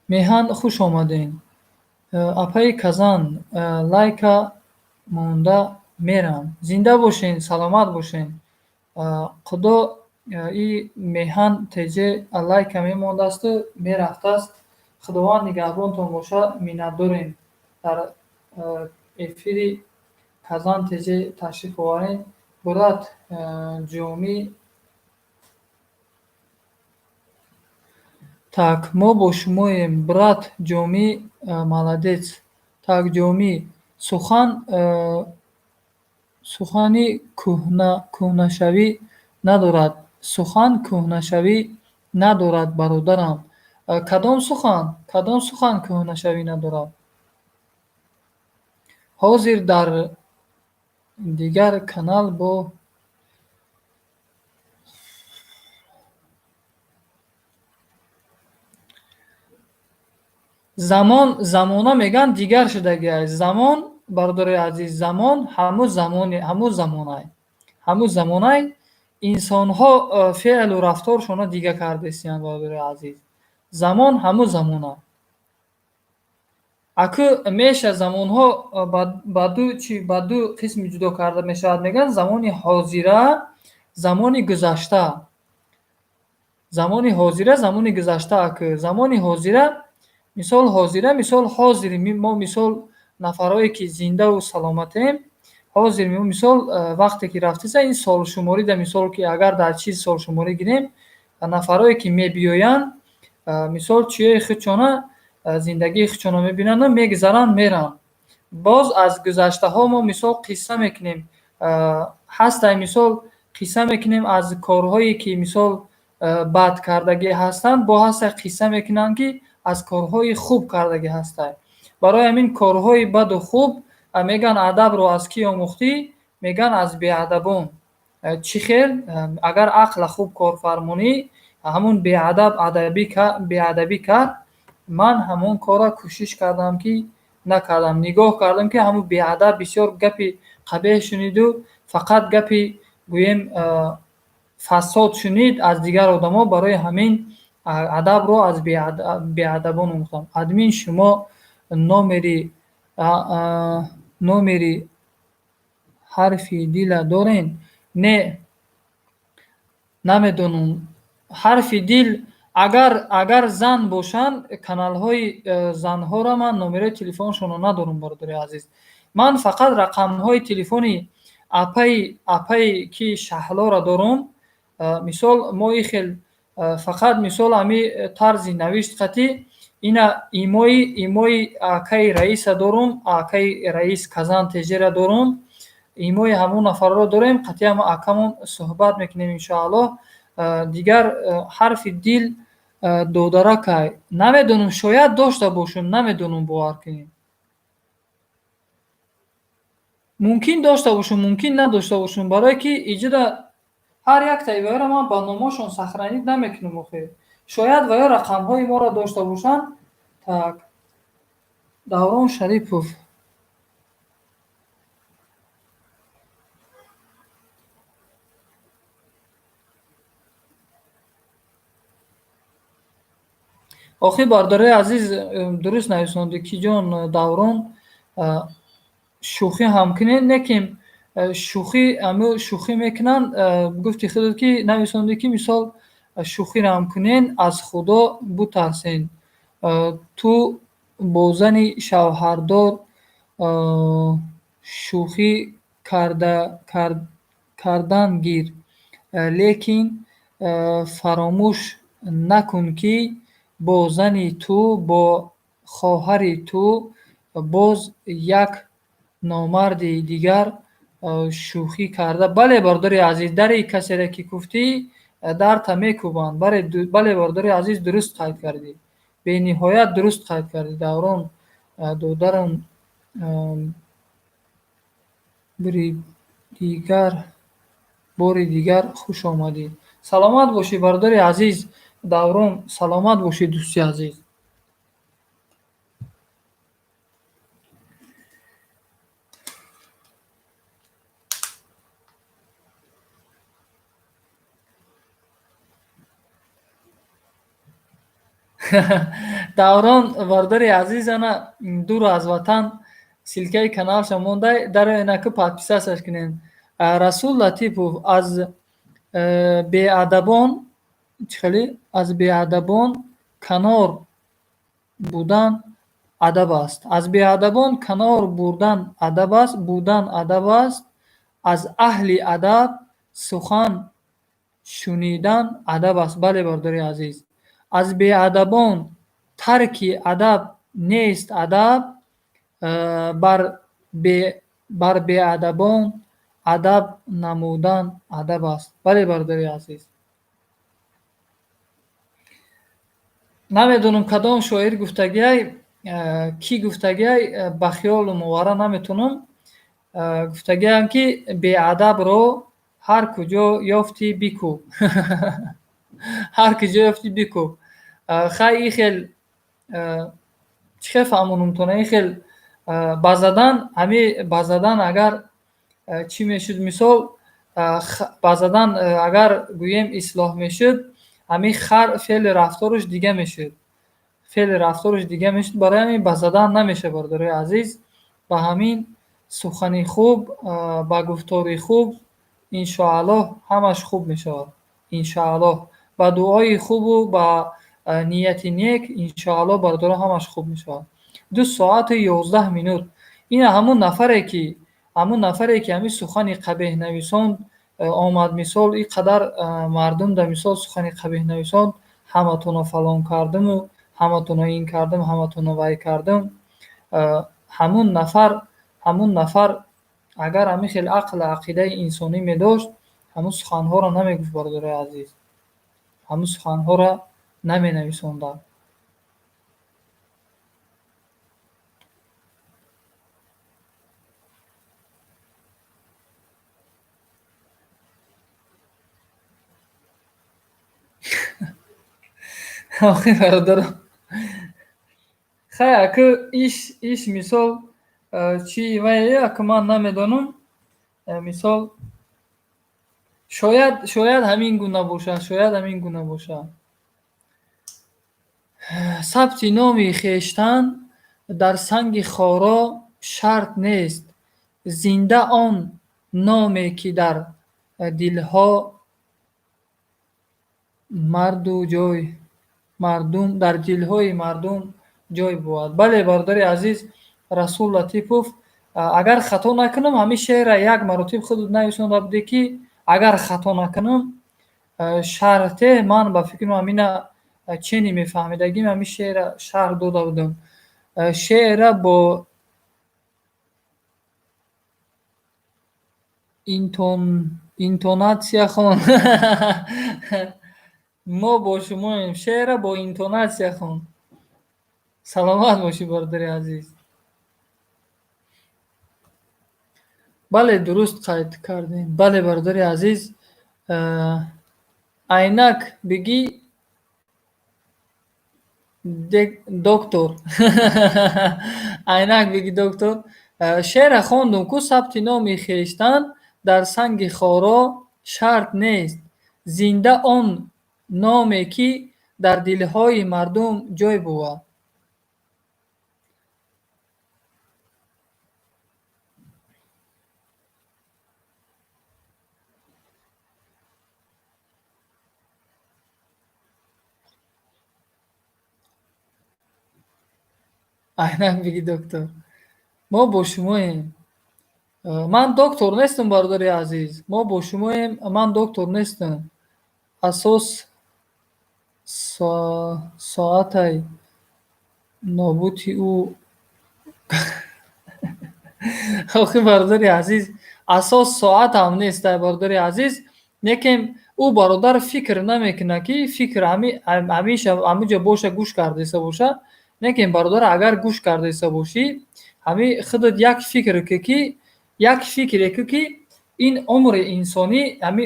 Speaker 1: Меҳан, хуш омадед. Апаи Казан, лайка монда мерам. Зинда бошен, саломат бошен. Худо и Меҳан теҷе лайка мемондасту мерафтааст. Худованд нигаҳбонтон бошад, миннатдорем. Дар эфири Казан теҷе ташриф оваред. Брат Ҷомӣ. Так, мо бо шумоем, брат Ҷомӣ, молодец. Так, Ҷомӣ, сухани кӯҳнашавӣ надорад. Сухан кӯҳнашавӣ надорад, бародарам. Кадом сухан? Кадом сухан кӯҳнашавӣ надорад? Ҳозир дар дигар канал бо замон, замона мегӯянд, дигар шудагиаст. Замон, бародарои азиз, замон ҳамун замони, ҳамун замонай. Ҳамун замонай инсонҳо феълу рафторшонро дига кардесиянд, бародарои азиз. Замон ҳамун замона. Акӯ меша замонҳо ба ду чи, ба ду қисм ҷудо карда мешавад, мегӯянд: замони ҳозира, замони гузашта. Замони ҳозира, замони гузашта. Акӯ замони ҳозира, мисол ҳозира, мисол ҳозири мо, мисол нафарҳое ки зиндаву саломатем, ҳозир мисол вақте ки рафтеса ин солшуморида, мисол ки агар дар чиз солшуморӣ гирем, нафарҳое ки мебиёянд, мисол чиёи худшона, зиндагии худшонро мебинанду мегузаранд, мераванд. Боз аз гузаштаҳо мо мисол қисса мекунем, ҳастай, мисол қисса мекунем аз корҳое ки мисол бад кардагӣ ҳастанд, бо ҳастай қисса мекунанд, ки аз корҳои хуб кардагӣ ҳастай. Барои ҳамин корҳои баду хуб мегӯянд. Адабро аз кӣ омӯхтӣ? Мегӯянд, аз беадабон. Чӣ хел? Агар ақла хуб корфармонӣ, ҳамун беадаб беадабӣ кард, ман ҳамон корро кӯшиш кардам, ки накардам. Нигоҳ кардам, ки ҳамун беадаб бисёр гапи қабеҳ шуниду фақат гапи гӯем фасод шунид аз дигар одамо. Барои ҳамин адабро аз беадабон омӯхтам. Админ, шумо номери Ҳарфи дила дорен? Не, намедонам. Ҳарфи дил агар зан бошанд, каналҳои занҳоро ман номерои телефоншонро надорам, бародари азиз. Ман фақат рақамҳои телефони апаи ки Шаҳлоро дорам. Мисол, мо и хел фақат мисол ҳами тарзи навишт қатӣ ина имои акаи Раиса дорум, акаи Раис Казан Тежера дорум, имои ҳамон нафарро дорем, қатъи ҳама акамон суҳбат мекунем иншоаллоҳ. Дигар ҳарфи дил додаракай намедонам, шояд дошта бошам, намедонам, бовар кунем. Мумкин дошта бошам, мумкин надошта бошам, барое ки иҷода ҳар яктаи ваёро ман ба номошон сохранить намекунам охир. Шояд ваё рақамҳои моро дошта бошанд. Так, Даврон Шарипов. Охир, бародарои азиз, дуруст нависондӣ ки ҷон Даврон, шӯхӣ ҳам кунед, лекин шӯхӣ аму шӯхӣ мекунанд, гуфти худат ки нависондӣ ки мисол шӯхиро ҳам кунен, аз Худо бутарсен. Ту бо зани шавҳардор шӯхӣ кардан гир, лекин фаромӯш накун ки бо зани ту, бо хоҳари ту боз як номарди дигар шӯхӣ карда. Бале, бародари азиз, дари касере ки гуфтӣ, дарта мекӯбанд. Бале, бародари азиз, дуруст қайд кардӣ. Бениҳоят дуруст қайд кардӣ, Даврон, додарам, бори дигар хуш омадӣ. Саломат бошӣ, бародари азиз, Даврон, саломат бошӣ, дӯсти азиз. Даврон, бародари азиз, ана дур аз ватан ссылкаи каналша мондай, дароенаку подписаться кунед. Расул Латипов аз беадабон чӣ хеле? Аз беадабон канор будан адаб аст. Аз беадабон канор бурдан адаб аст, будан адаб аст. Аз аҳли адаб сухан шунидан адаб аст. Бале, бародари азиз. Аз беадабон тарки адаб нест адаб, бар беадабон адаб намудан адаб аст. Бале, бародари азиз. Намедонам кадом шоир гуфтагиай, кӣ гуфтагиай, ба хиёлу мовара наметонам. Гуфтагиам ки беадабро ҳар куҷо ёфтӣ бикӯб. Ҳар куҷо ёфтӣ бикӯб. Хай, и хел чӣ хел фаҳмонумтона, и хел ба задан, ҳами ба задан агар чӣ мешуд, мисол ба задан агар гӯем ислоҳ мешуд, ҳами хар феъли рафтораш дига мешуд. Феъли рафтораш дига мешуд, барои ҳамин ба задан намешавад, бародарои азиз. Ба ҳамин сухани хуб, ба гуфтори хуб, иншоаллоҳ ҳамаш хуб мешавад. Иншоаллоҳ ба дуои хубу ба нияти нек, иншоаллоҳ, бародаро, ҳамаш хуб мешавад. 2 соату 11 минут. Ина ҳамун нафаре ки ҳамин сухани қабеҳнависон омад, мисол ин қадар мардум да мисол сухани қабеҳнависон, ҳаматонро фалон кардиму, ҳаматонро ин кардим, ҳаматонро вай кардим. Ҳамун нафар агар ҳамин хел ақлу ақидаи инсонӣ медошт, ҳамун суханҳоро намегуфт, бародарои азиз. Ҳамун суханҳоро наменависонданд. Охи, бародаро, хай, аку иш мисол чӣ вай, аку ман намедонам, мисол шояд ҳамин гуна бошад, шояд ҳамин гуна бошад. Сабти номи хештан дар санги хоро шарт нест, зинда он Номе ки дар дилҳо марду ҷой мардум дар дилҳои мардум ҷой бувад. Бале, бародари азиз Расул Латипов, агар хато накунам, ҳамин шеърра як маротиб худат нависонда будӣ, ки агар хато накунам, шарҳте ман ба фикрам ҳамина чени мефаҳмидагим, ҳамин шеърра шарҳ дода будам. Шеърра бо интонатсия хон. Мо бо шумоем. Шеърра бо интонатсия хон. Саломат бошӣ, бародари азиз. Бале, дуруст қайд кардем. Бале, бародари азиз, айнак бигӣ доктор. Айнак бигӣ доктор. Шеърра хондум ку: сабти номи хештан дар санги хоро шарт нест. Зинда он номе ки дар дилҳои мардум ҷой бувад. Айнак бигӣ доктор. Мо бо шумоем. Ман доктор нестам, бародари азиз. Мо бо шумоем, ман доктор нестам. Асос соатай нобути ӯ. Охи, бародари азиз, асос соатам нестай, бародари азиз. Лекин ӯ бародар фикр намекунад, ки фикр ҳамеша ҳамуҷо боша, гӯш кардаиста боша. Лекин бародар, агар гӯш кардаиста бошӣ, ҳами худат як фикр кӣ, ки як фикре кӣ, ки ин умри инсонӣ, ҳами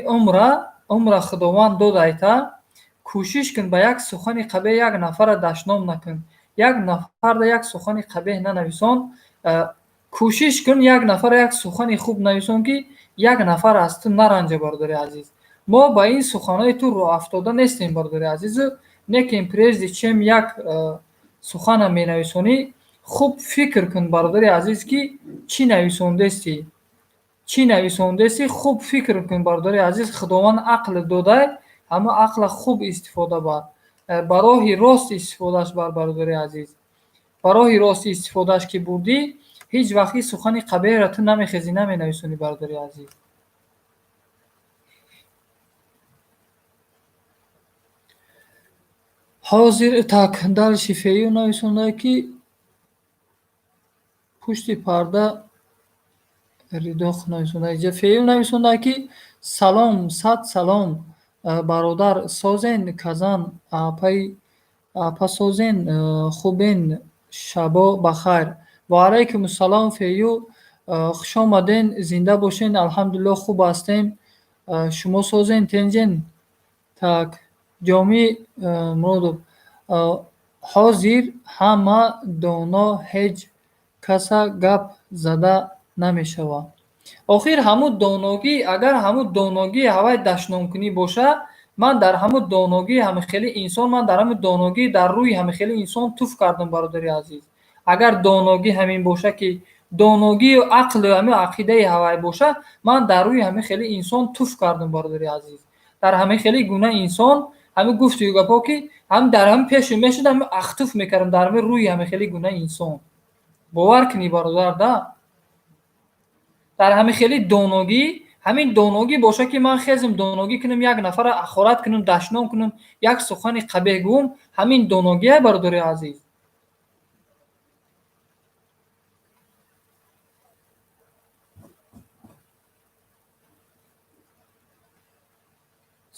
Speaker 1: умра Худованд додайта, кӯшиш кун, ба як сухани қабеҳ як нафарра дашном накун, як нафарра як сухани қабеҳ нанависон. Кӯшиш кун, як нафарра як сухани хуб нависон, ки як нафар аз ту наранҷа, бародари азиз. Мо ба ин суханҳои ту роҳафтода нестем, бародари азизу. Лекин прежде чем як сухана менависонӣ, хуб фикр кун, бародари азиз, ки чӣ нависондестӣ, чӣ нависондестӣ. Хуб фикр кун, бародари азиз. Худованд ақл додай, ҳама ақла хуб истифода бар, ба роҳи рост истифодааш бар, бародари азиз. Ба роҳи рост истифодааш ки бурдӣ, ҳеҷ вақт ин сухани қабеҳро ту намехезӣ, наменависонӣ, бародари азиз. Ҳозир так дальше фею нависонда, ки пушти парда ридоқ нависонда. Иҷа фею нависонда, ки салом, сад салом, бародар, созен казан апай апа, созен, хубен, шабо бахайр. Ва алайкум ассалом, фею, хуш омаден, зинда бошен. Алҳамдулилло, хуб ҳастем. Шумо созен, тенҷен? Так, Ҷомӣ Муродов, ҳозир ҳама доно, ҳеҷ каса гап зада намешавад. Охир ҳамун доногӣ, агар ҳамун доногии ҳавай дашномкунӣ боша, ман дар ҳамун доногии ҳамихели инсон, ман дар ҳамун доногӣ дар рӯи ҳамихели инсон туф кардам, бародари азиз. Агар доногӣ ҳамин боша, ки доногию ақлу ҳамин ақидаи ҳавай боша, ман дар рӯи ҳамин хели инсон туф кардам, бародари азиз. Дар ҳамин хели гуна инсон ҳамин гуфтию гапҳо, ки ҳам дар ҳамин пеши мешуд, ҳамин ахтуф мекардам дар ҳамин рӯи ҳамин хели гуна инсон. Бовар кунӣ, бародар, да, дар ҳамин хели доногӣ, ҳамин доногӣ боша, ки ман хезм, доногӣ кунам, як нафарро ахорат кунам, дашном кунам, як сухани қабеҳ гӯм, ҳамин доногия, бародари азиз?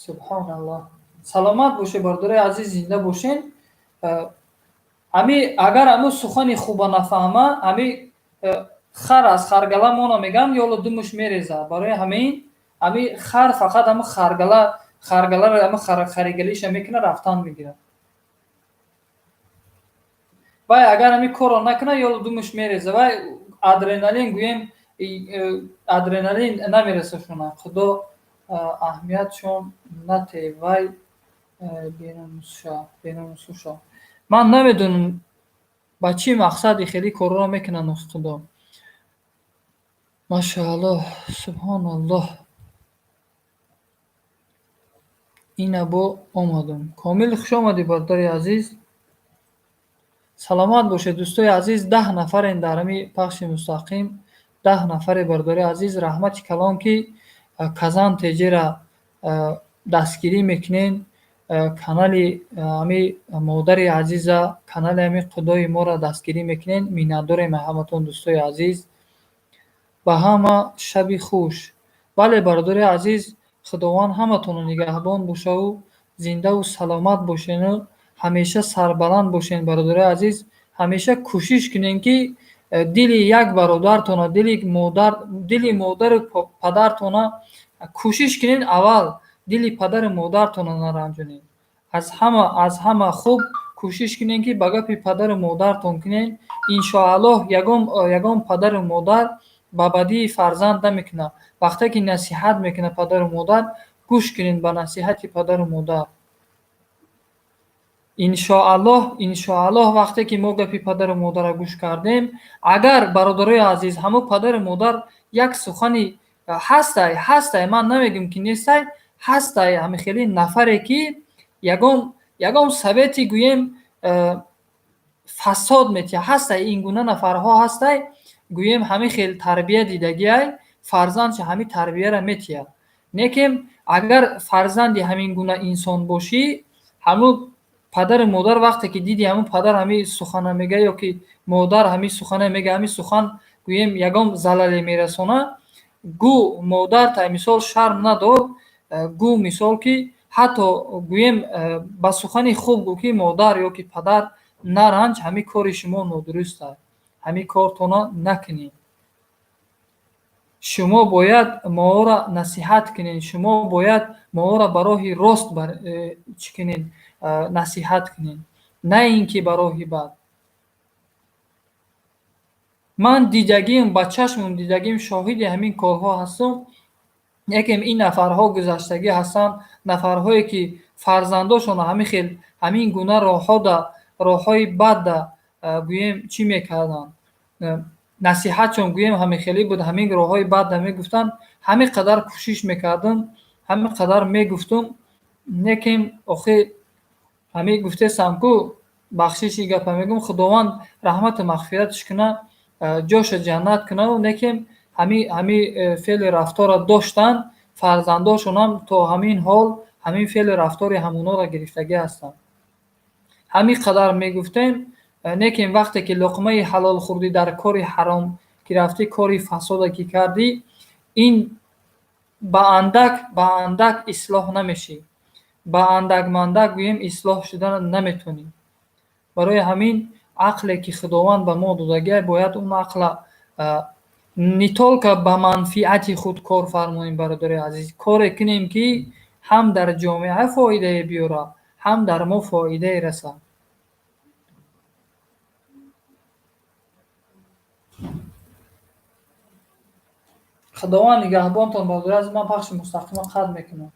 Speaker 1: Субҳоналлоҳ. Саломат бошед, бародари азиз, зинда бошен. Ҳами агар ҳамун сухани хуба нафаҳма, ҳами хар аз харгала мона мегӯянд, ёло думуш мерезад. Барои ҳамин ҳами хар фақат ҳамун харгала харгаларо, ҳамун харигалиша мекунад, рафтан мегирад. Вай агар ҳамин корро накунад, ёло думуш мерезад. Вай адреналин гӯем, адреналин намерасашона. Худо аҳамиятшон нате, вай беномусуша. Ман намедонам, ба чӣ мақсади хеле корҳоро мекунанд, Худо. Машааллоҳ, субҳоналлоҳ. Ина бо омадам. Комил, хуш омадӣ, бародари азиз. Саломат бошед, дӯстои азиз. 10 нафарен дар ҳами пахши мустақим. 10 нафаре, бародари азиз. Раҳмати калон, ки Казан ТЖ-ра дастгирӣ мекунен. Канали ҳами модари азиза, канали ҳами худои моро дастгирӣ мекунен. Миннатдорем ҳаматон, дӯстои азиз. Ба ҳама шаби хуш. Бале, бародари азиз, Худованд ҳаматонро нигаҳбон бошаву зиндаву саломат бошену ҳамеша сарбаланд бошен, бародари азиз. Ҳамеша кӯшиш кунен, ки дили як бародартона, дили модару падартона кӯшиш кунен, аввал дили падару модартона наранҷонед. Аз ҳама хуб кӯшиш кунен, ки ба гапи падару модартон кунен. Иншоаллоҳ, ягон падару модар ба бадии фарзанд намекунад. Вақте ки насиҳат мекунад падару модар, гӯш кунед ба насиҳати падару модар. Иншоаллоҳ, иншоаллоҳ, вақте ки мо гапи падару модарро гӯш кардем, агар, бародарои азиз, ҳамун падару модар як сухани ҳастай, ман намегӯм, ки нестай, ҳастай ҳами хели нафаре, ки ягон совети, гӯем, фасод метиҳад. Ҳастай ин гуна нафарҳо, ҳастай, гӯем, ҳамин хел тарбия дидагиай, фарзандша ҳамин тарбияро метиҳад. Лекин агар фарзанди ҳамин гуна инсон бошӣ, ҳамун падару модар, вақте ки диди ҳамун падар ҳамин сухана мега ё ки модар ҳамин сухана мега, ҳамин сухан, гӯем, ягон залале мерасонад, гӯ модарта, мисол, шарм надор, гӯ, мисол, ки ҳатто, гӯем, ба сухани хуб гӯ, ки модар ё ки падар, наранҷ, ҳамин кори шумо нодуруст аст, ҳамин кортона накунед. Шумо бояд моро насиҳат кунед, шумо бояд моро ба роҳи рост чӣ кунед, насиҳат кунед, на ин ки ба роҳи бад. Ман дидагиам, ба чашмам дидагиам, шоҳиди ҳамин корҳо ҳастам. Якем ин нафарҳо гузаштагӣ ҳастанд, нафарҳое ки фарзандошонро ҳамин хел, ҳамин гуна роҳҳода, роҳҳои бадда, гӯем, чӣ мекарданд, насиҳатшон, гӯем, ҳамин хелӣ буд, ҳамин роҳҳои бадда мегуфтанд. Ҳамин қадар кӯшиш мекардам, ҳамин қадар мегуфтум, лекин охир ҳамин гуфтесам ку, бахшиши гапа мегӯм, Худованд раҳмату мағфираташ кунад, ҷоша ҷаннат кунаву, лекин ҳамин феълу рафторро доштанд, фарзандошонам то ҳамин ҳол ҳамин феълу рафтори ҳамонҳоро гирифтагӣ ҳастанд. Ҳамин қадар мегуфтем, лекин вақте ки луқмаи ҳалол хӯрдӣ, дар кори ҳаром ки рафтӣ, кори фасода ки кардӣ, ин ба андак ислоҳ намешӣ, ба андак мандак, гӯем, ислоҳ шудан наметавонӣ. Барои ҳамин ақле ки Худованд ба мо додагиай, бояд он ақла не только ба манфиати худ кор фармоем, бародари азиз, коре кунем, ки ҳам дар ҷомеа фоидае биёрад, ҳам дар мо фоидае расад. Худованд нигаҳбонтон, бародари азиз. Ман пахши мустақима қатъ мекунам.